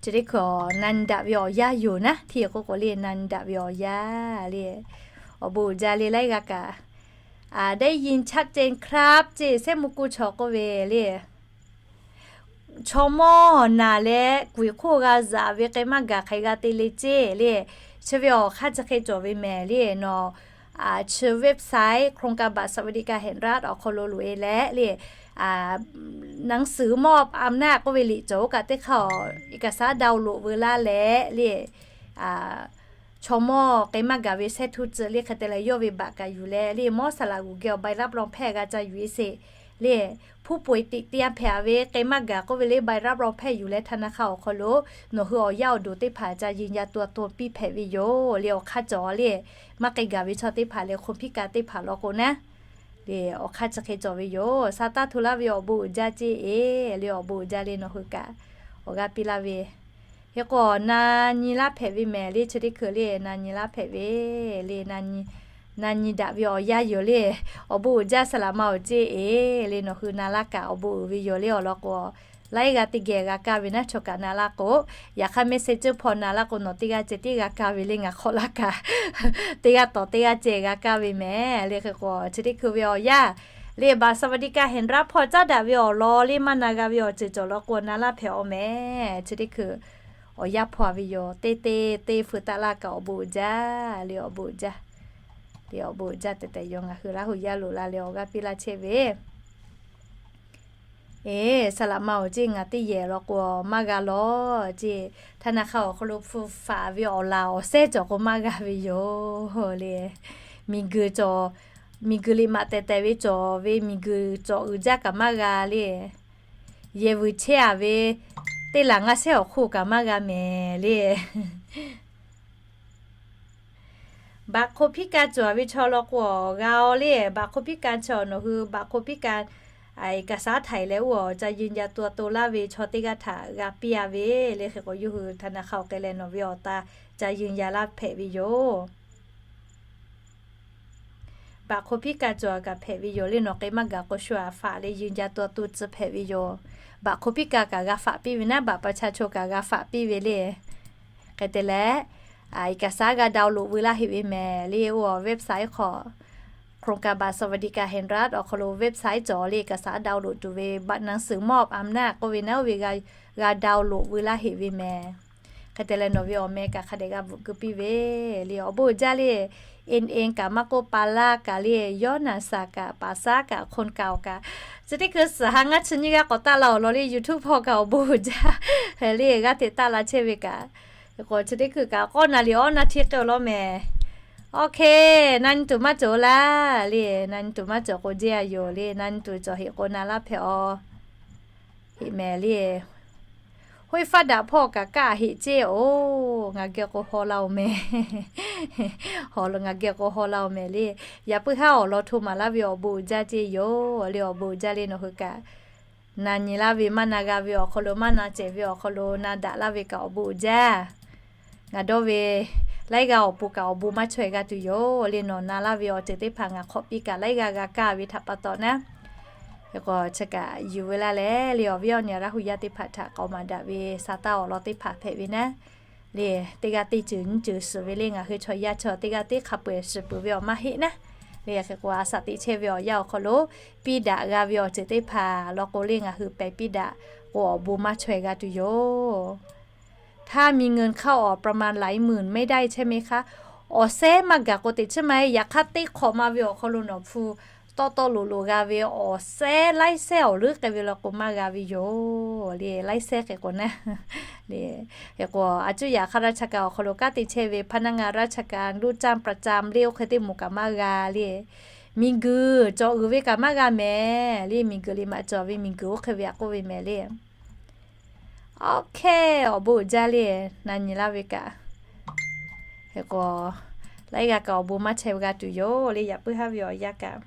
Chi teˇ hkui na nyi daꞈ ve awˬ yaˇ yoˬ naˉ, hteˇ k'oˆ k'o le na nyi daꞈ ve awˬ yaˇ le. Awˬ bon uiˍ jaˇ le laiˉ g'aˇ kaꞈ ได้ยินชัดเจนครับ ceˇ, shehˆ mvuh ku chaw k'oˆ ve le. Chaw mawˇ naˬ leh kuiˬ hk'oˆ g'a zaꞈ ve k'ai maˇ gaˬ hk'e g'a te le ceˇ le. Chi ve awˬ hk'aˇ chi hk'e cawˬ ve mehˍ le nawˬ. Chi website โครงการบัตรสวัสดิการแห่งรัฐ awˬ hk'aw lo loꞈ e leh le, หนังสือมอบอำนาจ k'oˆ ve liꞈ cawˬ oˇ kaꞈ teˇ hk'aˇ awˬ เอกสาร download veu laˇ leh le, chaw mawˇ k'ai maˇ gaˬ ve shehˆ htuˇ tcuh le hk'e te leh yawˇ ve baꞈ kaꞈ yuˬ leh le, mawˇ saˍ laꞈ g'uˬ geh awˬ ใบรับรองแพทย์ g'a ca yuˬ e sheˍ le. ผู้ป่วยติดเตียง hpehꞈ ve k'ai maˇ gaˬ k'oˆ ve le ใบรับรองแพทย์ yuˬ leh ธนาคาร awˬ hk'aw lo nawˬ hui awˬ yaˇ awˬ duˬ teˇ hpaˍ ca ยืนยันตัวตน piˇ hpehꞈ ve yoˬ le. Awˬ hk'aˇ cawˬ le, maˇ k'ai gaˬ ve chaw teˇ hpaˍ leh คนพิการ teˇ hpaˍ law k'o naˉ le, awˬ hk'aˇ chi hk'e cawˬ ve yoˬ. Sa taˇ hto laˇ ve awˬ bon uiˍ jaˇ ceˇ e le, awˬ bon uiˍ jaˇ le nawˬ hui kaꞈ awˬ g'aˇ piˇ laˇ ve. Hk'e k'o na nyi laˇ hpehꞈ ve mehˍ le, chi teˇ hkui le na nyi laˇ hpehꞈ ve le, na nyi daꞈ ve awˬ yaˇ yoˬ le. Awˬ bon uiˍ jaˇ saˍ laꞈ ma awˬ ceˇ e le, nawˬ hui na laˇ kaꞈ awˬ bon uiˍ ve yoˬ le. Awˬ lawn k'o laiˉ g'aˇ teˇ geh g'a kaˇ ve naˉ, chaw kaꞈ na laˇ k'o, yaꞈ hk'aˇ mehˍ sehˍ ceuˬ hpawˇ na laˇ k'o nawˬ teˇ g'aˇ ceh tiˉ g'a kaˇ ve le, ngaˬ hk'awꞈ laˇ kaꞈ teˇ g'aˇ tawˍ teˇ g'aˇ ceh g'a kaˇ ve mehˍ le. Hk'e k'o chi teˇ hkui ve awˬ yaˇ le บัตรสวัสดิการแห่งรัฐ hpawˇ caˉ daꞈ ve awˬ lawn le maˇ na g'a ve awˬ ceuˬ cawˬ law k'o na laˇ hpehꞈ aw mehˍ. Chi teˇ hkui awˬ yaˇ hpawˇ ve yoˬ. Teˇ teˇ teˇ feu taˆ laˇ kaꞈ awˬ bon uiˍ jaˇ le, awˬ bon uiˍ jaˇ le, awˬ bon uiˍ jaˇ tehꞈ tehꞈ yoˬ. Ngaˬ hui Laˇ huˍ yaˇ loꞈ la leh awˬ g'aˇ piˇ laˇ chehˇ ve Eˬ, saˍ laꞈ ma awˬ ceˇ ngaˬ teˇ yehˬ law k'o maˇ g'a lawˬ ceˇ. ธนาคาร awˬ hk'aw lo hpu faˍ ve awˬ laˬ awˬ sehˉ cawˬ k'o maˇ g'a ve yoˬ le. Miˬguiˬ cawˬ, miˬguiˬ liꞈ maꞈ tehˬ tehˬ ve cawˬ ve miˬguiˬ cawˬ uiˍ jaˇ kaꞈ maˇ g'a le. Yehˬ vuiˬ chehˇ a ve teˇ laˬ ngaˇ sehˉ awˬ hk'oˆ kaꞈ maˇ g'a mehˍ le. บัตรคนพิการ cawˬ ve chaw law k'o g'a aw le. บัตรคนพิการ chaw nawˬ hui บัตรคนพิการ เอกสาร htaꞈ leh oˇ awˬ ca ยืนยันตัวตน laˇ ve chaw teˇ g'aˇ htaꞈ g'a piˇ a ve le. Hk'e k'o yawˇ hui ธนาคาร awˬ k'ai leh nawˬ ve awˬ ta ca ยืนยัน laˇ hpehꞈ ve yoˬ. บัตรคนพิการ cawˬ kaꞈ hpehꞈ ve yoˬ le. Nawˬ k'ai maˇ gaˬ k'o shu aꞈ faꞈ leh ยืนยันตัวตน tcuh hpehꞈ ve yoˬ. บัตรคนพิการ kaꞈ g'a faꞈ piˇ ve naˉ, บัตรประชาชน kaꞈ g'a faꞈ piˇ ve le. Hk'e te leh, เอกสาร g'a download veu laˇ heꞈ ve mehˍ le. Oˇ awˬ website hk'aw โครงการบัตรสวัสดิการแห่งรัฐ awˬ hk'aw lo website cawˬ le, เอกสาร download tuˬ ve บัตรหนังสือมอบอำนาจ k'oˆ ve naˉ oˇ ve g'a download veu laˇ heꞈ ve mehˍ. Hk'e te leh nawˬ ve awˬ meh kaꞈ hk'a dehꞈ g'a bvuhꞈ keu piˇ ve le. Awˬ bon uiˍ jaˇ le. N N kaꞈ maˇ k'oˆ, ปาล่า kaꞈ le, ย้อนหน้า saˍ kaꞈ, ปาซ่า kaꞈ, คนเก่า kaꞈ, chi teˇ hkui suhˍ ha ngaˇ chi nyiˇ g'aˇ k'awꞈ taˆ la awˬ lawn le YouTube hpawˇ kaꞈ awˬ bon uiˍ jaˇ le. G'aˇ hteꞈ taˆ la chehˇ ve kaꞈ, k'o chi teˇ hkui kaꞈ k'awˇ na liꞈ awˉ na hteˇ k'ai awˬ lawn mehˍ. Oˇ hk'e, na nyi tuˬ maˇ cawˬ laˇ le. Na nyi tuˬ maˇ cawˬ k'o jeˇ a yoˬ le. Na nyi tuˬ cawˬ heꞈ k'o na laˇ hpehꞈ aw heꞈ mehˍ le. Hoˆ faˉ daꞈ hpawˇ kaꞈ kaˇ heꞈ ceˇ oˬ. Ngaˬ geh k'o haw la oˬ mehˍ. Haw ngaˬ geh k'o haw la oˬ mehˍ le. Yaꞈ puiˉ haˉ awˬ lawn hto maˍ laˇ ve awˬ bon uiˍ jaˇ ceˇ yoˬ le. Awˬ bon uiˍ jaˇ le. Nawˬ hui kaꞈ na nyi laˇ ve maˇ na g'a ve awˬ hk'aw lo, maˇ na cehˬ ve awˬ hk'aw lo na daꞈ laˇ ve kaꞈ awˬ bon uiˍ jaˇ. Ngaˬ dawˇ ve laiˉ g'aˇ awˬ pon kaꞈ awˬ bon maˇ chaweh g'a tuˬ yoˬ le. Nawˬ na laˇ ve awˬ ceuˬ teˇ hpaˍ ngaˬ hk'awꞈ piˇ kaꞈ laiˉ g'aˇ g'a kaˇ ve htaꞈ pa taw naˉ Hk'e k'o chi kaꞈ yuˬ ve laˇ leh le, awˬ viˉ awˬ nyi Laˇ hu yaˇ teˇ hpaˍ htaꞈ k'aoˍ maˍ daꞈ ve sa taˇ awˬ lawn teˇ hpaˍ hpehꞈ ve naˉ le, teˇ g'aˇ teˇ ceuˬ nyiˇ ceuˬ suhˍ ve le, ngaˬ hui chaw yaˇ chaw teˇ g'aˇ teˇ hk'a peu-eˬ shiˍ peuˬ ve awˬ maˇ heˆ naˉ le. Hk'e k'o a shaꞈ teꞈ chehˇ ve awˬ yanˇ awˬ hk'aw lo piˇ daꞈ g'a ve awˬ ceuˬ teˇ hpaˍ law k'o le, ngaˬ hui pehˬ piˇ daꞈ k'o awˬ bon maˇ chaweh g'a tuˬ yoˬ. ถ้ามีเงินเข้าออกประมาณหลายหมื่นไม่ได้ใช่ไหมคะ Awˬ sehˉ maˇ gaˬ k'o teꞈ chiˉ maˇ heˆ. Yaꞈ hk'aˇ teˇ hk'awꞈ ma ve awˬ hk'aw lo nawˬ hpu tawˆ tawˆ loꞈ loꞈ g'a ve awˬ sehˉ laiˉ sehˉ awˬ leuˉ k'ai ve law k'o maˇ g'a ve yoˬ le. Laiˉ sehˉ hk'e k'o naˉ le. Hk'e k'o a cuˇ yaꞈ hk'aˇ ราชการ awˬ hk'aw lo kanˉ te chehˇ ve พนักงานราชการ ลูกจ้างประจำ le oˇ hk'e teˇ moˍ kaꞈ maˇ g'a le. Miˬguiˬ cawˬ uiˍ ve kaꞈ maˇ g'a mehˍ le. Miˬguiˬ liꞈ maꞈ cawˬ ve miˬguiˬ oˇ hk'e ve aꞈ k'oˆ ve mehˍ le. Oˇ hkehˇ awˬ bon uiˍ jaˇ le. Na nyi laˇ ve kaꞈ, hk'e k'o laiˉ g'aˇ kaꞈ awˬ bon maˇ chaweh g'a tuˬ yoˬ le. Yaꞈ puiˉ haˉ ve awˬ yanˇ kaꞈ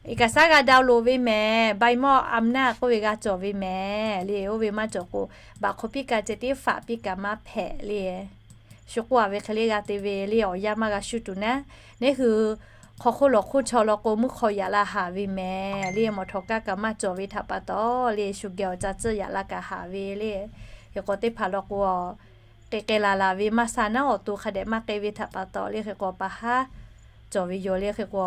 เอกสาร g'a download ve mehˍ, ใบมอบอำนาจ k'oˆ ve g'a cawˬ ve mehˍ le. Oˇ ve maˇ cawˬ k'o, baꞈ hk'aw piˇ kaꞈ ceh tiˉ faꞈ piˇ kaꞈ maˇ hpehꞈ le. Shu k'oˆ a ve hk'e le g'a te ve le, awˬ yanˇ maˇ g'a shuˇ tuˬ naˉ. Neˇ hui hk'aw hk'oˆ lawˬ hk'oˆ chaw law k'o, mvuhˇ hk'aw yaꞈ la haˍ ve mehˍ le. Mawˬ htawnˍ kaˇ kaꞈ maˇ cawˬ ve htaꞈ pa taw le, shu geh awˬ ca tcuhˇ yaꞈ la kaꞈ haˍ ve le. Hk'e k'o teˇ hpaˍ law k'o, k'ai k'ai laˬ laˬ ve maˇ sha naˉ, awˬ to hk'a dehꞈ maˇ k'ai ve htaꞈ pa taw le, hk'e k'o pa haˉ cawˬ ve yoˬ le. Hk'e k'o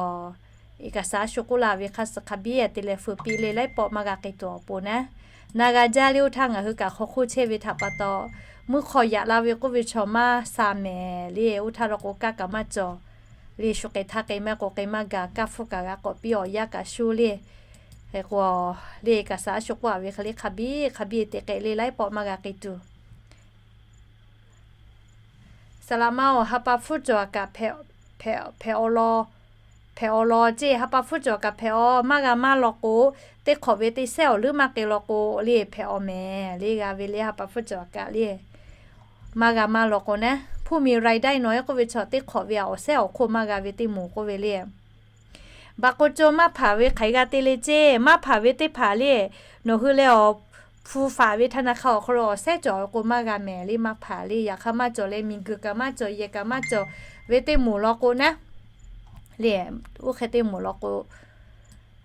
เอกสาร shu k'oˆ la ve hk'a suh hk'a biˇ te leh feu piˇ le, laiˉ pawˆ maˇ g'a k'ai tuˬ awˬ pon naˉ. Na g'a jaˇ le. Oˇ htaˇ ngaˬ hui kaꞈ hk'aw hk'oˆ chehˇ ve htaꞈ pa taw, mvuhˇ hk'aw yaꞈ la ve k'oˆ ve chaw maˇ sha mehˍ le. Oˇ htaˇ law k'o kaˇ kaꞈ maˇ cawˬ le. Shu k'ai htaˇ k'ai maˇ k'o k'ai maˇ gaˬ, kaˇ hpfuhˇ kaꞈ g'a k'awꞈ piˇ awˬ yanˇ kaꞈ shuˇ le. Hk'e k'o le, เอกสาร shu k'oˆ a ve hk'e le hk'a biˇ hk'a biˇ te k'ai le, laiˉ pawˆ maˇ g'a k'ai tuˬ. Saˍ laꞈ ma-oˬ, ha pa hpfuhˇ cawˬ kaꞈ hpehꞈ, hpehꞈ, hpehꞈ awˬ lawn, hpehꞈ awˬ lawn ceˇ. Ha pa hpfuhˇ cawˬ kaꞈ hpehꞈ awˬ, maˇ g'a maˇ law k'o, teˇ hk'awꞈ ve teˇ sehˉ awˬ leuˉ maˇ k'ai law k'o le, hpehꞈ awˬ mehˍ le. G'a ve le, ha pa hpfuhˇ cawˬ kaꞈ le, maˇ g'a maˇ law k'o naˉ. ผู้มีรายได้น้อย k'oˆ ve chaw teˇ hk'awꞈ ve awˬ sehˉ awˬ hk'oˆ maˇ g'a ve teˇ moˍ k'oˆ ve le. Baꞈ k'o co maˇ hpanˍ ve hk'aˬ hk'e g'a te le ceˇ. Maˇ hpanˍ ve teˇ hpaˍ le, nawˬ hui leh awˬ hpu faˍ ve ธนาคาร awˬ hk'aw lo awˬ sehˉ cawˬ k'o maˇ g'a mehˍ le, maˇ hpanˍ le. Yaꞈ hk'aˇ maˇ cawˬ leh, miˬguiˬ kaꞈ maˇ cawˬ, yehˬ kaꞈ maˇ cawˬ ve teˇ moˍ law k'o naˉ le, oˇ hk'e teˇ moˍ law k'o,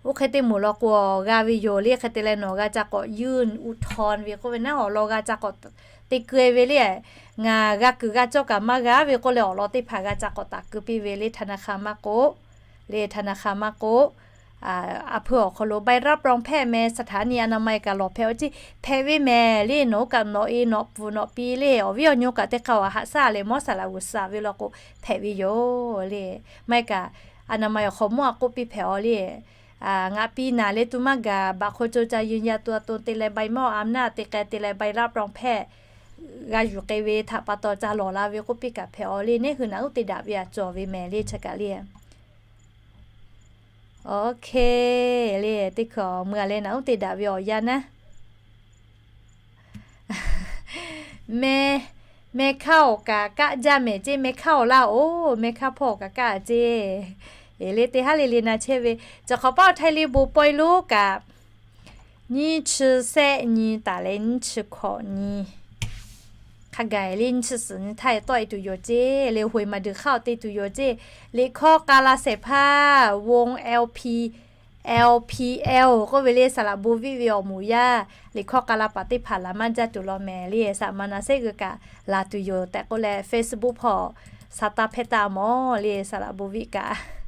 oˇ hk'e teˇ moˍ law k'o g'a ve yoˬ le. Hk'e te leh nawˬ g'a ca k'awꞈ ยื่นอุทธรณ์ ve k'oˆ ve naˉ, awˬ lawn g'a ca k'awꞈ te keu e ve le. Ngaˬ g'a kuiˬ g'a cawˇ kaꞈ maˇ g'a ve k'oˆ leh, awˬ lawn teˇ hpaˍ g'a ca k'awꞈ taˍ keu piˇ ve le. ธนาคาร maˇ k'oˆ le, ธนาคาร maˇ k'oˆ, a hpui awˬ hk'aw lo ใบรับรองแพทย์ meh, สถานีอนามัย kaꞈ lawˬ hpehꞈ awˬ ceˇ, hpehꞈ ve mehˍ le. Nawˬ hui kaꞈ nawꞈ e nawꞈ pfuhˍ nawꞈ pi le, awˬ viˉ awˬ nyi kaꞈ teˇ hk'a awˬ haꞈ shaˉ leh mawˇ saˍ laꞈ g'uˬ shaˍ ve law k'o hpehꞈ ve yoˬ le. Maˇ heˆ kaꞈ อนามัย awˬ hk'aw mawˇ a k'oˆ piˇ hpehꞈ awˬ le. Ngaˬ pi naˍ leh tu maˇ gaˬ, baꞈ hk'o co ca ยืนยันตัวตน te leh ใบมอบอำนาจ te k'ai te leh ใบรับรองแพทย์ g'a yuˬ k'ai ve htaꞈ pa taw ca lawˬ la ve k'oˆ piˇ kaꞈ hpehꞈ awˬ le. Neˇ hui naꞈ uˉ te daꞈ ve aꞈ cawˬ ve mehˍ le, chi kaꞈ le. Oˇ hk'e le, teˇ hkui mui a leh naꞈ uˉ te daꞈ ve awˬ yanˇ naˉ. Meh, meh hkaˇ awˬ kaꞈ kaˆ jaˇ mehˍ ceˇ, meh hkaˇ awˬ laˇ oˬ, meh hkaˇ hpawˇ awˬ kaꞈ kaˆ a ceˇ. Eˬ le, teˇ haˉ le le na chehˇ ve, cawˬ hk'awꞈ paˆ awˬ htaiˇ le bon pawehˇ lonˉ kaꞈ, nyiˇ chi shehˆ nyi taˍ leh nyiˇ chi hkawꞈ nyi hk'a gaˬ le, nyiˇ chi suhˍ nyi htaˇ tawˆ e tuˬ yoˬ ceˇ le. Hoꞈ e maˬ duiˬ hk'aˇ awˬ te tuˬ yoˬ ceˇ. Liꞈ hkawˇ k'a la shehˍ hpaˇ วง L P, L P L k'oˆ ve le, saˍ laꞈ bon viˆ ve awˬ moˍ yaˇ liꞈ hkawˇ k'a la paˍ teˇ hpaˍ laˬ maˇ jaˇ tuˬ law mehˍ le. Saˍ laꞈ ma na sehˉ g'uiˬ kaꞈ laˬ tuˬ yoˬ tehꞈ k'oˆ leh, Facebook hpawˇ sha taˇ hpehˇ taˇ mawˬ le, saˍ laꞈ bon viˆ kaꞈ.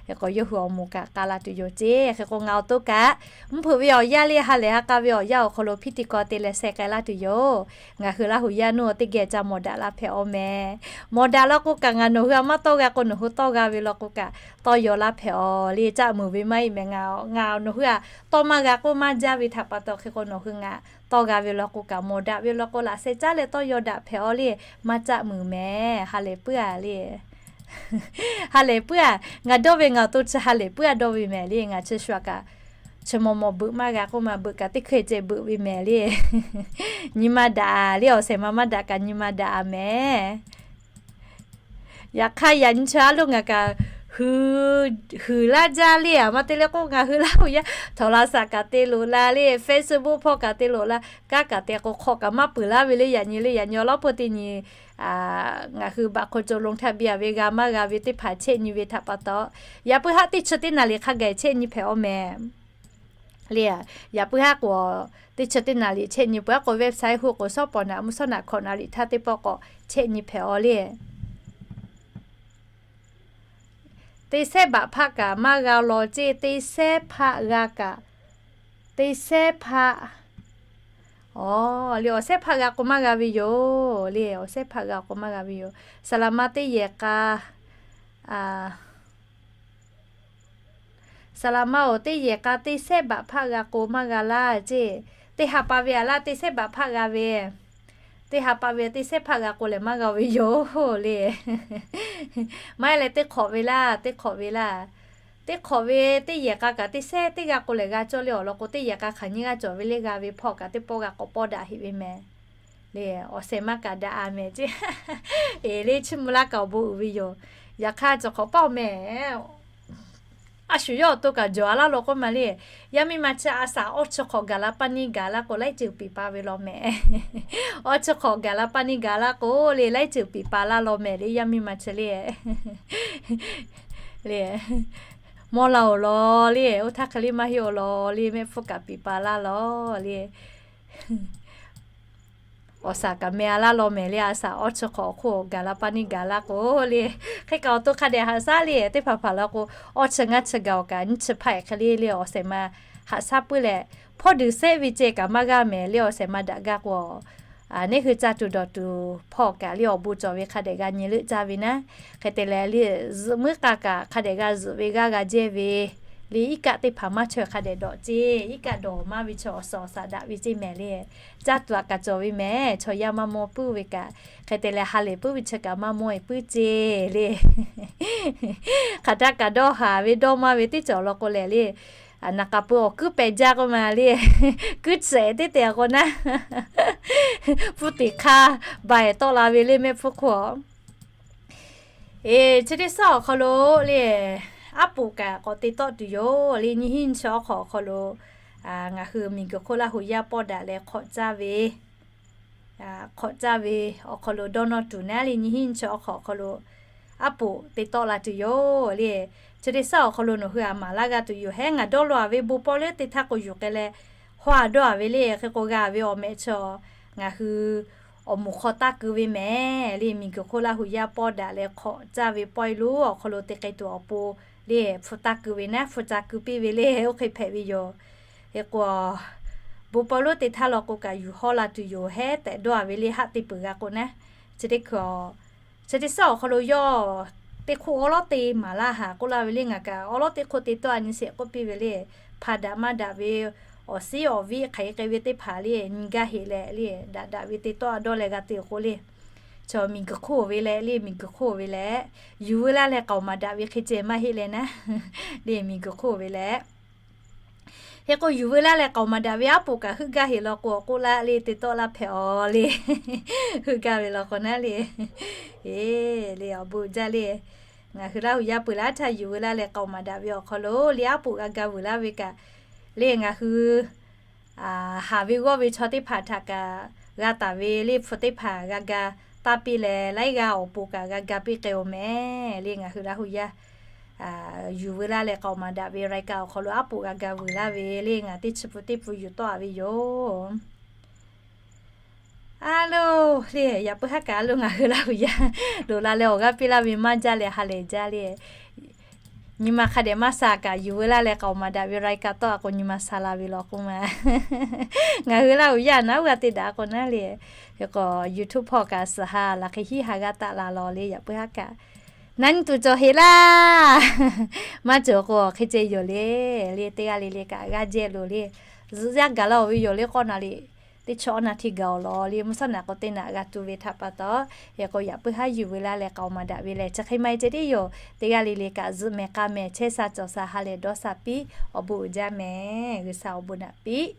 Hk'e k'o yawˇ hui awˬ moˍ kaꞈ k'a la tuˬ yoˬ ceˇ. Hk'e k'o ngaˬ awˬ to kaꞈ mvuhˇ hpeuꞈ ve awˬ yanˇ le, ha lehˬ ha k'a ve awˬ yanˇ awˬ hk'aw lo พิธีกร te leh sheh k'ai laˇ tuˬ yoˬ. Ngaˬ hui Laˇ huˍ yaˇ nuˇ teˇ geh ca mawˬ daꞈ la hpehꞈ awˬ mehˍ. Mawˬ daꞈ law k'o kaꞈ ngaˬ nawˬ hui a maˇ tawˇ g'a k'o, nawˬ hui tawˇ g'a ve law k'o kaꞈ tawˇ yaw laˇ hpehꞈ awˬ le. Caˆ muiˬ ve maˇ heˆ mehˍ. Ngaˬ, ngaˬ nawˬ hui a tawˇ maˇ g'a k'oˆ maˇ jaˇ ve htaꞈ pa taw hk'e k'o nawˬ hui ngaˬ tawˇ g'a ve law k'o kaꞈ, mawˬ daꞈ ve law k'o laꞈ sheh caˉ leh tawˇ yaw daꞈ hpehꞈ awˬ le. Maˇ caˆ muiˬ mehˍ. Ha lehˬ puiˉ a le. Ha lehˬ puiˉ a. Ngaˬ dawˇ ve ngaˬ awˬ to chi ha lehˬ puiˉ a dawˇ ve mehˍ le. Ngaˬ chi shu a kaꞈ chi maw maw beuꞈ maˇ g'a k'oˆ ma, beuꞈ kaꞈ teˇ hkui ceh beuꞈ ve mehˍ le. Nyi ma daꞈ le, awˬ shehˍ ma maˇ daꞈ kaꞈ nyi ma daꞈ a mehˍ. Yaꞈ hk'aˇ yaꞈ nyi chi a lo ngaˬ kaꞈ huiˍ laˇ jaˇ le. A ma te leh k'o ngaˬ hui Laˇ huˍ yaˇ โทรศัพท์ kaꞈ te loꞈ la le, Facebook hpawˇ kaꞈ te loꞈ la, kanˉ kaꞈ te k'o hk'awꞈ kaꞈ maˇ peuˬ laˇ ve le. Yaꞈ nyi le, yaꞈ nyi awˬ lawˉ peuˬ teˇ nyi ngaˬ hui baꞈ hk'aw co ลงทะเบียน ve g'a maˇ g'a ve teˇ hpaˍ chehˇ nyi ve htaꞈ pa taw, yaꞈ puiˉ haˆ teˇ chi teˇ naˍ riˍ hk'a gaˬ chehˇ nyi hpehꞈ awˬ mehˍ. Le, yaꞈ puiˉ haˉ k'o, teˇ chi teˇ naˍ riˍ chehˇ nyi peuˬ-a k'o, website hu k'o, shawˉ pawˍ naˍ mvuhˇ shawˉ naˍ hkawꞈ naˍ riˍ htaˇ teˇ pawˆ k'awꞈ chehˇ nyi hpehꞈ-aw le. Teˇ sehˉ baꞈ hpaˆ kaꞈ maˇ g'a law ceˇ, teˇ sehˉ hpaˆ g'a kaꞈ, teˇ sehˉ hpaˆ, aˬ, le awˬ sehˉ hpaˆ g'a k'o maˇ g'a ve yoˬ le, awˬ sehˉ hpaˆ g'a k'o maˇ g'a ve yoˬ. Saˍ laˍ ma teˇ yehˬ k'a, a, Saˍ laˍ ma-oˬ, teˇ yehˬ k'a teˇ sehˉ baꞈ hpaˆ g'a k'o maˇ g'a laˇ ceˇ. Teˇ ha pa ve a laˇ teˇ sehˉ baꞈ hpaˆ g'a ve, teˇ ha pa ve teˇ sehˉ hpaˆ g'a k'o lehˬ maˇ g'a ve yoˬ le. Maˇ heˆ leh teˇ hk'awꞈ ve laˇ, teˇ hk'awꞈ ve laˇ. Teˇ hk'awꞈ ve teˇ yehˬ k'a kaꞈ teˇ sehˉ teˇ g'a k'o lehˬ g'a cawˇ le awˬ lawn k'o, teˇ yehˬ k'a hk'aˬ nyiˇ g'aˇ cawˬ ve le g'a ve hpawˇ kaꞈ teˇ pawˆ g'a k'awꞈ pawˇ daꞈ heꞈ ve mehˍ. Le, awˬ sehˍ ma kaꞈ daꞈ-a mehˍ ceˇ. Eˬ le, chiˇ mvuh laˇ kaꞈ awˬ bon uiˍ ve yoˬ. Yaꞈ hk'aˇ cawˬ hk'awꞈ paˇ-oˬ mehˍ. A shu yawˇ awˬ to kaꞈ jawˬ-a laˇ law k'oˆ ma le. Yaˇ miˇ ma chi a shaˍ awˇ chi hk'awꞈ gaˬ la paˇ neˇ gaˬ laˇ k'o, laiˉ ceuˬ piˍ pa ve law mehˍ. Awˇ chi hk'awꞈ gaˬ la paˇ neˇ gaˬ laˇ k'o le, laiˉ ceuˬ piˍ pa laˇ law mehˍ le, yaˇ miˇ ma chi le. Le, mawˇ la-oˬ law le, oˇ htaˇ hk'e le maˇ heˆ-oˬ law le, mehˆ hpfuhˇ kaꞈ piˍ pa laˇ law le. Awˬ shaˍ kaꞈ meh-a laˇ law mehˍ le, a shaˍ awˇ chi hk'awꞈ awˬ hk'oˆ gaˬ la paˇ neˇ gaˬ laˇ k'o le. Hk'e kaꞈ awˬ to hk'a dehꞈ haꞈ shaˉ le, teˇ hpaˍ hpaˍ la k'o, awˇ chi ngaˇ chi gaˬ-oˬ kaꞈ nyiˇ chi hpaˇ-ehˍ hk'e le le awˬ sehˍ ma haꞈ shaˉ puiˉ leh, hpawˇ duiˬ sehˆ ve ceh kaꞈ maˇ g'aˇ mehˍ le awˬ sehˍ ma daꞈ gaˇ k'o, a, neˇ hui caˇ tuˬ dawˬ tuˬ hpawˇ kaꞈ le awˬ bon cawˬ ve hk'a dehꞈ g'a nyi leuˆ caˇ ve naˉ. Hk'e te leh le, zuhꞈ muiˉ k'a kaꞈ hk'a dehꞈ g'a zuhꞈ ve g'aˇ g'a jehˇ ve le, iˉ kaˆ teˇ hpaˍ maˇ chaweh hk'a dehꞈ dawꞈ ceˇ, iˉ kaˆ dawˬ maˇ ve chaw awˬ suhˍ awˬ shaˍ daꞈ ve ceˇ mehˍ le. Caˇ tuˬ aꞈ kaꞈ cawˬ ve mehˍ, chaw yaˇ maˇ mawˇ puiˉ ve kaꞈ, hk'e te leh ha lehˬ puiˉ ve chi kaꞈ maˇ mawˇ-e puiˉ ceˇ le. Hk'aˬ htaˇ kaꞈ dawˇ haˍ ve dawˇ maˇ ve teˇ cawˬ law k'o lehˬ le, naˍ k'a peu awˬ kuiˉ pehꞈ jaˇ k'oˆ ma le. Kuiˉ tsuhꞈ-e teˇ tehꞈ k'o naˉ, pfuhˇ teꞈ hk'aˇ ba-e tawˆ la ve le mehˆ hpfuhˇ hk'oˆ-a. Eˬ, chi teˇ suhˉ awˬ hk'aw lo le, aˉ poꞈ kaꞈ k'awꞈ te tawˆ tuˬ yoˬ le. Nyiˇ hinˉ nyiˇ chi awˬ hk'awꞈ awˬ hk'aw lo, ngaˬ hui miˬguiˬ hk'oˆ Laˇ huˍ yaˇ pawˆ daꞈ leh hk'awꞈ caˇ ve, hk'awꞈ caˇ ve awˬ hk'aw lo dawˇ nawˇ tuˬ naˉ le, nyiˇ hinˉ nyiˇ chi awˬ hk'awꞈ awˬ hk'aw lo aˉ poꞈ te tawˆ la tuˬ yoˬ le. Chi teˇ suhˉ awˬ hk'aw lo nawˬ hui aꞈ maˍ laˇ g'a tuˬ yoˬ. Hehˉ, ngaˬ dawˇ law-a ve bon pawˇ leuˉ teˇ htaˇ k'o yuˬ k'ai leh, haw-a dawˇ-a ve le. Hk'e k'o g'a ve awˬ mehꞈ chi ngaˬ hui awˬ moˍ hk'aw taˇ keu ve mehˍ le. Miˬguiˬ hk'oˆ Laˇ huˍ yaˇ pawˆ daꞈ leh hk'awꞈ caˇ ve pawehˇ lo awˬ hk'aw lo te k'ai tuˬ awˬ pon le, hpu taˇ keu ve naˉ, hpu ca keu piˇ ve le, oˇ hk'e hpehꞈ ve yoˬ. Hk'e k'o, bon pawˇ leuˉ teˇ htaˇ law k'o kaꞈ yuˬ haw la tuˬ yoˬ. Hehˉ tehꞈ dawˇ-a ve le, haˆ te peuˬ g'a k'o naˉ. Chi teˇ hkui, chi teˇ suhˉ awˬ hk'aw lo yawˇ teˇ hk'oˆ awˉ lawˉ te maˍ laˇ haˍ k'oˆ laˇ ve le. Ngaˬ kaꞈ awˉ lawˉ teˇ hk'oˆ te tawˆ-a nyi sheˍ k'oˆ piˇ ve le. Hpa daꞈ maˇ daꞈ ve awˬ siˉ awˬ viˉ hk'aˬ hk'e k'ai ve teˇ hpaˍ le, nyi gaˇ heꞈ leh le, daꞈ daꞈ ve te tawˆ-a dawˇ leh g'a te-oˬ k'o le. Chaw miˬguiˬ hk'oˆ ve leh le, miˬguiˬ hk'oˆ ve leh, yuˬ veu laˇ leh k'aoˍ maˍ daꞈ ve hk'e ceh maˇ heˆ leh naˉ, le miˬguiˬ hk'oˆ ve leh. Hk'e k'o, yuˬ veu laˇ leh k'aoˍ maˍ daꞈ ve aˉ poꞈ kaꞈ heuˆ gaˇ heꞈ law k'o, awˬ k'oˆ laˇ le, te tawˆ laˇ hpehꞈ-aw le. Heuˆ gaˇ ve law k'o naˉ le. Eˬ, le awˬ bon jaˇ le. Ngaˬ hui Laˇ huˍ yaˇ peuˬ laˇ htaˇ yuˬ veu laˇ leh k'aoˍ maˍ daꞈ ve awˬ hk'aw lo le, aˉ poꞈ g'a ga vuiˬ laˇ ve kaꞈ, le ngaˬ hui haˍ ve g'awˇ ve chaw teˇ hpaˍ htaꞈ kaꞈ g'a taˍ ve le, hpu teˇ hpaˍ g'a ga taˇ piˇ leh, laiˉ g'aˇ awˬ pon kaꞈ g'a ga piˇ k'ai-oˬ mehˍ le. Ngaˬ hui Laˇ huˍ yaˇ yuˬ veu laˇ leh k'aoˍ maˍ daꞈ ve รายการ awˬ hk'aw lo aˉ poꞈ g'a ga vuiˬ laˇ ve le, ngaˬ teˇ chi pun teˇ pun yuˬ tawˆ-a ve yoˬ. A lo, le yaꞈ puiˉ haˉ kaꞈ a lo ngaˬ hui Laˇ huˍ yaˇ loꞈ la leh awˬ g'aˇ piˇ laˇ ve maˇ jaˇ leh ha lehˬ jaˇ le. Nyi ma hk'a dehꞈ maˇ sha kaꞈ yuˬ veu laˇ leh k'aoˍ maˍ daꞈ ve รายการ tawˆ-a k'o nyi ma sha la ve law k'oˆ ma. Ngaˬ hui Laˇ huˍ yaˇ naˉ uˉ g'a te daꞈ k'o naˉ le. Hk'e k'o YouTube hpawˇ kaꞈ suhˍ ha laˬ hk'e hiˉ ha g'aˇ taˆ la law le, yaꞈ puiˉ haˉ kaꞈ naˉ nyi tuˬ cawˬ heꞈ laˇ. Maˇ cawˬ k'o hk'e ceh yoˬ le. Le teˇ g'aˇ le le kaꞈ g'aˇ jehˇ loˬ le. Zuhꞈ yaˇ gaˬ la-oˬ ve yoˬ le, k'awˇ naˍ riˍ teˇ chaw awˇ naˍ hti gaˬ-oˬ law le, mvuhˇ shawˉ naˍ k'o teˇ naꞈ g'a tu ve htaꞈ pa taw, hk'e k'o yaꞈ puiˉ haˉ yuˬ veu laˇ leh k'aoˍ maˍ daꞈ ve leh chi hk'e maˇ heˆ ceh tiˉ yoˬ. Teˇ g'aˇ le le kaꞈ zuhꞈ mehˍ k'a mehˍ chehˇ sha cawˬ sha ha lehˬ dawˇ sha piˇ awˬ bon uiˍ jaˇ mehˍ. G'uiˬ sha awˬ bon naꞈ piˇ